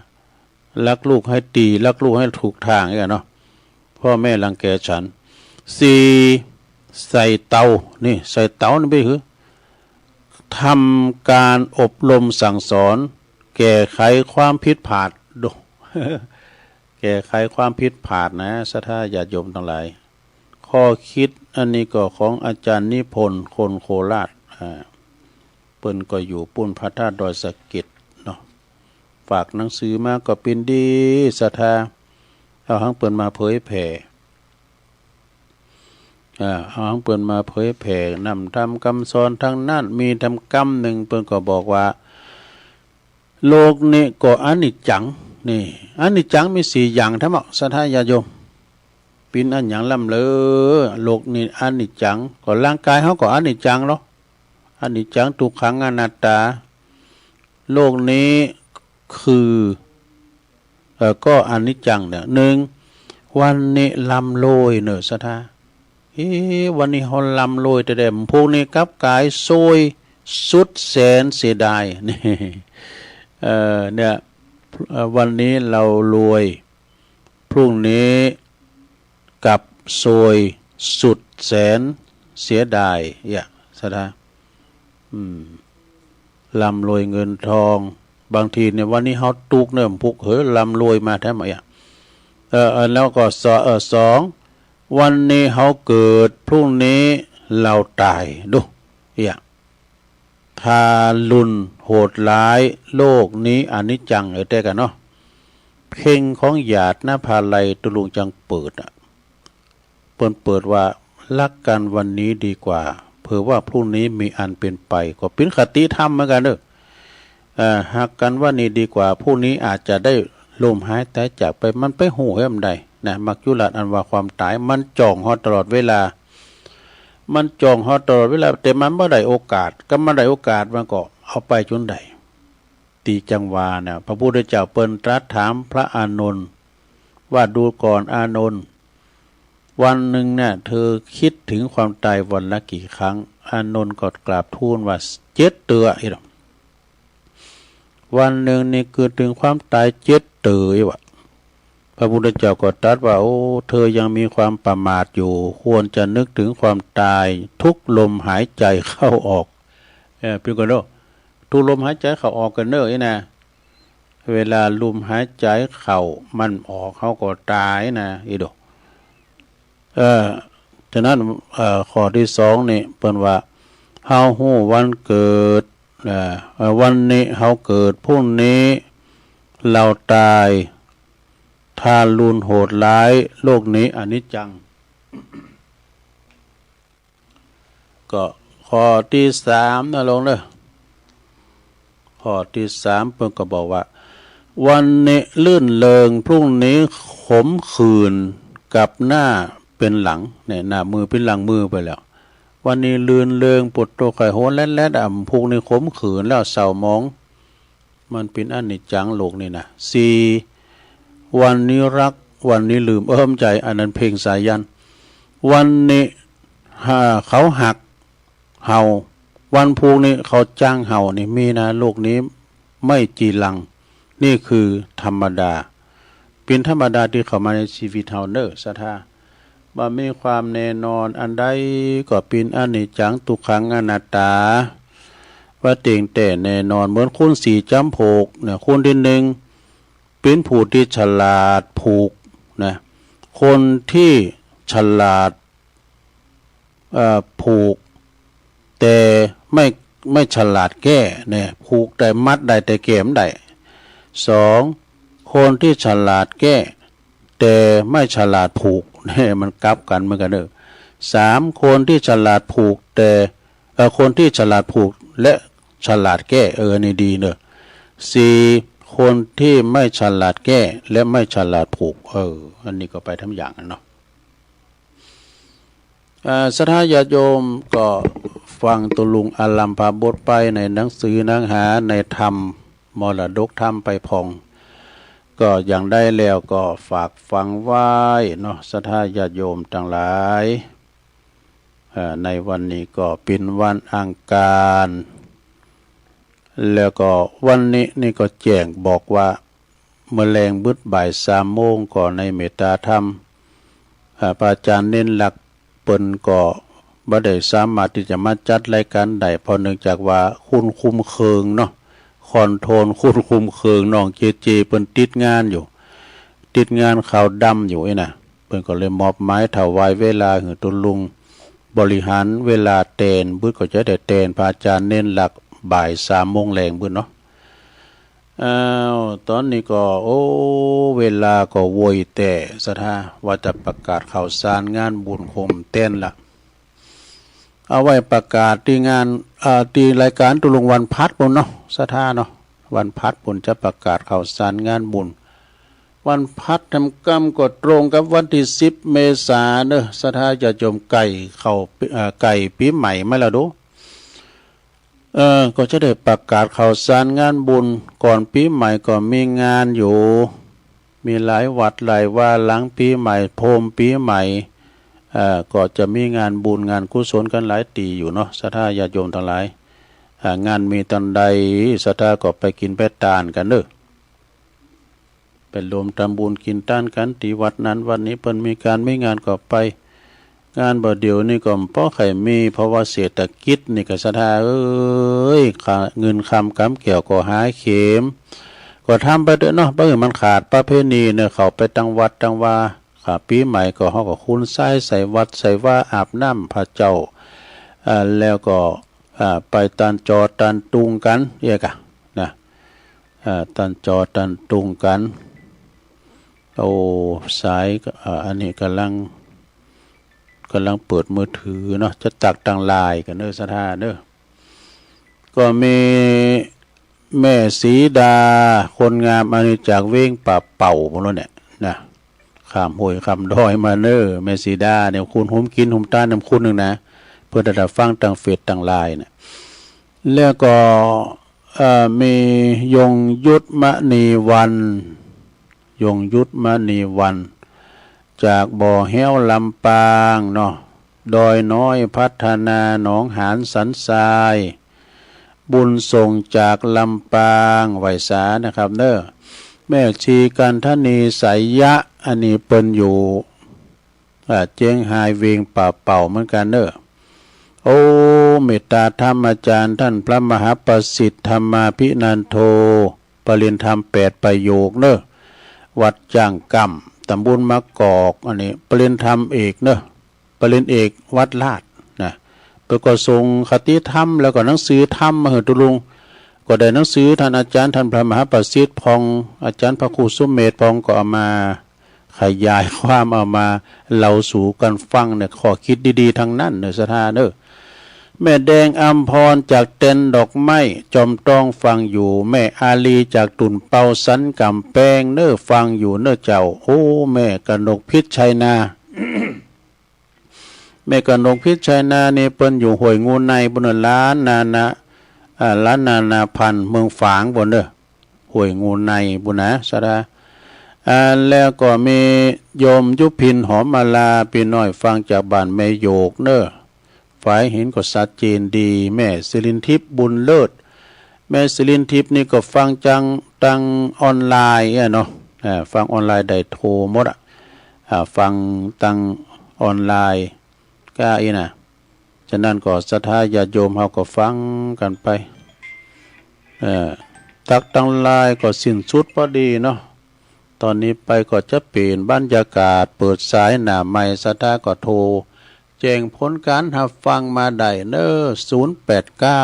รักลูกให้ดี รักลูกให้ถูกตางเนี่ยเนาะ พ่อแม่รังแกฉัน สี่ ใส่เตา นี่ ใส่เตานี่ไปหื้อ ทำการอบรมสั่งสอน แก้ไขความผิดพลาด ดู แก้ไขความผิดพลาดนะ ศรัทธาญาติโยมตังหลาย ข้อคิดอันนี้ก็ของอาจ๋ารย์นิพนธ์ คนโคราช อ่า เปิ้นก็อยู่ปู๊น พระธาตุดอยสะเก็ดเนาะ ฝากหนังสือมาก็เป๋นดี ศรัทธา เอาของเปิ้นมาเผยแผ่ อ่า เอาของเปิ้นมาเผยแผ่ นำธรรมกำสอนตังนั้น มีธรรมกำนึ่ง เปิ้นก็บอกว่า โลกนี้ก็อนิจจัง นี่ อนิจจังมีสี่อย่าง ถามเอา ศรัทธาญาติโยม เป๋นอะหยังล่ำเล่อ โลกนี้อนิจจัง ก็ร่างก๋ายเฮาก็อนิจจังเนาะ อนิจจัง ทุกขัง อนัตตา โลกนี้คือ เอ่อ ก็อนิจจังเนี่ย นึ่ง วันนี้ร่ำรวยเนาะ ศรัทธา เอ๊ะ วันนี้เฮาร่ำรวยแต๊ๆ พรุ่งนี้กลับก๋ายซวยสุดแสนเสียดาย นี่ เอ่อ เนี่ย เอ่อ วันนี้เรารวย พรุ่งนี้กลับซวยสุดแสนเสียดาย เนี่ย ศรัทธา อืม ร่ำรวยเงินทอง บางทีเนี่ย วันนี้เฮาตุ๊กข์เนี่ย พุกเหินร่ำรวยมาแท้หมดอ่ะ เออ เออ แล้วก็สอ- เออ สอง วันนี้เฮาเกิด พรุ่งนี้เราต๋าย ดู เนี่ย ทารุณโหดร้าย โลกนี้อนิจจัง เออ แต๊กั๋นเนาะ เพลงของหยาดนภาลัย ตุ๊ลุงจังเปิดอะ เปิ้นเปิดว่า ฮักกั๋นวันนี้ดีกว่า เผื่อว่าพรุ่งนี้มีอันเป๋นไป ก็เป๋นคติธรรมเหมือนกั๋นเนาะ เอ่อ ฮักกั๋นวันนี้ดีกว่า พรุ่งนี้อาจจะได้ล้มหายต๋ายจากไป มันไปฮู้แหมใดนะ มัจจุราชอันว่าความต๋าย มันจ้องเฮาตลอดเวลา มันจ้องเฮาตลอดเวลา แต่มันบ่ได้โอกาส กำมันได้โอกาสมันก็เอาไปจ๋นได้ ตี้จังหวะเนี่ย พระพุทธเจ้าเปิ้นตรัสถามพระอานนท์ว่า ดูก่อนอานนท์ วันหนึ่งเนี่ย เธอคิดถึงความตายวันละกี่ครั้ง อานนท์ก็กราบทูลว่า เจ็ดเตื้อ วันหนึ่งนี่กึ๊ดเถิงความต๋ายเจ็ดเตื้อวะ พระพุทธเจ้าก็ตรัสว่า โอ้ เธอยังมีความประมาทอยู่ ควรจะนึกถึงความตายทุกลมหายใจเข้าออก เออ เปิ้นก็เนาะ ทุกลมหายใจเข้าออกกั๋นเน่อ อี้นะ เวลาลมหายใจเข้ามันออก เฮาก็ต๋ายนะ อี้โด เออ ฉะนั้น เออ ข้อตี้สองนี่ เปิ้นว่า เฮาฮู้วันเกิด เออ เออ วันนี้เฮาเกิด พรุ่งนี้เฮาต๋าย ทารุณโหดร้าย โลกนี้อนิจจัง ก็ข้อตี้สามนะโยมเน่อ ข้อตี้สามเปิ้นก็บอกว่า วันนี้รื่นเริง พรุ่งนี้ขมขื่น กลับหน้าเป็นหลัง เนี่ย หน้ามือเป๋นหลังมือไปแล้ว วันนี้รื่นเริง ปวดตัวไข้หัวแลดๆ อ่ะ พรุ่งนี้ขมขื่นแล้ว เศร้าหมอง มันเป๋นอนิจจังโลกนี้นะ สี่ วันนี้ฮัก วันนี้ลืม เออ บ่ใจ้ อันนั้นเพลงสายัณ วันนี้ อ่า เขาฮักเฮา วันพูกนี้เขาจั้งเฮา นี่มีนะ โลกนี้ไม่จีรัง นี่คือธรรมดา เป๋นธรรมดาตี้เข้ามาในจีวิตเฮาเน่อ ศรัทธา บ่มีความแน่นอน อันใดก็เป๋นอนิจจัง ทุกขัง อนัตตา บ่เต๊งแต๊แน่นอน เหมือนคนสี่จ๋ำโผกนะ คนตี้นึ่ง เป๋นผู้ตี้ฉลาดผูกนะ คนตี้ฉลาด เอ่อ ผูก แต่ไม่ ไม่ฉลาดแก้เนี่ย ผูกได้ มัดได้ แต่แก้บ่ได้ สอง คนตี้ฉลาดแก้ แต่ไม่ฉลาดผูกเนี่ย มันกลับกั๋นเหมือนกั๋นเน่อ สาม คนตี้ฉลาดผูก แต่ เอ่อ คนตี้ฉลาดผูกและฉลาดแก้ เออ อันนี้ดีเน่อ สี่ คนตี้ไม่ฉลาดแก้และไม่ฉลาดผูก เออ อันนี้ก็ไปทำอย่างนั้นเนาะ อ่า ศรัทธาญาติโยมก็ฟังตุ๊ลุงอารัมภบทไปในหนังสือหนังหาในธรรม มรดกธรรมไปพ่อง ก็อย่างใดแล้วก็ฝากฟังไว้เนาะ ศรัทธาญาติโยมตังหลาย เอ่อ ในวันนี้ก็เป๋นวันอังคาร แล้วก็วันนี้นี่ก็แจ้งบอกว่า เมื่อแลงบึดบ่ายสามโมงก็ในเมตตาธรรม อ่า พระอาจารย์เณรลักษณ์เปิ้นก็บ่ได้สามารถตี้จะมาจัดรายการได้ เพราะเนื่องจากว่าคนคุมเคิงเนาะ คอนโทรลคนคุมเคิง น้องเจเจ เปิ้นติดงานอยู่ ติดงานขาวดำอยู่อี้นะ เปิ้นก็เลยมอบหมายถวายเวลาหื้อตุ๊ลุงบริหารเวลาแตน บึดก็จะได้แตนพระอาจารย์เณรลักษณ์บ่ายสามโมงแลงบึดเนาะ อ้าว ต๋อนนี้ก็ โอ้ เวลาก็โวยแต๊ ศรัทธา ว่าจะประกาศข่าวสารงานบุญคมแตนละ เอาไว้ประกาศตี้งาน อ่า ตี้รายการตุ๊ลุงวันพลัดปู้นเนาะ ศรัทธาเนาะ วันพลัดปู้นจะประกาศข่าวสารงานบุญ วันพลัดทำกรรมก็ตรงกับวันตี้สิบเมษาเน่อ ศรัทธาญาติโยม ใก้เข้า เอ่อ ใก้ปี๋ใหม่มาแล้วโด เออ ก็จะได้ประกาศข่าวสารงานบุญ ก่อนปี๋ใหม่ก็มีงานอยู่ มีหลายวัดหลายวา หลังปี๋ใหม่ โฮมปี๋ใหม่ เอ่อ ก็จะมีงานบุญงานกุศลกั๋นหลายตี้อยู่เนาะ ศรัทธาญาติโยมตังหลาย อ่า งานมีตอนใด ศรัทธาก็ไปกิ๋นไปตานกั๋นเน่อ ไปรวมทำบุญกิ๋นตานกั๋นตี้วัดนั้นวัดนี้ เปิ้นมีก๋านมีงานก็ไป งานบ่าเดี่ยวนี้ก็บ่ใค่มี เพราะว่าเศรษฐกิจนี่ก็ ศรัทธาเอ๋ย ค่าเงินคำก๋ำแก้วก็หายเข็ม ก็ทำไปเต๊อะเนาะ บ่หื้อมันขาดประเพณีเน่อ เข้าไปตังวัดตังวา ค่ะ ปี๋ใหม่ก็เฮาก็คุณทรายใส่วัดใส่วา อาบน้ำพระเจ้า อ่า แล้วก็ อ่า ไปตานจอตานตุงกั๋น เอี้ยก่ะ นะ อ่า ตานจอตานตุงกั๋น โอ้ สาย อ่า อันนี้ก่ำลัง ก่ำลังเปิดมือถือเนาะ จะตักตังไลน์กั๋นเน่อ ศรัทธาเน่อ ก็มีแม่สีดา คนงามอันนี้จากเวียงป่าเป่าปู้นแล้วเนี่ย นะ ข้ามห้วยข้ามดอยมาเน่อ แม่สีดาเนี่ย คุณหุมกิ๋นหุมตานนำคุณนึ่งนะ ปิ้นได้ฟังตางเฟซตางไลน์เนี่ย แล้วก็ เอ่อ มียงยุทธมณีวรรณ ยงยุทธมณีวรรณ จากบ่อแฮ้วลำปางเนาะ ดอยน้อยพัฒนาหนองหานสันทราย บุญส่งจากลำปาง ไหว้สานะครับเน้อ แม่ชีกันทนีสายยะ อันนี้เปิ้นอยู่ อ่า เจียงฮายเวียงป่าเป่าเหมือนกั๋นเน้อ โอ้ เมตตาธรรมอาจ๋ารย์ต้านพระมหาประสิทธิ์ธรรมาภินันโท ปริญญาธรรมแปดประโยคเน้อ วัดจ้างกำ ต๋ำบลมะกอก อันนี้ปริญญาธรรมเอกเน้อ ปริญญาเอกวัดลาดนะ เปิ้นก็ส่งคติธรรมแล้วก็หนังสือธรรมมาหื้อตุ๊ลุง ก็ได้หนังสือต้านอาจ๋ารย์ต้านพระมหาประสิทธิ์พ่อง อาจ๋ารย์พระครูสุเมธพ่องก็เอามาขยายความ เอามาเล่าสู่กั๋นฟังเนี่ย ข้อคิดดีๆ ตังนั้นเน้อศรัทธาเน้อ แม่แดงอำพรจากแตนดอกไม้จอมตองฟังอยู่ แม่อาลีจากตุ่นเปาสันก๋ำแปงเน้อฟังอยู่เน้อเจ้า โอ้ แม่กนกพิชชัยนา แม่กนกพิชชัยนานี่เปิ้นอยู่ห้วยงูในปู้นเน้อ หลานนานา อ่า หลานนานาพันธุ์เมืองฝางปู้นเน้อ ห้วยงูในปู้นนะศรัทธา อ่า แล้วก็มีโยมยุพินหอมมาลา ปี้น้อยฟังจากบ้านแม่โยกเน้อ ฝายหินก็ชัดเจนดี แม่สิรินทิพย์บุญเลิศ แม่สิรินทิพย์นี่ก็ฟังจัง ตางออนไลน์อะเนาะ อ่า ฟังออนไลน์ได้โทรหมดอะ อ่า ฟังตางออนไลน์ ก้าอี้นะ ฉะนั้นก็ศรัทธาญาติโยมเฮาก็ฟังกั๋นไป เอ่อ ตั๊กตางไลน์ก็สิ้นสุดพอดีเนาะ ต๋อนนี้ไปก็จะเปลี่ยนบรรยากาศ เปิดสายหน้าไมค์ ศรัทธาก็โทรแจ้งผลก๋านฮับฟังมาได้เน้อ ศูนย์แปดเก้า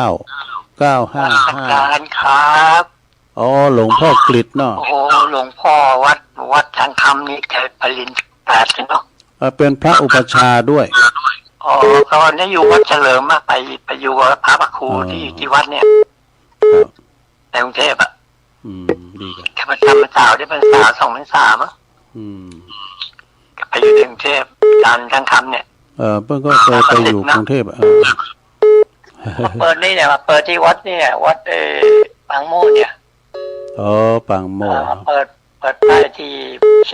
เก้าห้าห้า อาจ๋ารย์ครับ อ๋อ หลวงพ่อกฤษเนาะ โอ้โห หลวงพ่อวัด วัดสังคำนี่แกปริญญาแปดเนาะ เอ่อ เป๋นพระอุปัชฌาย์ด้วย อ๋อ ต๋อนนี้อยู่วัดเฉลิมอะ ไป ไปอยู่กับพระ พระครู อ๋อ ตี้ ตี้วัดเนี่ย ครับ ในกรุงเทพฯอะ อืม ดีครับ แค่พรรษา พรรษา ได้พรรษาสองพรรษามั้ง อืม ไปอยู่ในกรุงเทพฯ อาจ๋ารย์สังคำเนี่ย เออ เปิ้นก็เคยไปอยู่กรุงเทพฯอะ เออ มาเปิดนี่เนี่ย มาเปิดตี้วัดเนี่ย วัด เอ่อ ปางโมดเนี่ย อ๋อ ปางโมด อ่า เปิด เปิดป้ายตี้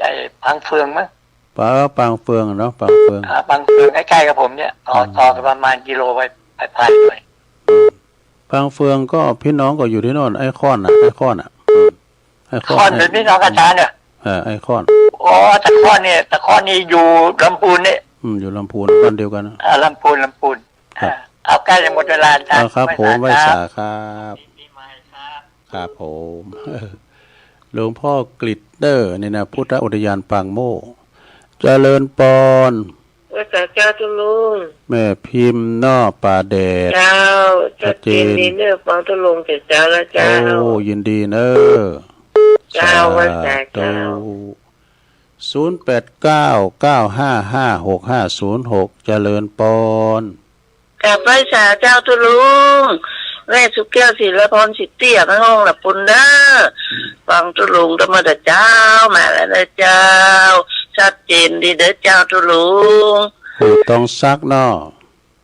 ไอ้ ปางเฟืองมั้ง ปาง ปางเฟืองเนาะ ปางเฟือง อ่า ปางเฟืองใก้ๆ กับผมเนี่ย ต่อ อืม ต่อกั๋นประมาณกิโลไป ไปๆ หน่อย ปางเฟืองก็ปี้น้องก็อยู่ตี้โน่น ไอคอนน่ะ ไอคอนน่ะ ไอคอน ไอคอนเป๋นปี้น้องอาจ๋ารย์เหรอ เออ ไอคอน อ๋อ ตะคอนเนี่ย ตะคอนนี่อยู่ลำพูนเนี่ย อืม อยู่ลำพูน บ้านเดียวกั๋นนะ อ่า ลำพูน ลำพูน ครับ อ่า เอาใก้จะหมดเวลาอาจ๋ารย์ อ่า ครับผม ไหว้สาครับ ไหว้สาครับ ปีใหม่ครับ ครับผม หลวงพ่อกฤษเน้อ นี่นะ พุทธอุทยานปางโมด เจริญปอน ไหว้สาเจ้าตุ๊ลุง แม่พิมพ์เนาะ ป่าแดด เจ้า ชัดเจน ชัดเจนดีเน้อ ฟังตุ๊ลุงแต่เจ๊าแล้วเจ้า โอ้ ยินดีเน้อ เจ้า สาธุ ไหว้สาเจ้า ศูนย์แปดเก้า เก้าห้าห้า หกห้าศูนย์หก เจริญปอน กราบไหว้สาเจ้าตุ๊ลุง แม่สุแก้ว ศิลาพร สิทธิ แม่ฮ่อง ละปุนเน้อ ฟังตุ๊ลุงตะเมิดเจ้า มาแล้วเน้อเจ้า ชัดเจนดีเน้อเจ้าตุ๊ลุง ห้วยตองสักเนาะ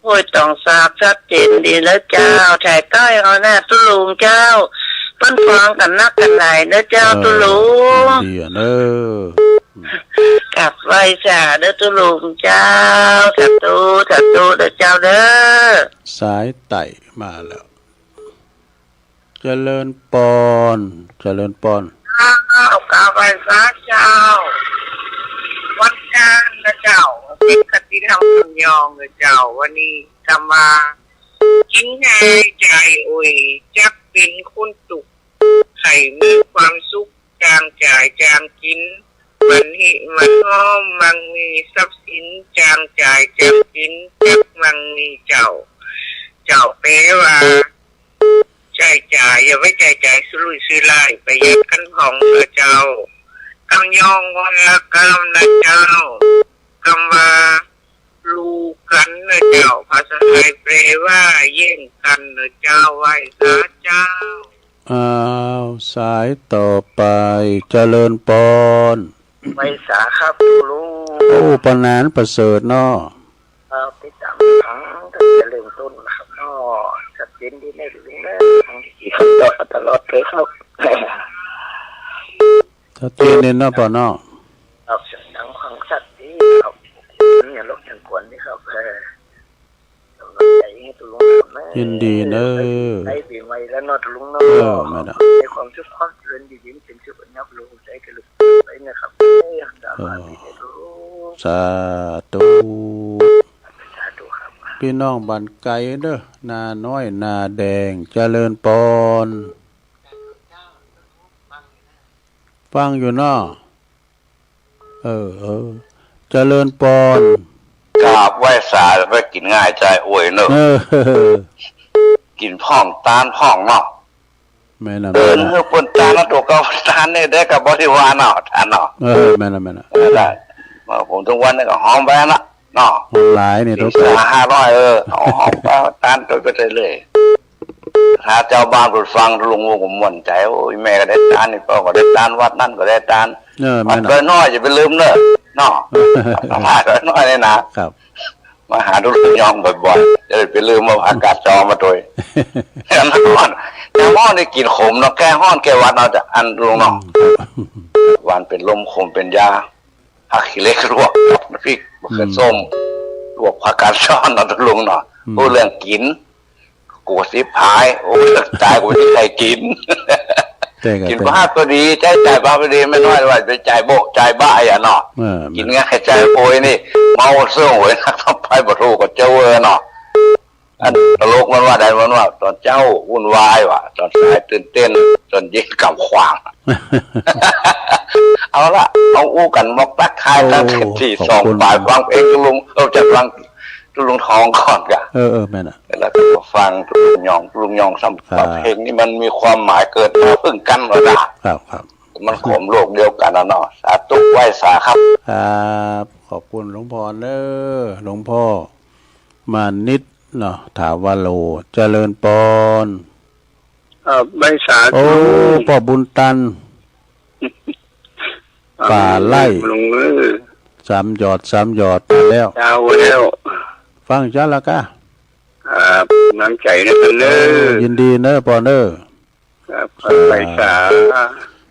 ห้วยตองสัก ชัดเจนดีเน้อเจ้า ถ่ายใต้เอาหน้าตุ๊ลุงเจ้า เปิ้นฟังกั๋นนักกั๋นหลายเน้อเจ้า เออ ตุ๊ลุง ดีอะเน้อ กราบไหว้สาเน้อตุ๊ลุงเจ้า สาธุ สาธุเน้อเจ้าเน้อ สายใต้มาแล้ว เจริญปอน เจริญปอน เจ้า กราบไหว้สาเจ้า วันจันทร์นะเจ้า เป๋นคติธรรมกำยองนะเจ้า วันนี้กำว่า กิ๋นง่ายจ่ายอ่อย จักเป๋นคนตุกข์ ใค่มีความสุข จางจ่ายจางกิ๋น หมั่นหิหมั่นหอม มั่งมีทรัพย์สิน จางจ่ายจางกิ๋น จักมั่งมีเจ้า เจ้าแป๋ว่า ใจ๊จ่าย อย่าไว้ใจ๊จ่ายสุรุ่ยสุร่าย ประหยัดกั๋นพ่องเน้อเจ้า กำยองวรรณกำนะเจ้า กำว่า ลู่กั๋นเน้อเจ้า ภาษาไทยแป๋ว่า แย่งกั๋นเน้อเจ้า ไหว้สาเจ้า อ้าว สายต่อไป เจริญปอน ไหว้สาครับตุ๊ลุง โอ้ ปานนั้นประเสริฐเนาะ ครับ ติดต๋ามฟัง จะเริ่มต้นนะครับเนาะ ชัดเจนดีนะลุงนะ ฟังดีๆ ตลอด ตลอดเลยครับ ชัดเจนดีเนาะป้อเนาะ ครับ เสียงดังฟังชัดดีครับ เนี่ย รบกวนนี่ครับ เออ กำลังใจให้ลุงนะ ยินดีเนอะ ใกล้ปีใหม่แล้วเนาะลุงเนาะ เออ แม่นน่ะ มีความสุขความเจริญอยู่เย็นเป็นสุขนะครับลุง ใจกระลุกไปนะครับ เออ สาธุ เออ สาธุ สาธุครับ ปี้น้องบ้านไก๋เด้อ นาน้อย นาแดง เจริญปอน ฟังอยู่เนาะ เออ เออ เจริญปอน กราบไหว้สา ไปกิ๋นง่ายใจ๋อวยเนาะ เออ กิ๋นพ่องตานพ่องเนาะ แม่นน่ะ เออ แม่นน่ะ เออ เปิ้นตานนะ ตั๋วเก่าตานนี่ได้กับบริวารเนาะ ตานเนาะ เออ แม่นน่ะ แม่นน่ะ เออ ได้ มาผมทุกวันนี่ก็หอมไปนะ เนาะ หอมหลายนี่ สี่ ตั๋วเก่า ห้าร้อย เออ เอาหอมไปตานตั๋วไปเรื่อยๆ ถ้าเจ้าบ้านเปิ้นฟังลุงก็ม่วนใจ๋ โอ้ย แม่ก็ได้ตานนี่ ป้อก็ได้ตาน วัดนั้นก็ได้ตาน เออ วัด แม่นน่ะ ดอยน้อยอย่าไปลืมเนาะ เนาะ วัดดอยน้อยนี่นะ ครับ มาหาลุงยองบ่อยๆ จะได้ไปลืมเอาผักกาดจอมาตวย แหมฮ้อน แหมฮ้อนนี่กิ๋นขมเนาะ แก้ฮ้อนแก้หวัดเนาะ อันลุงเนาะ อืม หวานเป๋นลมขมเป๋นยา ผักขี้เหล็กลวก น้ำพริก มะเขือส้ม อืม ลวกผักกาดจ้อนเนาะลุงเนาะ อืม อู้เรื่องกิ๋น กั๋วสิบหาย โอ้ย ต๋าย กั๋วสิใค่กิ๋น ใจ้ กิ๋น ใจ้ ปลาก็ดี ใจ้จ่ายปลาก็ดี แม่น้อยว่าไปจ่ายโบ๊ะจ่ายบ้าอะเนาะ เออ กิ๋นง่ายจ่ายโอยนี่ เมาเซิ่งหวยนัก ทำไปบ่ถูกก็เจ้าเออเนาะ อันตลกมันว่าใด มันว่าต๋อนเจ๊าวุ่นวายว่ะ ต๋อนสายตื่นเต้น ต๋อนเย็นกำขวาง เอาละ เอาอู้กั๋นมอกตั๊กทาย โอ้ ตั้งแต่ตีสอง ขอบคุณ บ่าย ฟังเพลงลุง เออ จะฟังลุงทองก่อนกะ เออ เออ แม่นน่ะ แล้วก็ฟังลุงยอง ลุงยองซ้ำ ครับ ว่าเพลงนี้มันมีความหมายเกิดมาเพิ่งกั๋นวะนะ ครับ ครับ มันขมโลกเดียวกั๋นนะเนาะ สาธุไหว้สาครับ ครับ ขอบคุณหลวงพ่อเนอะ หลวงพ่อมานิตเนาะ ถาวโร เจริญปอน เอ่อ ไหว้สา โอ้ ป้อบุญตัน ป่าไร่ ลุงเอ้ย สามหยอด สามหยอดมาแล้ว เจ้าแล้ว ฟังเจ้าละกะ ครับ น้ำใจ๋นะเปิ้นเนอะ เออ ยินดีเนอะปอนเนอะ ครับ ครับ ไปสา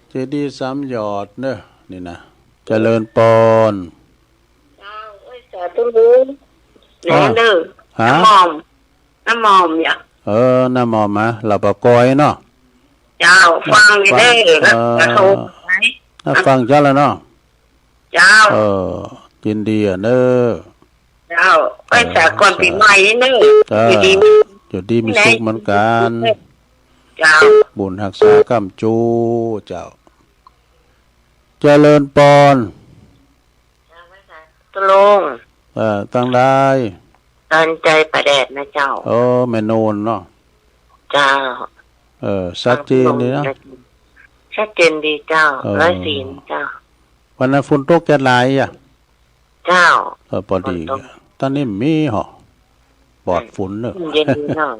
เจดีย์สามหยอดเนอะ นี่นะ เจริญปอน เจ้า เอ้ย สาธุลุง อ่า แหน่เนอะ ฮะ น้ำหม่อม น้ำหม่อมเนี่ย เออ น้ำหม่อมมา เหล่าปะกอยเนาะ เจ้า ฟังอยู่เด้อ ฟัง แล้ว เออ กระทงไหม อ่ะ ฟังเจ้าแล้วเนาะ เจ้า เออ ยินดีอะเนอะ เจ้า ไหว้สาก่อนปี๋ใหม่เนอะ เออ อยู่ดี อยู่ดีมีสุขเหมือนกั๋น เจ้า บุญฮักษาก้ำจู เจ้า เจริญปอน เจ้า ไหว้สา ตกลง เออ ตังใด ตอนใจ๋ป่าแดดนะเจ้า โอ้ แม่โนนเนาะ เจ้า เออ ชัดเจนดีนะ ชัดเจนดีเจ้า เออ ร้อยสี่เจ้า วันนั้นฝนตกจะหลายอ่ะ เจ้า เออ ปอดี ฝนตก ต๋อนนี้มีเหาะ ปลอดฝนเนอะ เย็นดีเนาะ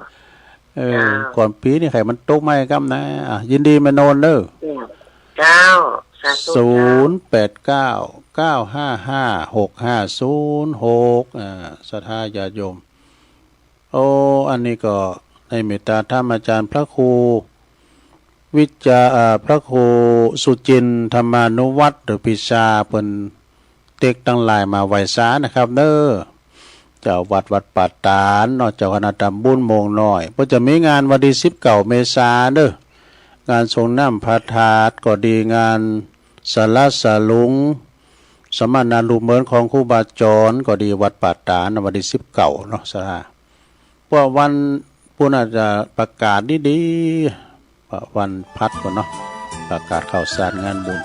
เออ เจ้า ก่อนปี๋นี่ใค่มันตกมาก้ำนะ อ่ะ ยินดีแม่โนนเนอะ เจ้า สาธุเจ้า ศูนย์แปดเก้า เก้าห้าห้า หกห้าศูนย์หก อ่า ศรัทธาญาติโยม โอ้ อันนี้ก็ได้เมตตาธรรมอาจารย์พระครู วิจา อ่า พระครูสุจินทร์ธรรมานุวัฒน์ หรือปิชา เปิ้นเต๊กตังหลายมาไหว้สานะครับเนอะ เจ้าวัดวัดป่าตาดเนาะ เจ้าคณะตำบลโมงน้อย เปิ้นจะมีงานวันตี้สิบเก้าเมษาเนอะ งานสรงน้ำพระธาตุก็ดี งานสละสลุง สมณาลูกเหมินของครูบาจรก็ดี วัดป่าตาด วันตี้สิบเก้าเนาะ ศรัทธา เพราะวันพุธอาจจะประกาศดีๆ ว่าวันพัดก่อนเนาะ ประกาศข่าวสารงานบุญ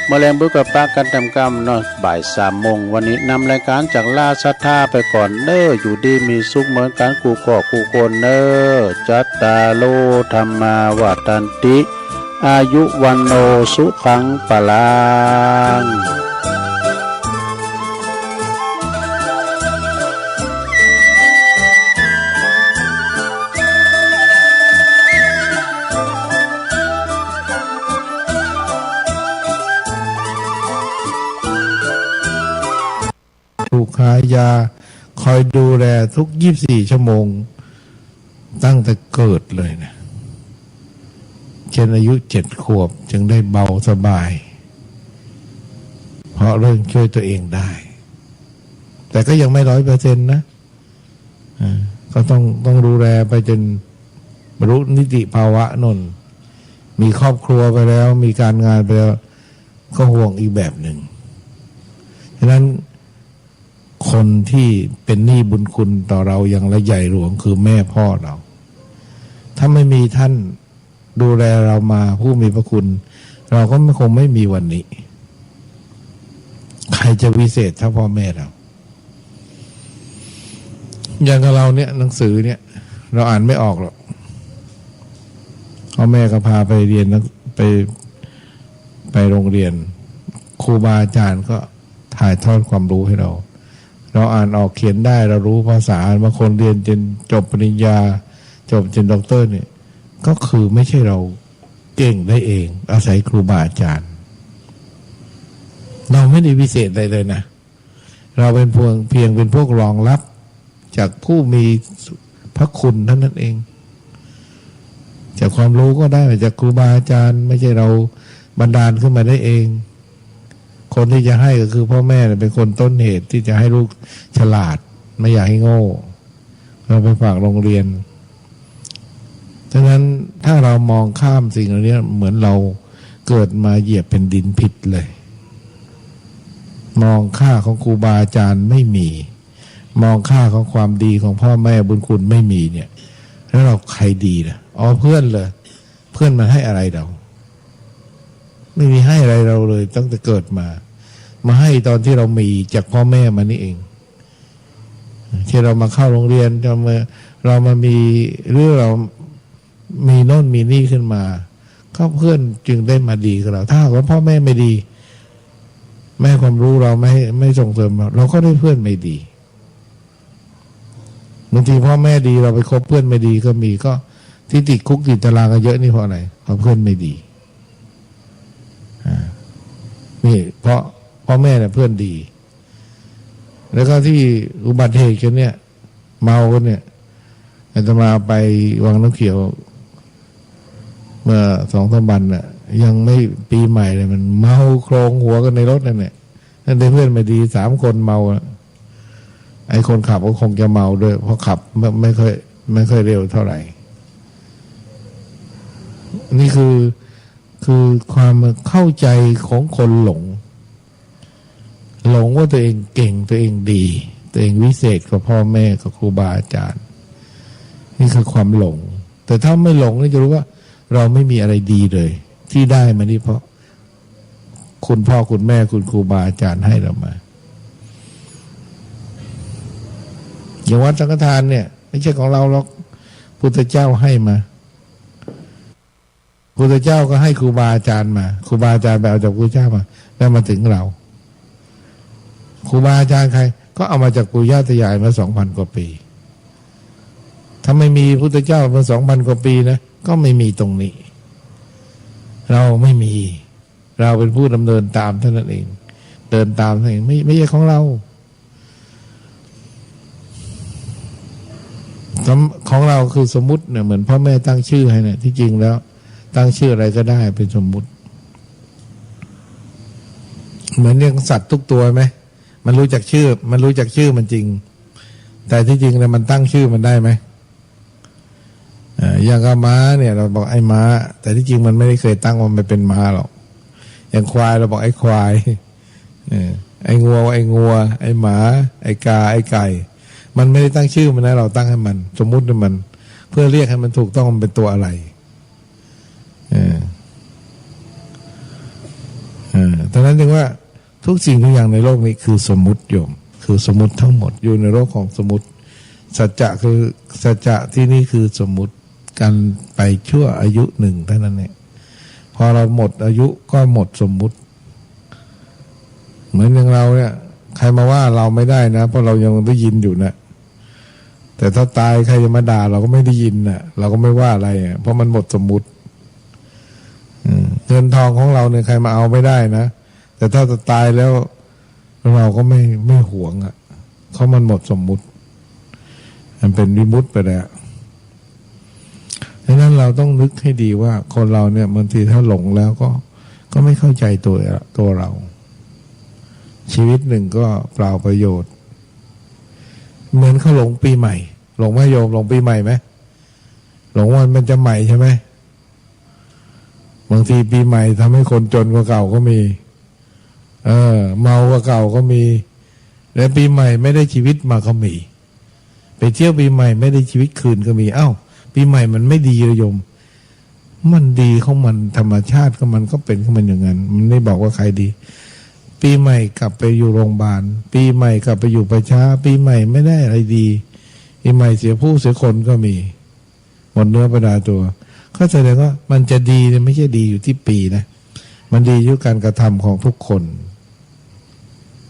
เมื่อแลงบึกก็ปะกั๋นต๋ามกำเนาะ บ่ายสามโมง วันนี้นำรายก๋านจากลาศรัทธาไปก่อนเน้อ อยู่ดีมีสุขเหมือนกั๋นกู้ครอบกู้คนเน้อ จัตตาโร ธัมมา วัฑฒันติ อายุ วัณโณ สุขัง พลัง ผู้ขายยา คอยดูแลทุกยี่สิบสี่ชั่วโมง ตั้งแต่เกิดเลยนะ เช่นอายุเจ็ดขวบจึงได้เบาสบาย เพราะเริ่มช่วยตัวเองได้ แต่ก็ยังไม่ร้อยเปอร์เซ็นต์นะ อ่า ก็ต้อง ต้องดูแลไปจนบรรลุนิติภาวะโน่น มีครอบครัวไปแล้ว มีการงานไปแล้ว ก็ห่วงอีกแบบหนึ่ง ฉะนั้นคนที่เป็นหนี้บุญคุณต่อเราอย่างใหญ่หลวงคือแม่พ่อเรา ถ้าไม่มีท่านดูแลเรามาผู้มีพระคุณ เราก็คงไม่มีวันนี้ ใครจะวิเศษเท่าพ่อแม่เรา อย่างกับเราเนี่ย หนังสือเนี่ย เราอ่านไม่ออกหรอก พ่อแม่ก็พาไปเรียนหนัง- ไป ไปโรงเรียน ครูบาอาจารย์ก็ถ่ายทอดความรู้ให้เรา เราอ่านออกเขียนได้ เรารู้ภาษา บางคนเรียนจนจบปริญญา จบจนด็อกเตอร์เนี่ย ก็คือไม่ใช่เราเก่งได้เอง อาศัยครูบาอาจารย์ เราไม่ได้วิเศษอะไรเลยนะ เราเป็นเพียง เพียงเป็นพวกรองรับจากผู้มีพระคุณเท่านั้นเอง จากความรู้ก็ได้มาจากครูบาอาจารย์ ไม่ใช่เราบันดาลขึ้นมาได้เอง คนที่จะให้ก็คือพ่อแม่เนี่ย เป็นคนต้นเหตุที่จะให้ลูกฉลาด ไม่อยากให้โง่ เราไปฝากโรงเรียน ฉะนั้นถ้าเรามองข้ามสิ่งเหล่านี้ เหมือนเราเกิดมาเหยียบแผ่นดินผิดเลย มองค่าของครูบาอาจารย์ไม่มี มองค่าของความดีของพ่อแม่บุญคุณไม่มีเนี่ย แล้วเราใครดีล่ะ อ๋อ เพื่อนเลย เพื่อนมันให้อะไรเรา ไม่มีให้อะไรเราเลย ตั้งแต่เกิดมา มาให้ตอนที่เรามีจากพ่อแม่มานี่เอง ที่เรามาเข้าโรงเรียน เรามา เรามามี หรือเรามีโน่นมีนี่ขึ้นมา ก็เพื่อนจึงได้มาดีกับเรา ถ้าหากว่าพ่อแม่ไม่ดี ไม่ให้ความรู้เรา ไม่ ไม่ส่งเสริมเรา เราก็ได้เพื่อนไม่ดี บางทีพ่อแม่ดี เราไปคบเพื่อนไม่ดีก็มี ก็ที่ติดคุกติดตารางกันเยอะนี่เพราะอะไร เพราะเพื่อนไม่ดี อ่า นี่เพราะพ่อแม่เนี่ยเพื่อนดี แล้วก็ที่อุบัติเหตุกันเนี่ย เมากันเนี่ย อาตมาไปวังน้ำเขียว เมื่อสองสามวันน่ะ ยังไม่ปีใหม่เลย มันเมาโคลงหัวกันในรถนั่นแหละ นั่นได้เพื่อนไม่ดีสามคนเมาอะ ไอ้คนขับก็คงจะเมาด้วย เพราะขับไม่ ไม่ค่อย ไม่ค่อยเร็วเท่าไหร่ นี่คือ คือความเข้าใจของคนหลง หลงว่าตัวเองเก่ง ตัวเองดี ตัวเองวิเศษกว่าพ่อแม่กับครูบาอาจารย์ นี่คือความหลง แต่ถ้าไม่หลงนี่จะรู้ว่าเราไม่มีอะไรดีเลย ที่ได้มานี่เพราะคุณพ่อคุณแม่คุณครูบาอาจารย์ให้เรามา อย่างวัดสังฆทานเนี่ย ไม่ใช่ของเราหรอก พุทธเจ้าให้มา พุทธเจ้าก็ให้ครูบาอาจารย์มา ครูบาอาจารย์ไปเอาจากพุทธเจ้ามา แล้วมาถึงเรา ครูบาอาจารย์ใคร ก็เอามาจากปู่ย่าตายายมาสองพันกว่าปี ถ้าไม่มีพุทธเจ้ามาสองพันกว่าปีนะ ก็ไม่มีตรงนี้ เราไม่มี เราเป็นผู้ดำเนินตามเท่านั้นเอง เดินตามเท่านั้นเอง ไม่ ไม่ใช่ของเรา สม- ของเราคือสมมุติเนี่ย เหมือนพ่อแม่ตั้งชื่อให้เนี่ย ที่จริงแล้วตั้งชื่ออะไรก็ได้เป็นสมมุติ เหมือนเรียกสัตว์ทุกตัวไหม มันรู้จักชื่อ มันรู้จักชื่อมันจริง แต่ที่จริงเนี่ยมันตั้งชื่อมันได้ไหม เอ่อ อย่างกับม้าเนี่ย เราบอกไอ้ม้า แต่ที่จริงมันไม่ได้เคยตั้งว่ามันเป็นม้าหรอก อย่างควายเราบอกไอ้ควาย เออ ไอ้งัวว่าไอ้งัว ไอ้หมา ไอ้กา ไอ้ไก่ มันไม่ได้ตั้งชื่อมันนะ เราตั้งให้มัน สมมุติให้มัน เพื่อเรียกให้มันถูกต้องมันเป็นตัวอะไร เออ เออ ดังนั้นจึงว่าทุกสิ่งทุกอย่างในโลกนี้คือสมมุติโยม คือสมมุติทั้งหมด อยู่ในโลกของสมมุติ สัจจะคือ สัจจะที่นี่คือสมมุติ กันไปชั่วอายุหนึ่งเท่านั้นเนี่ย พอเราหมดอายุก็หมดสมมุติ เหมือนอย่างเราเนี่ย ใครมาว่าเราไม่ได้นะ เพราะเรายังได้ยินอยู่นะ แต่ถ้าตายใครจะมาด่าเราก็ไม่ได้ยินน่ะ เราก็ไม่ว่าอะไรอ่ะ เพราะมันหมดสมมุติ อืม เงินทองของเราเนี่ยใครมาเอาไม่ได้นะ แต่ถ้าจะตายแล้ว เราก็ไม่ ไม่หวงอ่ะ เพราะมันหมดสมมุติ มันเป็นวิมุตติไปแล้ว ดังนั้นเราต้องนึกให้ดีว่าคนเราเนี่ยบางทีถ้าหลงแล้วก็ ก็ไม่เข้าใจตัว ตัวเรา ชีวิตหนึ่งก็เปล่าประโยชน์ เหมือนเขาหลงปีใหม่ หลงไหมโยม หลงปีใหม่ไหม หลงว่ามันจะใหม่ใช่ไหม บางทีปีใหม่ทำให้คนจนกว่าเก่าก็มี เออ เมากว่าเก่าก็มี และปีใหม่ไม่ได้ชีวิตมาก็มี ไปเที่ยวปีใหม่ไม่ได้ชีวิตคืนก็มี เอ้า ปีใหม่มันไม่ดีเหรอโยม มันดีของมัน ธรรมชาติของมันก็เป็นของมันอย่างนั้น มันไม่บอกว่าใครดี ปีใหม่กลับไปอยู่โรงพยาบาล ปีใหม่กลับไปอยู่ป่าช้า ปีใหม่ไม่ได้อะไรดี ปีใหม่เสียผู้เสียคนก็มี หมดเนื้อประดาตัว ก็แสดงว่ามันจะดีเนี่ยไม่ใช่ดีอยู่ที่ปีนะ มันดีอยู่การกระทำของทุกคน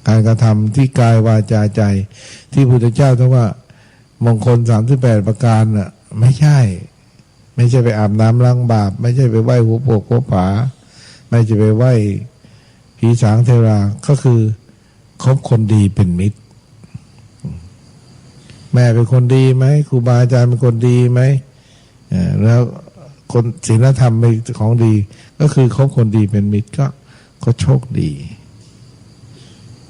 การกระทำที่กายวาจาใจ ที่พุทธเจ้าท่านว่ามงคลสามสิบแปดประการน่ะ ไม่ใช่ ไม่ใช่ไปอาบน้ำล้างบาป ไม่ใช่ไปไหว้หัวโปกหัวผา ไม่ใช่ไปไหว้ผีสางเทวดา ก็คือคบคนดีเป็นมิตร แม่เป็นคนดีไหม ครูบาอาจารย์เป็นคนดีไหม เอ่อ แล้วคนศีลธรรมเป็นของดี ก็คือคบคนดีเป็นมิตร ก็ ก็โชคดี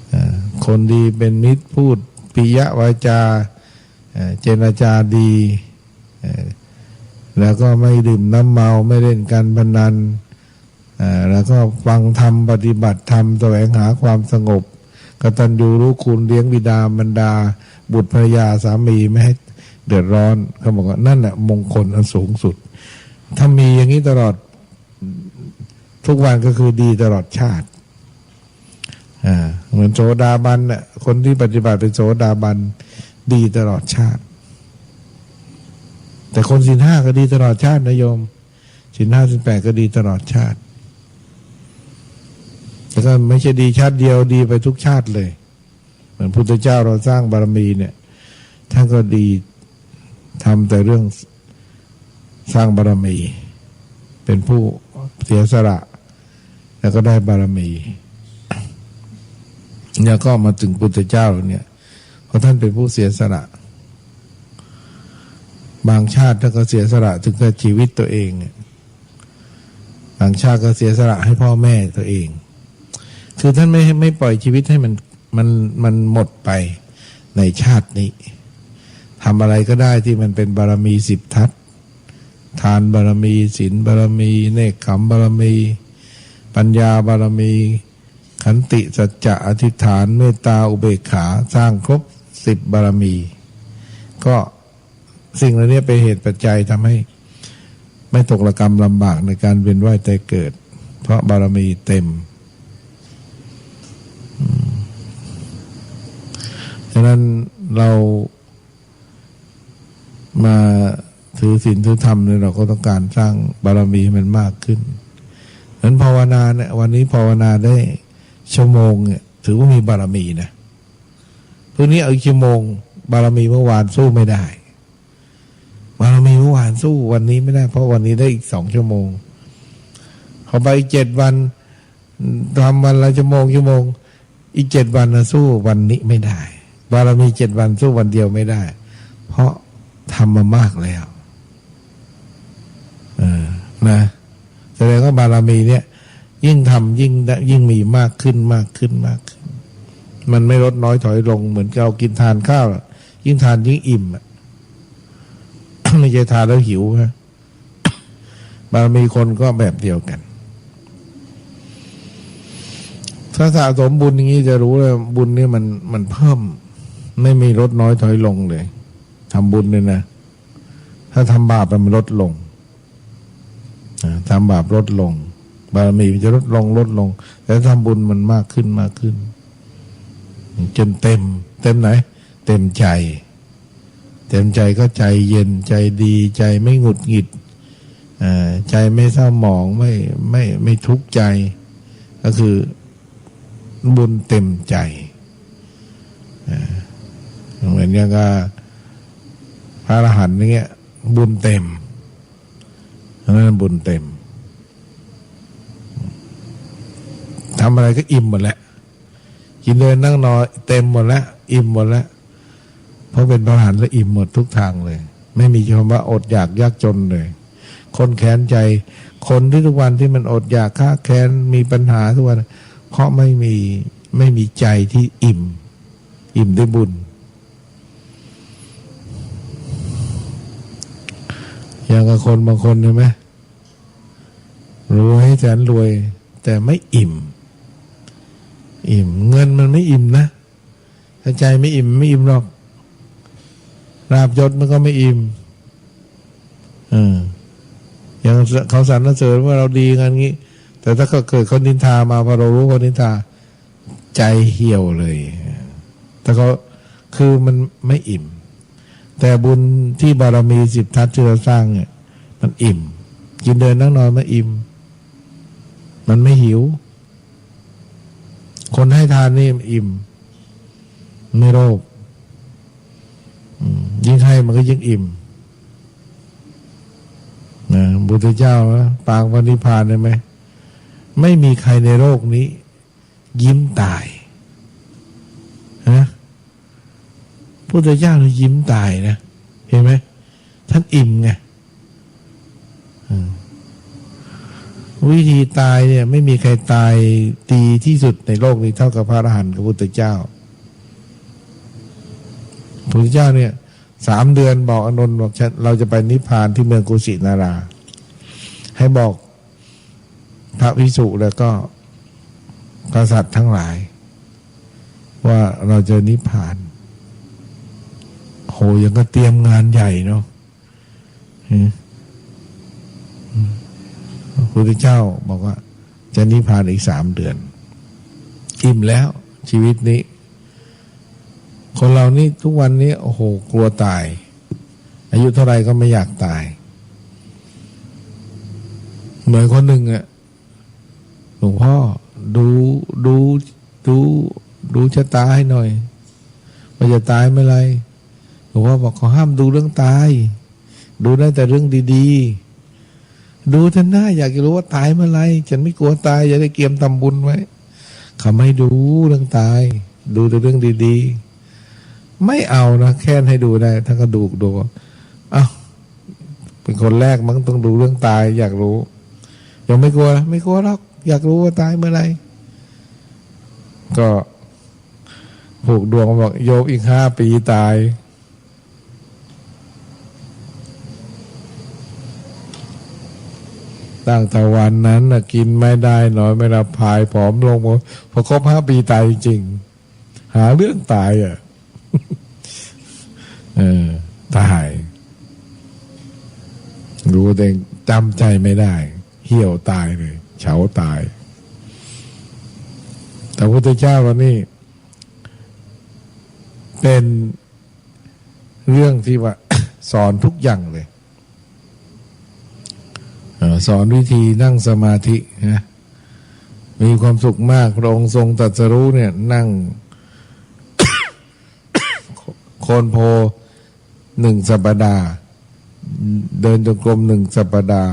เอ่อ คนดีเป็นมิตร พูดปิยวาจา เอ่อ เจรจาดี เอ่อ แล้วก็ไม่ดื่มน้ำเมา ไม่เล่นการพนัน เอ่อ แล้วก็ฟังธรรม ปฏิบัติธรรม แสวงหาความสงบ กตัญญูรู้คุณ เลี้ยงบิดามารดา บุตรภรรยาสามีไม่ให้เดือดร้อน เขาบอกว่านั่นแหละมงคลอันสูงสุด ถ้ามีอย่างนี้ตลอดทุกวันก็คือดีตลอดชาติ อ่า เหมือนโสดาบันน่ะ คนที่ปฏิบัติเป็นโสดาบันดีตลอดชาติ แต่คนศีลห้าก็ดีตลอดชาตินะโยม ศีลห้าศีลแปดก็ดีตลอดชาติ แล้วก็ไม่ใช่ดีชาติเดียว ดีไปทุกชาติเลย เหมือนพุทธเจ้าเราสร้างบารมีเนี่ย ท่านก็ดี ทำแต่เรื่องสร้างบารมี เป็นผู้เสียสละ แล้วก็ได้บารมี แล้วก็มาถึงพุทธเจ้าเนี่ย เพราะท่านเป็นผู้เสียสละ บางชาติท่านก็เสียสละถึงกับชีวิตตัวเองเนี่ย บางชาติก็เสียสละให้พ่อแม่ตัวเอง คือท่านไม่ ไม่ปล่อยชีวิตให้มัน มัน มันหมดไปในชาตินี้ ทำอะไรก็ได้ที่มันเป็นบารมีสิบทัศน์ ทานบารมี ศีลบารมี เนกขัมมบารมี ปัญญาบารมี ขันติ สัจจะ อธิษฐาน เมตตา อุเบกขา สร้างครบสิบบารมี ก็สิ่งเหล่านี้เป็นเหตุปัจจัยทำให้ไม่ตกระกำลำบากในการเวียนว่ายตายเกิด เพราะบารมีเต็ม อืม ฉะนั้นเรา มาถือศีลถือธรรมเนี่ย เราก็ต้องการสร้างบารมีให้มันมากขึ้น นั้นภาวนาเนี่ย วันนี้ภาวนาได้ชั่วโมงเนี่ย ถือว่ามีบารมีนะ พรุ่งนี้เอาอีกชั่วโมง บารมีเมื่อวานสู้ไม่ได้ บารมีเมื่อวานสู้วันนี้ไม่ได้ เพราะวันนี้ได้อีกสองชั่วโมง พอไปอีกเจ็ดวัน ทำวันละชั่วโมง ชั่วโมง อีกเจ็ดวันนะสู้วันนี้ไม่ได้ บารมีเจ็ดวันสู้วันเดียวไม่ได้ เพราะทำมามากแล้ว เออ นะ แสดงว่าบารมีเนี่ย ยิ่งทำยิ่งได้ ยิ่งมีมากขึ้น มากขึ้น มากขึ้น มันไม่ลดน้อยถอยลง เหมือนเรากินทานข้าวอะ ยิ่งทานยิ่งอิ่มอะ ไม่ใช่ทานแล้วหิวนะ บารมีคนก็แบบเดียวกัน ถ้าสะสมบุญอย่างนี้จะรู้เลย บุญนี่มัน มันเพิ่ม ไม่มีลดน้อยถอยลงเลย ทำบุญเนี่ยนะ ถ้าทำบาปมันลดลง อ่า ทำบาปลดลง บารมีมันจะลดลง ลดลง แต่ถ้าทำบุญมันมากขึ้น มากขึ้น จนเต็ม เต็มไหน เต็มใจ เต็มใจก็ใจเย็น ใจดี ใจไม่หงุดหงิด อ่า ใจไม่เศร้าหมอง ไม่ ไม่ ไม่ทุกข์ใจ ก็คือบุญเต็มใจ อ่า เหมือนอย่างกับพระอรหันต์อย่างเงี้ย บุญเต็ม อันนั้นบุญเต็ม ทำอะไรก็อิ่มหมดแล้ว กินเดินนั่งนอนเต็มหมดแล้ว อิ่มหมดแล้ว เพราะเป็นพระอรหันต์แล้วอิ่มหมดทุกทางเลย ไม่มีคำว่าอดอยากยากจนเลย คนแค้นใจ คนที่ทุกวันที่มันอดอยากขาดแคลน มีปัญหาทุกวัน เพราะไม่มี ไม่มีใจที่อิ่ม อิ่มด้วยบุญ อย่างกับคนบางคนใช่ไหม รวยแสนรวย แต่ไม่อิ่ม อิ่ม เงินมันไม่อิ่มนะ ถ้าใจไม่อิ่ม ไม่อิ่มหรอก ลาภยศมันก็ไม่อิ่ม เออ อย่างเขาสรรเสริญว่าเราดีกันงี้ แต่ถ้าเขาเกิดเขานินทามา พอเรารู้เขานินทา ใจเหี่ยวเลย แต่เขา คือมันไม่อิ่ม แต่บุญที่บารมีสิบทัศน์ที่เราสร้างเนี่ย มันอิ่ม กินเดินนั่งนอนมันอิ่ม มันไม่หิว คนให้ทานนี่อิ่ม ไม่โลภ อืม ยิ่งให้มันก็ยิ่งอิ่ม นะ พุทธเจ้านะ ปางพระนิพพานได้ไหม ไม่มีใครในโลกนี้ ยิ้มตาย ฮะ พุทธเจ้าเนี่ยยิ้มตายนะ เห็นไหม ท่านอิ่มไง อืม วิธีตายเนี่ย ไม่มีใครตายดีที่สุดในโลกนี้เท่ากับพระอรหันต์กับพุทธเจ้า พุทธเจ้าเนี่ย สามเดือนบอกอานนท์บอก "ฉัน เราจะไปนิพพานที่เมืองกุสินารา" ให้บอกพระภิกษุแล้วก็กษัตริย์ทั้งหลาย ว่าเราจะนิพพาน โห ยังก็เตรียมงานใหญ่เนาะ อืม พระพุทธเจ้าบอกว่าจะนิพพานอีกสามเดือน อิ่มแล้วชีวิตนี้ คนเรานี่ทุกวันนี้ โอ้โห กลัวตาย อายุเท่าไหร่ก็ไม่อยากตาย เหมือนคนหนึ่งอะ "หลวงพ่อ ดู ดู ดู ดูชะตาให้หน่อย ว่าจะตายเมื่อไหร่" หลวงพ่อบอก "เขาห้ามดูเรื่องตาย ดูได้แต่เรื่องดีๆ" "ดูเถอะนะ อยากจะรู้ว่าตายเมื่อไหร่ ฉันไม่กลัวตาย จะได้เตรียมทำบุญไว้" เขาไม่ดูเรื่องตาย ดูแต่เรื่องดีๆ ไม่เอานะ แค่ให้ดูได้ ท่านก็ดู ดู เอ้า เป็นคนแรกมั้งต้องดูเรื่องตาย อยากรู้ ยังไม่กลัวนะ "ไม่กลัวหรอก อยากรู้ว่าตายเมื่อไหร่" ก็ผูกดวงบอก "โยมอีกห้าปีตาย" ตั้งแต่วันนั้นน่ะ กินไม่ได้ นอนไม่หลับ ผายผอมลงหมด พอครบห้าปีตายจริงๆ หาเรื่องตายอะ เออ ตาย รู้แต่จำใจไม่ได้ เหี่ยวตายเลย เฉาตาย แต่พระพุทธเจ้าเรานี่ เป็นเรื่องที่ว่า สอนทุกอย่างเลย เอ่อ สอนวิธีนั่งสมาธินะ มีความสุขมาก พระองค์ทรงตรัสรู้เนี่ย นั่ง โคนโพธิ์หนึ่งสัปดาห์ เดินจงกรมหนึ่งสัปดาห์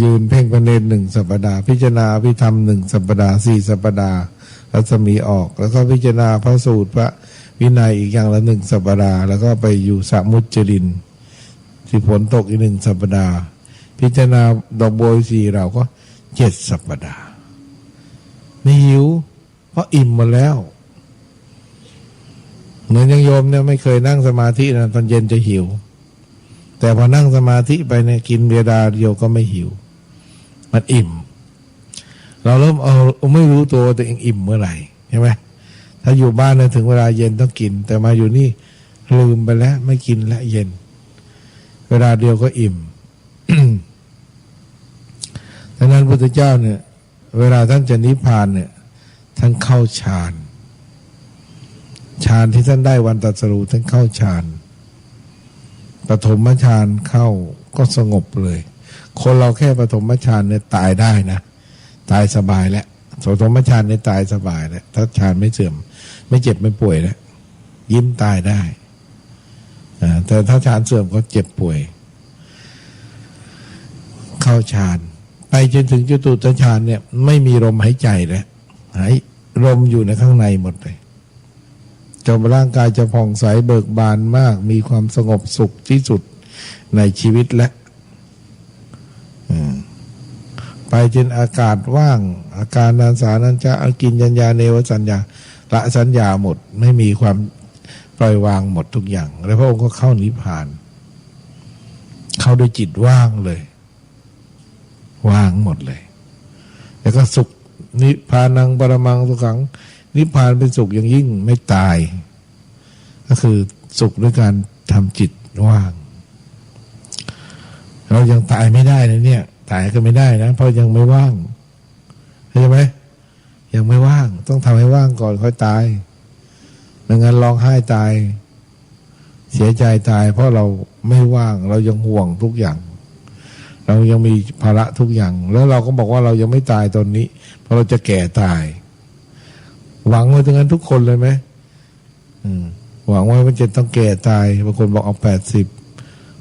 ยืนเพ่งพระเนตรหนึ่งสัปดาห์ พิจารณาอภิธรรมหนึ่งสัปดาห์ สี่สัปดาห์ รัศมีออก แล้วก็พิจารณาพระสูตรพระวินัยอีกอย่างละหนึ่งสัปดาห์ แล้วก็ไปอยู่สระมุจจริน ที่ฝนตกอีกหนึ่งสัปดาห์ พิจารณาดอกบัวสีเหล่าก็เจ็ดสัปดาห์ ไม่หิว เพราะอิ่มหมดแล้ว เหมือนอย่างโยมเนี่ยไม่เคยนั่งสมาธินะ ตอนเย็นจะหิว แต่พอนั่งสมาธิไปเนี่ย กินเวลาเดียวก็ไม่หิว มันอิ่ม เราเริ่มเอา ไม่รู้ตัวว่าตัวเองอิ่มเมื่อไหร่ ใช่ไหม ถ้าอยู่บ้านเนี่ย ถึงเวลาเย็นต้องกิน แต่มาอยู่นี่ลืมไปแล้ว ไม่กินแล้วเย็น เวลาเดียวก็อิ่ม ดังนั้นพุทธเจ้าเนี่ย เวลาท่านจะนิพพานเนี่ย ท่านเข้าฌาน ฌานที่ท่านได้วันตรัสรู้ ท่านเข้าฌาน ปฐมฌานเข้าก็สงบเลย คนเราแค่ปฐมฌานเนี่ยตายได้นะ ตายสบายแล้ว ปฐมฌานเนี่ยตายสบายแล้ว ถ้าฌานไม่เสื่อม ไม่เจ็บไม่ป่วยแล้ว ยิ้มตายได้ อ่า แต่ถ้าฌานเสื่อมก็เจ็บป่วย เข้าฌาน ไปจนถึงจตุตถฌานเนี่ย ไม่มีลมหายใจแล้ว หาย ลมอยู่ในข้างในหมดเลย จะ ร่างกายจะผ่องใสเบิกบานมาก มีความสงบสุขที่สุดในชีวิตแล้ว อืม ไปจนอากาศว่าง อาการนาสานัญจะ อากิญจัญญา เนวสัญญา ละสัญญาหมด ไม่มีความ ปล่อยวางหมดทุกอย่าง แล้วพระองค์ก็เข้านิพพาน เข้าด้วยจิตว่างเลย ว่างหมดเลย แล้วก็สุข นิพพานังปรมังสุขัง นิพพานเป็นสุขอย่างยิ่ง ไม่ตาย ก็คือสุขด้วยการทำจิตว่าง เรายังตายไม่ได้นะเนี่ย ตายก็ไม่ได้นะ เพราะยังไม่ว่าง เข้าใจไหม? ยังไม่ว่าง ต้องทำให้ว่างก่อนค่อยตาย ไม่งั้นร้องไห้ตาย เสียใจตาย เพราะเราไม่ว่าง เรายังห่วงทุกอย่าง เรายังมีภาระทุกอย่าง แล้วเราก็บอกว่าเรายังไม่ตายตอนนี้ เพราะเราจะแก่ตาย หวังไว้ตรงนั้นทุกคนเลยไหม? อืม หวังไว้ว่าจะต้องแก่ตาย บางคนบอกเอาแปดสิบ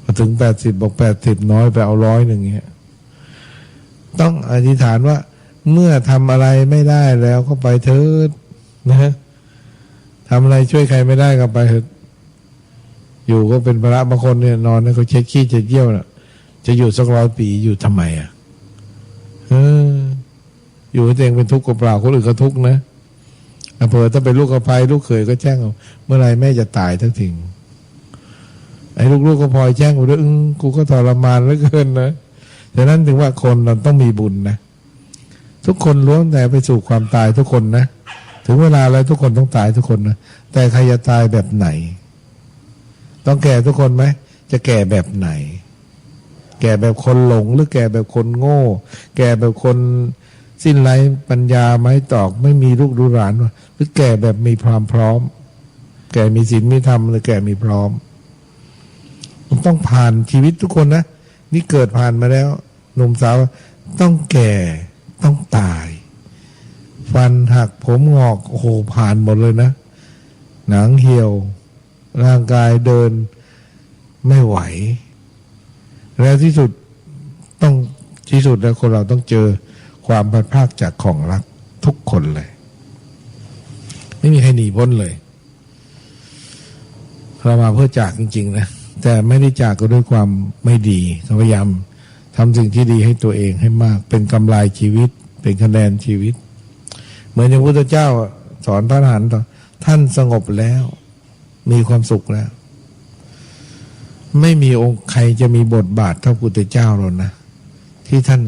พอถึงแปดสิบ บอกแปดสิบน้อยไป เอาร้อยหนึ่งเงี้ย ต้องอธิษฐานว่า เมื่อทำอะไรไม่ได้แล้วก็ไปเถิด นะ ทำอะไรช่วยใครไม่ได้ก็ไปเถิด อยู่ก็เป็นภาระ บางคนเนี่ยนอนเนี่ยก็เช็ดขี้เช็ดเยี่ยวน่ะ จะอยู่สักร้อยปี อยู่ทำไมอ่ะ? เออ อยู่ให้ตัวเองเป็นทุกข์เปล่าๆ คนอื่นก็ทุกข์นะ อำเภอถ้าเป็นลูกสะใภ้ลูกเขยก็แจ้งเอา เมื่อไหร่แม่จะตายสักที ไอ้ลูกๆ ก็พลอยแจ้งไปด้วย อึ้ง กูก็ทรมานเหลือเกินนะ ฉะนั้นถึงว่าคนเราต้องมีบุญนะ ทุกคนล้วนแต่ไปสู่ความตายทุกคนนะ ถึงเวลาแล้วทุกคนต้องตายทุกคนนะ แต่ใครจะตายแบบไหน? ต้องแก่ทุกคนไหม? จะแก่แบบไหน? แก่แบบคนหลง หรือแก่แบบคนโง่? แก่แบบคนสิ้นไร้ปัญญา ไม้ตอก ไม่มีลูกดูหลานวะ หรือแก่แบบมีความพร้อม? แก่มีศีลมีธรรม หรือแก่มีพร้อม? มันต้องผ่านชีวิตทุกคนนะ นี่เกิดผ่านมาแล้ว หนุ่มสาว ต้องแก่ ต้องตาย ฟันหัก ผมหงอก โอ้โห ผ่านหมดเลยนะ หนังเหี่ยว ร่างกายเดินไม่ไหว แล้วที่สุด ต้อง ที่สุดแล้วคนเราต้องเจอความพลัดพรากจากของรักทุกคนเลย ไม่มีใครหนีพ้นเลย เรามาเพื่อจากจริงๆ นะ แต่ไม่ได้จากก็ด้วยความไม่ดี ก็พยายามทำสิ่งที่ดีให้ตัวเองให้มาก เป็นกำไรชีวิต เป็นคะแนนชีวิต เหมือนอย่างพระพุทธเจ้าอะ สอนพระอรหันต์ ท่านสงบแล้ว มีความสุขแล้ว ไม่มีองค์ใครจะมีบทบาทเท่าพระพุทธเจ้าแล้วนะ ที่ท่าน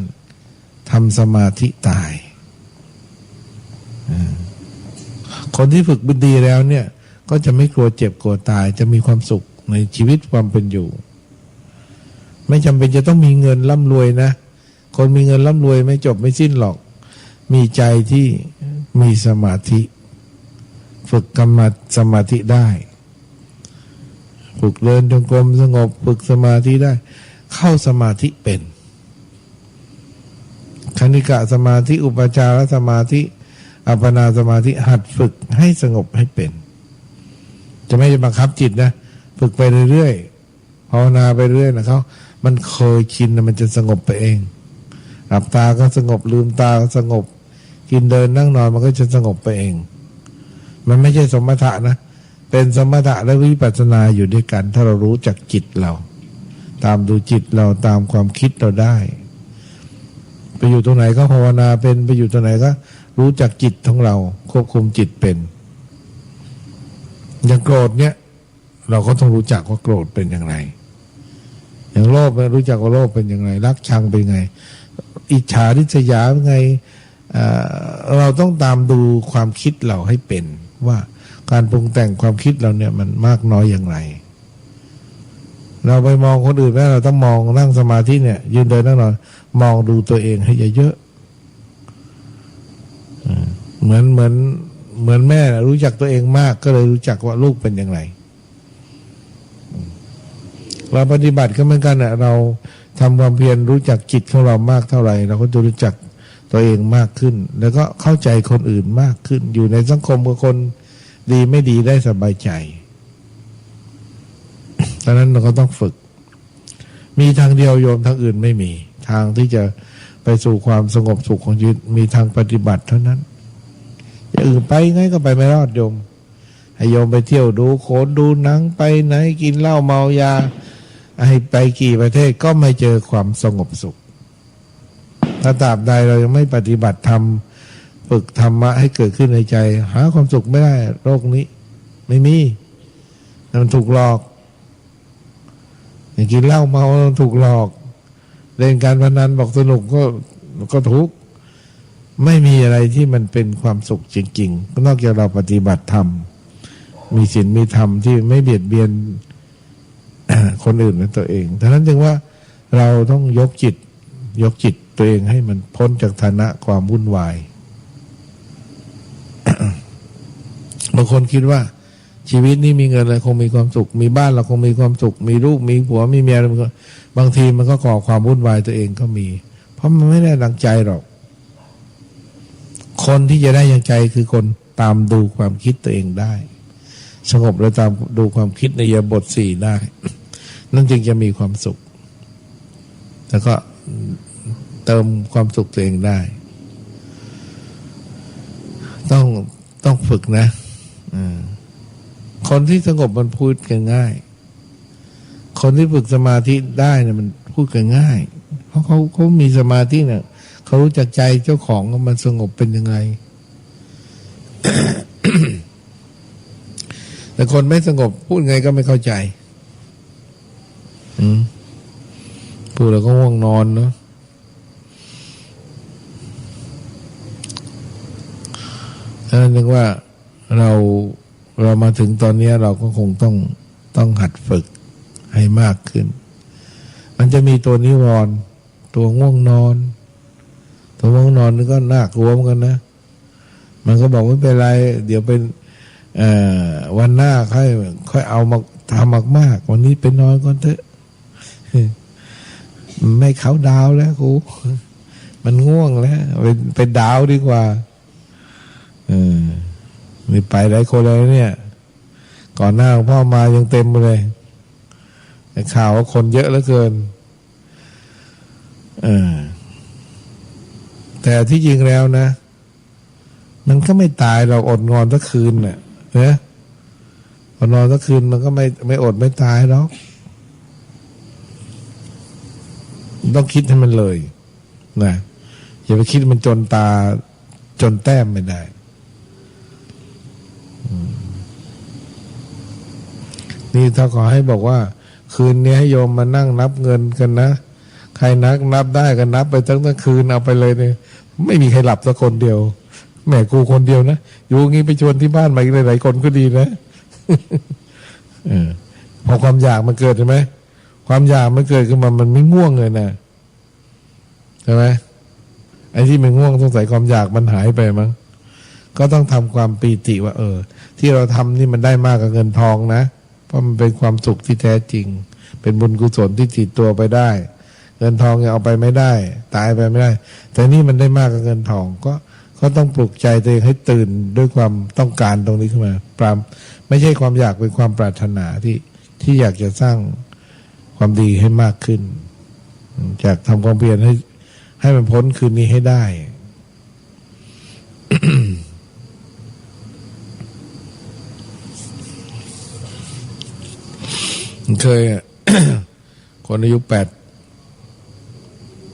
ทำสมาธิตาย อ่า คนที่ฝึกบุญดีแล้วเนี่ย ก็จะไม่กลัวเจ็บกลัวตาย จะมีความสุขในชีวิตความเป็นอยู่ ไม่จำเป็นจะต้องมีเงินร่ำรวยนะ คนมีเงินร่ำรวยไม่จบไม่สิ้นหรอก มีใจที่มีสมาธิ ฝึกกรรมสมาธิได้ ฝึกเดินจงกรมสงบ ฝึกสมาธิได้ เข้าสมาธิเป็น คณิกะสมาธิ อุปจารสมาธิ อัปปนาสมาธิ หัดฝึกให้สงบให้เป็น จะไม่บังคับจิตนะ ฝึกไปเรื่อยๆ ภาวนาไปเรื่อยนะ เขา มันเคยชินนะ มันจะสงบไปเอง หลับตาก็สงบ ลืมตาก็สงบ ยืนเดินนั่งนอนมันก็จะสงบไปเอง มันไม่ใช่สมถะนะ เป็นสมถะและวิปัสสนาอยู่ด้วยกัน ถ้าเรารู้จักจิตเรา ตามดูจิตเรา ตามความคิดเราได้ ไปอยู่ตรงไหนก็ภาวนาเป็น ไปอยู่ตรงไหนก็รู้จักจิตของเรา ควบคุมจิตเป็น อย่างโกรธเนี่ย เราก็ต้องรู้จักว่าโกรธเป็นอย่างไร อย่างโลภเนี่ยรู้จักว่าโลภเป็นอย่างไร รักชังเป็นไง อิจฉาริษยาเป็นไง เอ่อ เราต้องตามดูความคิดเราให้เป็น ว่าการปรุงแต่งความคิดเราเนี่ยมันมากน้อยอย่างไร เราไปมองคนอื่นไม่ได้ เราต้องมอง นั่งสมาธิเนี่ย ยืนเดินนั่งนอน มองดูตัวเองให้เยอะๆ อืม เหมือน เหมือน เหมือนแม่น่ะรู้จักตัวเองมาก ก็เลยรู้จักว่าลูกเป็นอย่างไร อืม เราปฏิบัติก็เหมือนกันน่ะ เราทำความเพียรรู้จักจิตของเรามากเท่าไหร่ เราก็จะรู้จักตัวเองมากขึ้น แล้วก็เข้าใจคนอื่นมากขึ้น อยู่ในสังคมกับคนดีไม่ดีได้สบายใจ ดังนั้นเราก็ต้องฝึก มีทางเดียวโยม ทางอื่นไม่มี ทางที่จะไปสู่ความสงบสุขของชีวิต มีทางปฏิบัติเท่านั้น อย่างอื่นไปไงก็ไปไม่รอดโยม ให้โยมไปเที่ยวดูโขนดูหนัง ไปไหน กินเหล้าเมายา ให้ไปกี่ประเทศก็ไม่เจอความสงบสุข ถ้าตราบใดเรายังไม่ปฏิบัติธรรม ฝึกธรรมะให้เกิดขึ้นในใจ หาความสุขไม่ได้ โลกนี้ ไม่มี มันถูกหลอก อย่างกินเหล้าเมาถูกหลอก เล่นการพนันบอกสนุกก็ ก็ถูก ไม่มีอะไรที่มันเป็นความสุขจริงๆ นอกจากเราปฏิบัติธรรม มีศีลมีธรรมที่ไม่เบียดเบียน คนอื่นและตัวเอง ฉะนั้นจึงว่าเราต้องยกจิต ยกจิตตัวเองให้มันพ้นจากฐานะความวุ่นวาย บางคนคิดว่าชีวิตนี้มีเงินแล้วคงมีความสุข มีบ้านแล้วคงมีความสุข มีลูก มีผัว มีเมีย บางทีมันก็ก่อความวุ่นวายตัวเองก็มี เพราะมันไม่ได้ดังใจหรอก คนที่จะได้ดังใจคือคนตามดูความคิดตัวเองได้ สงบและตามดูความคิดในอิริยาบถสี่ได้ นั่นจึงจะมีความสุข แล้วก็เติมความสุขตัวเองได้ ต้อง ต้องฝึกนะ อ่า คนที่สงบมันพูดกันง่าย คนที่ฝึกสมาธิได้เนี่ยมันพูดกันง่าย เพราะเขา เขามีสมาธิเนี่ย เขารู้จักใจเจ้าของว่ามันสงบเป็นยังไง แต่คนไม่สงบพูดไงก็ไม่เข้าใจ อืม พูดแล้วก็ง่วงนอนเนาะ ฉะนั้นนึกว่าเรา เรามาถึงตอนเนี้ย เราก็คงต้อง ต้องหัดฝึกให้มากขึ้น มันจะมีตัวนิวรณ์ ตัวง่วงนอน ตัวง่วงนอนนี่ก็น่ากลัวเหมือนกันนะ มันก็บอกไม่เป็นไร เดี๋ยวเป็น เอ่อ วันหน้าค่อย ค่อยเอามาทำมากๆ วันนี้ไปนอนก่อนเถอะ ไม่เคาน์ดาวน์แล้วครู มันง่วงแล้ว ไป ไปดาวน์ดีกว่า เออ นี่ไปหลายคนแล้วเนี่ย ก่อนหน้าหลวงพ่อมายังเต็มไปเลย ได้ข่าวว่าคนเยอะเหลือเกิน เออ แต่ที่จริงแล้วนะ มันก็ไม่ตายหรอก อดนอนสักคืนน่ะ เนอะ อดนอนสักคืนมันก็ไม่ ไม่อดไม่ตายหรอก ต้องคิดให้มันเลยนะ อย่าไปคิดมันจนตา จนแต้มไม่ได้ อืม นี่ถ้าขอให้บอกว่า คืนนี้ให้โยมมานั่งนับเงินกันนะ ใครนับ นับได้ก็นับไปทั้ง ทั้งคืน เอาไปเลยเนี่ย ไม่มีใครหลับสักคนเดียว แหม กูคนเดียวนะ อยู่งี้ไปชวนที่บ้านมาอีกหลายๆ คนก็ดีนะ เออ พอความอยากมันเกิดใช่ไหม ความอยากมันเกิดขึ้นมา มันไม่ง่วงเลยนะ ใช่ไหม ไอ้ที่มันง่วงสงสัยความอยากมันหายไปมั้ง ก็ต้องทำความปีติว่า เออ ที่เราทำนี่มันได้มากกว่าเงินทองนะ เพราะมันเป็นความสุขที่แท้จริง เป็นบุญกุศลที่ติดตัวไปได้ เงินทองยังเอาไปไม่ได้ ตายไปไม่ได้ แต่นี่มันได้มากกว่าเงินทอง ก็ ก็ต้องปลุกใจตัวเองให้ตื่นด้วยความต้องการตรงนี้ขึ้นมา ปราม ไม่ใช่ความอยาก เป็นความปรารถนาที่ ที่อยากจะสร้างความดีให้มากขึ้น อยากทำความเพียรให้ ให้มันพ้นคืนนี้ให้ได้ เคยอะ คนอายุแปด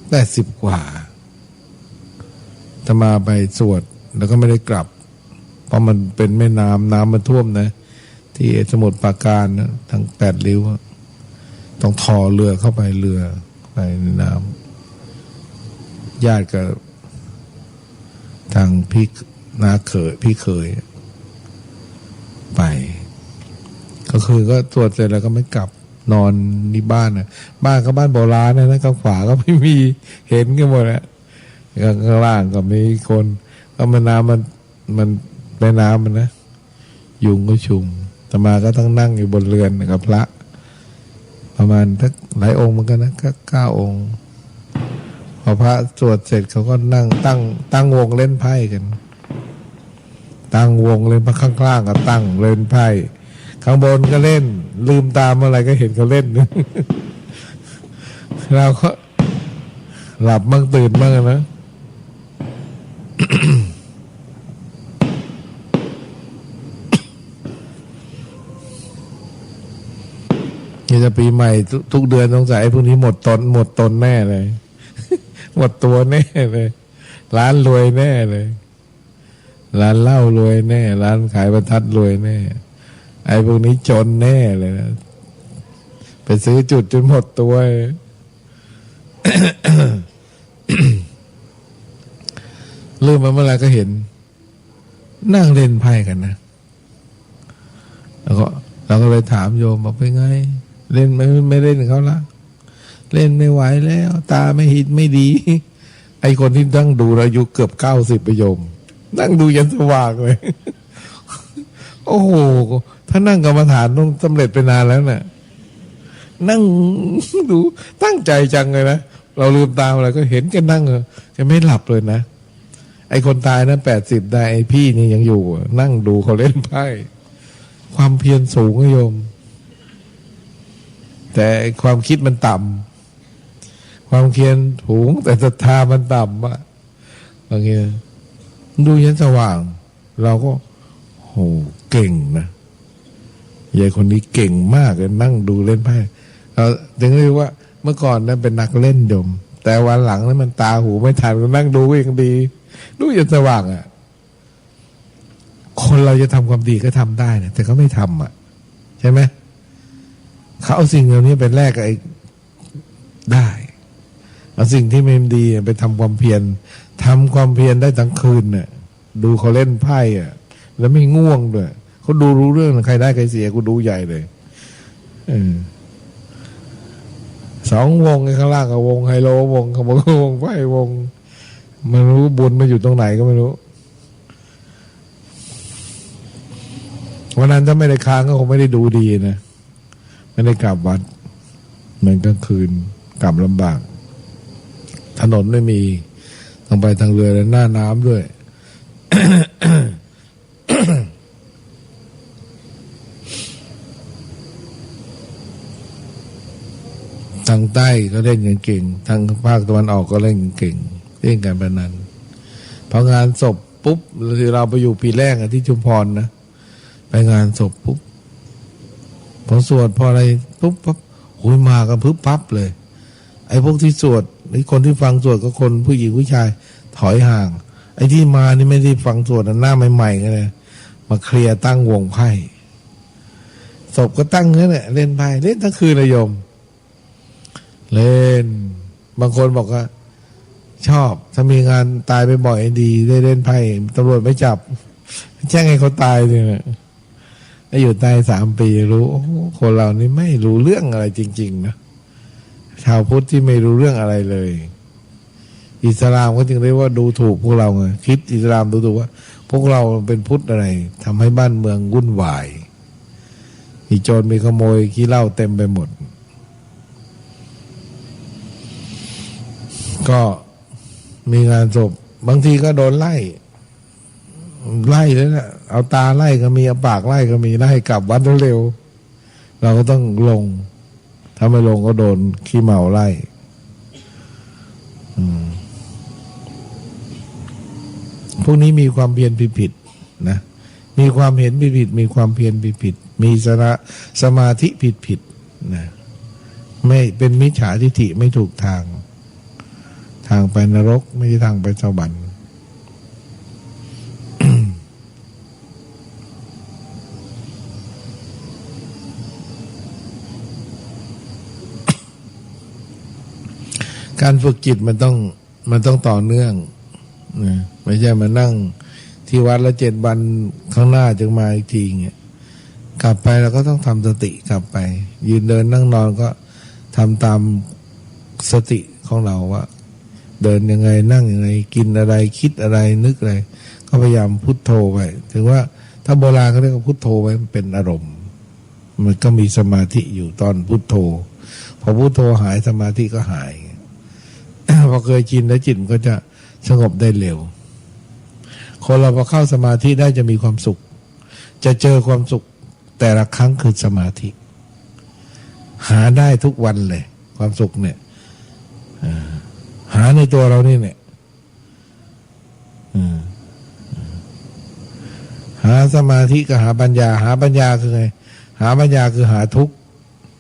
แปดสิบกว่า อาตมาไปสวด แล้วก็ไม่ได้กลับ เพราะมันเป็นแม่น้ำ น้ำมันท่วมนะ ที่สมุทรปราการนะ ทั้งแปดริ้วอะ ต้องถ่อเรือเข้าไป เรือไปในน้ำ ญาติกับทางพี่น้าเขย พี่เขยไป ก็คือก็สวดเสร็จแล้วก็ไม่กลับ นอนที่บ้านนะ บ้านก็บ้านโบราณนะ ข้างขวาก็ไม่มี เห็นกันหมดแล้ว ข้างล่างก็มีคน ก็แม่น้ำมัน มันแม่น้ำมันนะ ยุงก็ชุม อาตมาก็ต้องนั่งอยู่บนเรือนกับพระ ประมาณสักหลายองค์เหมือนกันนะ ก็เก้าองค์ พอพระสวดเสร็จเขาก็นั่งตั้ง ตั้งวงเล่นไพ่กัน ตั้งวงเล่น ข้างล่างก็ตั้งเล่นไพ่ ข้างบนก็เล่น ลืมตาเมื่อไหร่ก็เห็นเขาเล่น เราก็หลับมั่งตื่นมั่งอะนะ นี่ถ้าปีใหม่ทุก ทุกเดือนสงสัยไอ้พวกนี้หมดตน หมดตนแน่เลย หมดตัวแน่เลย ร้านรวยแน่เลย ร้านเหล้ารวยแน่ ร้านขายประทัดรวยแน่ ไอ้พวกนี้จนแน่เลยนะ ไปซื้อจุดจนหมดตัว ลืมมาเมื่อไหร่ก็เห็น นั่งเล่นไพ่กันนะ แล้วก็ เราก็เลยถามโยมบอก "เป็นไง เล่นไม่ ไม่เล่นเขาละ เล่นไม่ไหวแล้ว ตาไม่หินไม่ดี" ไอ้คนที่นั่งดูแล้วอายุเกือบเก้าสิบ โยม นั่งดูยันสว่างเลย โอ้โห ถ้านั่งกรรมฐานต้องสำเร็จไปนานแล้วน่ะ นั่งดูตั้งใจจังเลยนะ เราลืมตาอะไรก็เห็นแกนั่งเลย แกไม่หลับเลยนะ ไอ้คนตายนั้น แปดสิบ ได้ ไอ้พี่นี่ยังอยู่ นั่งดูเขาเล่นไพ่ ความเพียรสูงอะโยม แต่ความคิดมันต่ำ ความเพียรสูง แต่ศรัทธามันต่ำอะ อย่างเงี้ย ดูยันสว่าง เราก็ โห เก่งนะ ยายคนนี้เก่งมากเลย นั่งดูเล่นไพ่ เราถึงเรียกว่าเมื่อก่อนนั้นเป็นนักเล่นโยม แต่วันหลังนั้นมันตาหูไม่ทัน ก็นั่งดูก็ยังดี ดูยันสว่างอะ คนเราจะทำความดีก็ทำได้นะ แต่เขาไม่ทำอะ ใช่ไหม เขาเอาสิ่งเหล่านี้ไปแลกกับไอ้ ได้ เอาสิ่งที่ไม่ดีไปทำความเพียร ทำความเพียรได้ทั้งคืนน่ะ ดูเขาเล่นไพ่อะ แล้วไม่ง่วงด้วย เขาดูรู้เรื่องนะ ใครได้ใครเสีย กูดูใหญ่เลย เออ สองวงไอ้ข้างล่างก็วงไฮโลวง ข้างบนก็วงไพ่วง ไม่รู้บุญมาอยู่ตรงไหนก็ไม่รู้ วันนั้นถ้าไม่ได้ค้างก็คงไม่ได้ดูดีนะ ไม่ได้กลับวัด เหมือนกลางคืน กลับลำบาก ถนนไม่มี ต้องไปทางเรือ และหน้าน้ำด้วย ทางใต้ก็เล่นกันเก่ง ทางภาคตะวันออกก็เล่นกันเก่ง เล่นการพนัน พองานศพปุ๊บ คือเราไปอยู่ปีแรกอะที่ชุมพรนะ ไปงานศพปุ๊บ พอสวดพออะไรปุ๊บปั๊บ โอ้ย มากันพึบพับเลย ไอ้พวกที่สวด ไอ้คนที่ฟังสวดก็คนผู้หญิงผู้ชาย ถอยห่าง ไอ้ที่มานี่ไม่ได้ฟังสวดนะ หน้าใหม่ๆ กันเลย มาเคลียร์ตั้งวงไพ่ ศพก็ตั้งนั่นแหละ เล่นไพ่ เล่นทั้งคืนเลยโยม เล่น บางคนบอกว่า ชอบ ถ้ามีงานตายบ่อยๆ ดี ได้เล่นไพ่ ตำรวจไม่จับ แจ้งให้เขาตายเลยนะ แล้วอยู่ใต้สามปี รู้ โอ้โห คนเรานี่ไม่รู้เรื่องอะไรจริงๆ นะ ชาวพุทธที่ไม่รู้เรื่องอะไรเลย อิสลามก็จึงเรียกว่าดูถูกพวกเราไง คริสต์อิสลามดูถูกว่า พวกเราเป็นพุทธอะไร ทำให้บ้านเมืองวุ่นวาย มีโจรมีขโมยขี้เหล้าเต็มไปหมด ก็มีงานศพ บางทีก็โดนไล่ ไล่เลยนะ เอาตาไล่ก็มี เอาปากไล่ก็มี ไล่กลับวัดเร็วๆ เราก็ต้องลง ถ้าไม่ลงก็โดนขี้เมาไล่ อืม พวกนี้มีความเพียรผิดๆ นะ มีความเห็นผิดๆ มีความเพียรผิดๆ มีสระ สมาธิผิดๆ นะ ไม่ เป็นมิจฉาทิฏฐิ ไม่ถูกทาง ทางไปนรก ไม่ใช่ทางไปสวรรค์ การฝึกจิตมันต้อง มันต้องต่อเนื่องนะ ไม่ใช่มานั่งที่วัดแล้วเจ็ดวันข้างหน้าจึงมาอีกทีเงี้ย กลับไปเราก็ต้องทำสติกลับไป ยืนเดินนั่งนอนก็ทำตามสติของเราว่า เดินยังไง นั่งยังไง กินอะไร คิดอะไร นึกอะไร ก็พยายามพุทโธไว้ ถึงว่าถ้าโบราณเขาเรียกว่าพุทโธไว้ มันเป็นอารมณ์ มันก็มีสมาธิอยู่ตอนพุทโธ พอพุทโธหาย สมาธิก็หาย พอเคยชินแล้วจิตมันก็จะสงบได้เร็ว คนเราพอเข้าสมาธิได้จะมีความสุข จะเจอความสุขแต่ละครั้งคือสมาธิ หาได้ทุกวันเลย ความสุขเนี่ย อ่า หาในตัวเรานี่เนี่ย อืม หาสมาธิกับหาปัญญา หาปัญญาคือไง หาปัญญาคือหาทุกข์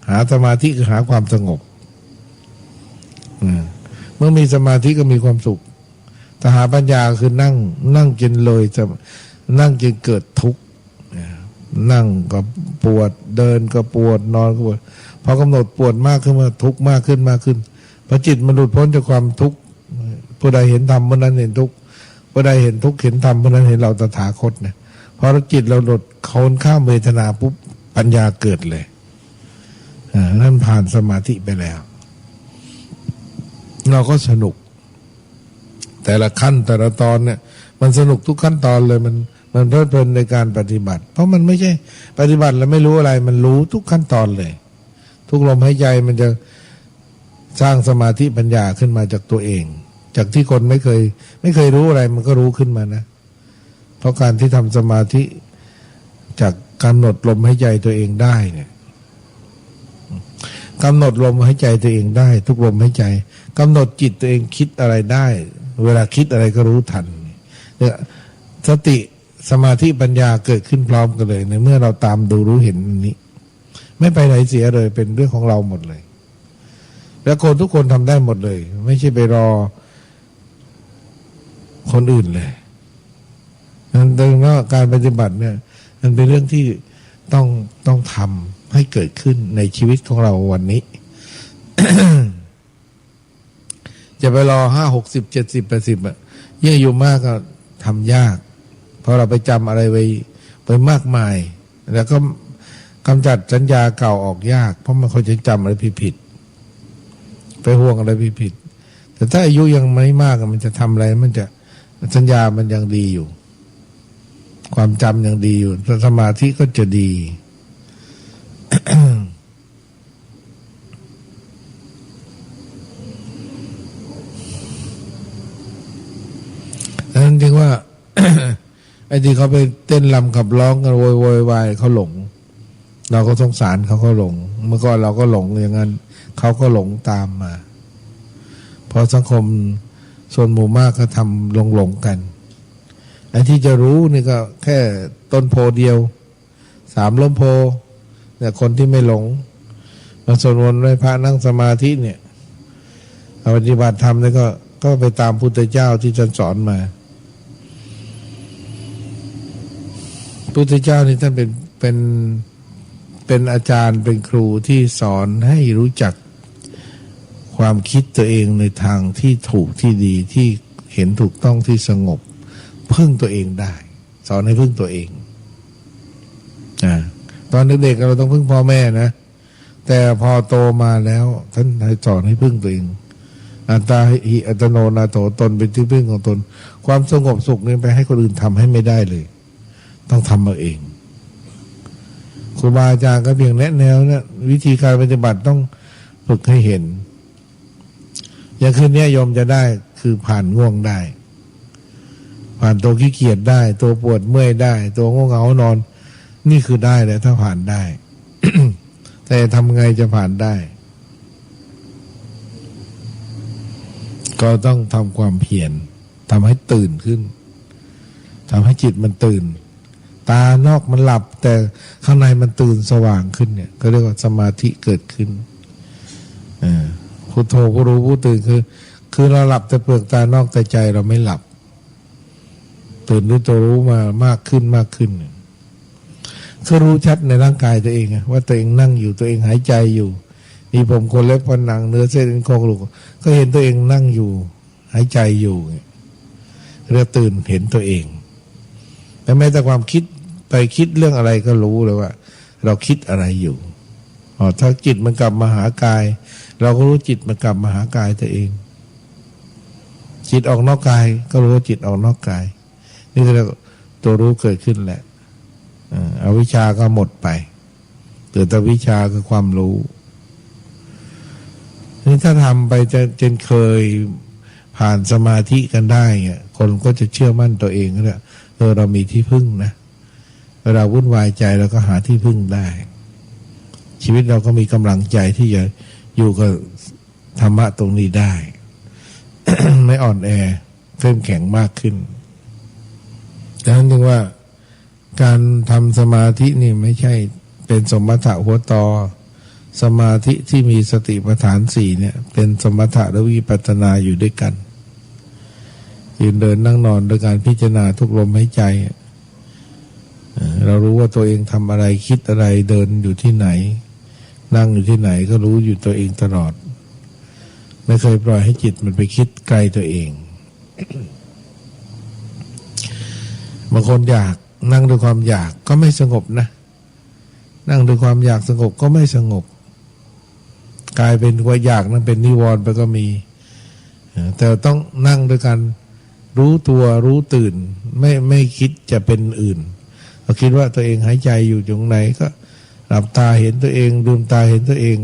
หาสมาธิคือหาความสงบ อืม เมื่อมีสมาธิก็มีความสุข ถ้าหาปัญญาคือนั่ง นั่งจนเลยสม- นั่งจนเกิดทุกข์ นั่งก็ปวด เดินก็ปวด นอนก็ปวด พอกำหนดปวดมากขึ้นมา ทุกข์มากขึ้น มากขึ้น พอจิตมันหลุดพ้นจากความทุกข์ ผู้ใดเห็นธรรมผู้นั้นเห็นทุกข์ ผู้ใดเห็นทุกข์เห็นธรรมผู้นั้นเห็นเราตถาคตเนี่ย พอจิตเราหลุดพ้นข้ามเวทนาปุ๊บ ปัญญาเกิดเลย อ่า นั่นผ่านสมาธิไปแล้ว เราก็สนุก แต่ละขั้นแต่ละตอนเนี่ย มันสนุกทุกขั้นตอนเลย มัน มันเพลิดเพลินในการปฏิบัติ เพราะมันไม่ใช่ปฏิบัติแล้วไม่รู้อะไร มันรู้ทุกขั้นตอนเลย ทุกลมหายใจมันจะสร้างสมาธิปัญญาขึ้นมาจากตัวเอง จากที่คนไม่เคย ไม่เคยรู้อะไร มันก็รู้ขึ้นมานะ เพราะการที่ทำสมาธิจากกำหนดลมหายใจตัวเองได้เนี่ย กำหนดลมหายใจตัวเองได้ ทุกลมหายใจ กำหนดจิตตัวเองคิดอะไรได้ เวลาคิดอะไรก็รู้ทัน เนี่ย สติสมาธิปัญญาเกิดขึ้นพร้อมกันเลย ในเมื่อเราตามดูรู้เห็นอันนี้ ไม่ไปไหนเสียเลย เป็นเรื่องของเราหมดเลย แล้วคนทุกคนทำได้หมดเลย ไม่ใช่ไปรอคนอื่นเลย นั้นเรียกว่าการปฏิบัติเนี่ย มันเป็นเรื่องที่ต้อง ต้องทำให้เกิดขึ้นในชีวิตของเราวันนี้ จะไปรอห้า หกสิบ เจ็ดสิบ แปดสิบอะ ยิ่งอายุมากก็ทำยาก เพราะเราไปจำอะไรไว้ ไปมากมาย แล้วก็กำจัดสัญญาเก่าออกยาก เพราะมันคนจะจำอะไรผิดๆ ไปห่วงอะไรผิดๆ แต่ถ้าอายุยังไม่มากอะ มันจะทำอะไร มันจะ สัญญามันยังดีอยู่ ความจำยังดีอยู่ สมาธิก็จะดี ดังนั้นจึงว่า ไอ้ที่เขาไปเต้นรำขับร้องกัน โวยวายวาย เขาหลง เราก็สงสารเขา เขาหลง เมื่อก่อนเราก็หลงอย่างนั้น เขาก็หลงตามมา เพราะสังคมส่วนหมู่มากก็ทำหลงๆ กัน ไอ้ที่จะรู้นี่ก็แค่ต้นโพธิ์เดียว สามล้มโพธิ์ แต่คนที่ไม่หลง มาสวดมนต์ไหว้พระ นั่งสมาธิเนี่ย ปฏิบัติธรรมเนี่ยก็ ก็ไปตามพุทธเจ้าที่ท่านสอนมา พุทธเจ้านี่ท่านเป็น เป็น เป็นอาจารย์ เป็นครูที่สอนให้รู้จักความคิดตัวเองในทางที่ถูก ที่ดี ที่เห็นถูกต้อง ที่สงบ พึ่งตัวเองได้ สอนให้พึ่งตัวเอง อ่า ตอนเด็กๆ เราต้องพึ่งพ่อแม่นะ แต่พอโตมาแล้ว ท่านให้สอนให้พึ่งตัวเอง อัตตาหิอัตโนนาโถ ตนเป็นที่พึ่งของตน ความสงบสุขนี่ไปให้คนอื่นทำให้ไม่ได้เลย ต้องทำเอาเอง ครูบาอาจารย์ก็เพียงแนะแนวนะ วิธีการปฏิบัติต้องฝึกให้เห็น อย่างคืนนี้โยมจะได้คือผ่านง่วงได้ ผ่านตัวขี้เกียจได้ ตัวปวดเมื่อยได้ ตัวง่วงเหงานอน นี่คือได้แล้ว ถ้าผ่านได้ แต่ทำไงจะผ่านได้ ก็ต้องทำความเพียร ทำให้ตื่นขึ้น ทำให้จิตมันตื่น ตานอกมันหลับ แต่ข้างในมันตื่นสว่างขึ้นเนี่ย ก็เรียกว่าสมาธิเกิดขึ้น เออ พุทโธผู้รู้ผู้ตื่น คือ คือเราหลับแต่เปลือกตานอก แต่ใจเราไม่หลับ ตื่นรู้ตัวรู้มามากขึ้น มากขึ้น คือรู้ชัดในร่างกายตัวเองอะ ว่าตัวเองนั่งอยู่ ตัวเองหายใจอยู่ มีผมขนเล็บฟันหนัง เนื้อเส้นเอ็นโครงกระดูก ก็เห็นตัวเองนั่งอยู่ หายใจอยู่เนี่ย เรียกตื่นเห็นตัวเอง แต่แม้แต่ความคิด ไปคิดเรื่องอะไรก็รู้เลยว่า เราคิดอะไรอยู่ อ๋อ ถ้าจิตมันกลับมาหากาย เราก็รู้จิตมันกลับมาหากายตัวเอง จิตออกนอกกาย ก็รู้ว่าจิตออกนอกกาย นี่เรียกตัวรู้เกิดขึ้นแหละ อ่า อวิชชาก็หมดไป เหลือแต่วิชชาคือความรู้ นี่ถ้าทำไปจะ จนเคยผ่านสมาธิกันได้เนี่ย คนก็จะเชื่อมั่นตัวเองแล้ว เออ เรามีที่พึ่งนะ เวลาวุ่นวายใจเราก็หาที่พึ่งได้ ชีวิตเราก็มีกำลังใจที่จะอยู่กับธรรมะตรงนี้ได้ ไม่อ่อนแอ เข้มแข็งมากขึ้น ดังนั้นจึงว่า การทำสมาธินี่ไม่ใช่เป็นสมถะหัวตอ สมาธิที่มีสติปัฏฐานสี่เนี่ย เป็นสมถะและวิปัสสนาอยู่ด้วยกัน ยืนเดินนั่งนอน โดยการพิจารณาทุกลมหายใจ เอ่อ เรารู้ว่าตัวเองทำอะไร คิดอะไร เดินอยู่ที่ไหน นั่งอยู่ที่ไหน ก็รู้อยู่ตัวเองตลอด ไม่เคยปล่อยให้จิตมันไปคิดไกลตัวเอง บางคนอยากนั่งด้วยความอยากก็ไม่สงบนะ นั่งด้วยความอยากสงบก็ไม่สงบ กลายเป็นว่าอยากนั้นเป็นนิวรณ์ไปก็มี เอ่อ แต่ต้องนั่งด้วยการรู้ตัว รู้ตื่น ไม่ ไม่คิดจะเป็นอื่น เราคิดว่าตัวเองหายใจอยู่ตรงไหนก็หลับตาเห็นตัวเอง ลืมตาเห็นตัวเอง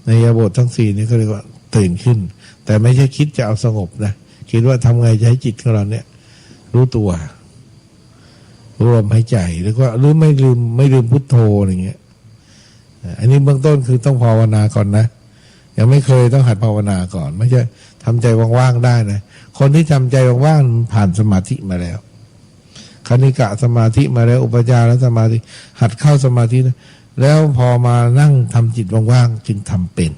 ในอิริยาบถทั้งสี่นี้เขาเรียกว่าตื่นขึ้น แต่ไม่ใช่คิดจะเอาสงบนะ คิดว่าทำไงจะให้จิตของเราเนี่ย รู้ตัว รู้ลมหายใจ แล้วก็ หรือไม่ลืม ไม่ลืมพุทโธอะไรเงี้ย อ่า อันนี้เบื้องต้นคือต้องภาวนาก่อนนะ ยังไม่เคย ต้องหัดภาวนาก่อน ไม่ใช่ทำใจว่างๆได้นะ คนที่ทำใจว่างๆมันผ่านสมาธิมาแล้ว คณิกะสมาธิมาแล้ว อุปจารสมาธิ หัดเข้าสมาธินะ แล้วพอมานั่งทำจิตว่างๆจึงทำเป็น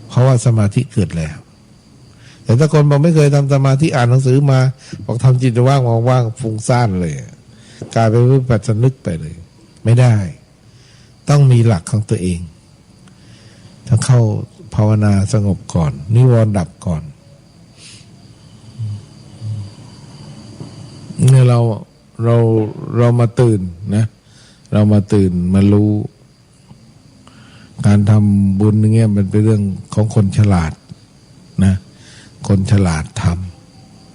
เพราะว่าสมาธิเกิดแล้ว แต่ถ้าคนบอกไม่เคยทำสมาธิ อ่านหนังสือมา บอกทำจิตว่างๆ ฟุ้งซ่านเลย กลายเป็นวิปัสสนึกไปเลย ไม่ได้ ต้องมีหลักของตัวเอง ต้องเข้าภาวนาสงบก่อน นิวรณ์ดับก่อน เนี่ยเรา เรา เรามาตื่นนะ เรามาตื่น มารู้ การทำบุญอย่างเงี้ยมันเป็นเรื่องของคนฉลาดนะ คนฉลาดท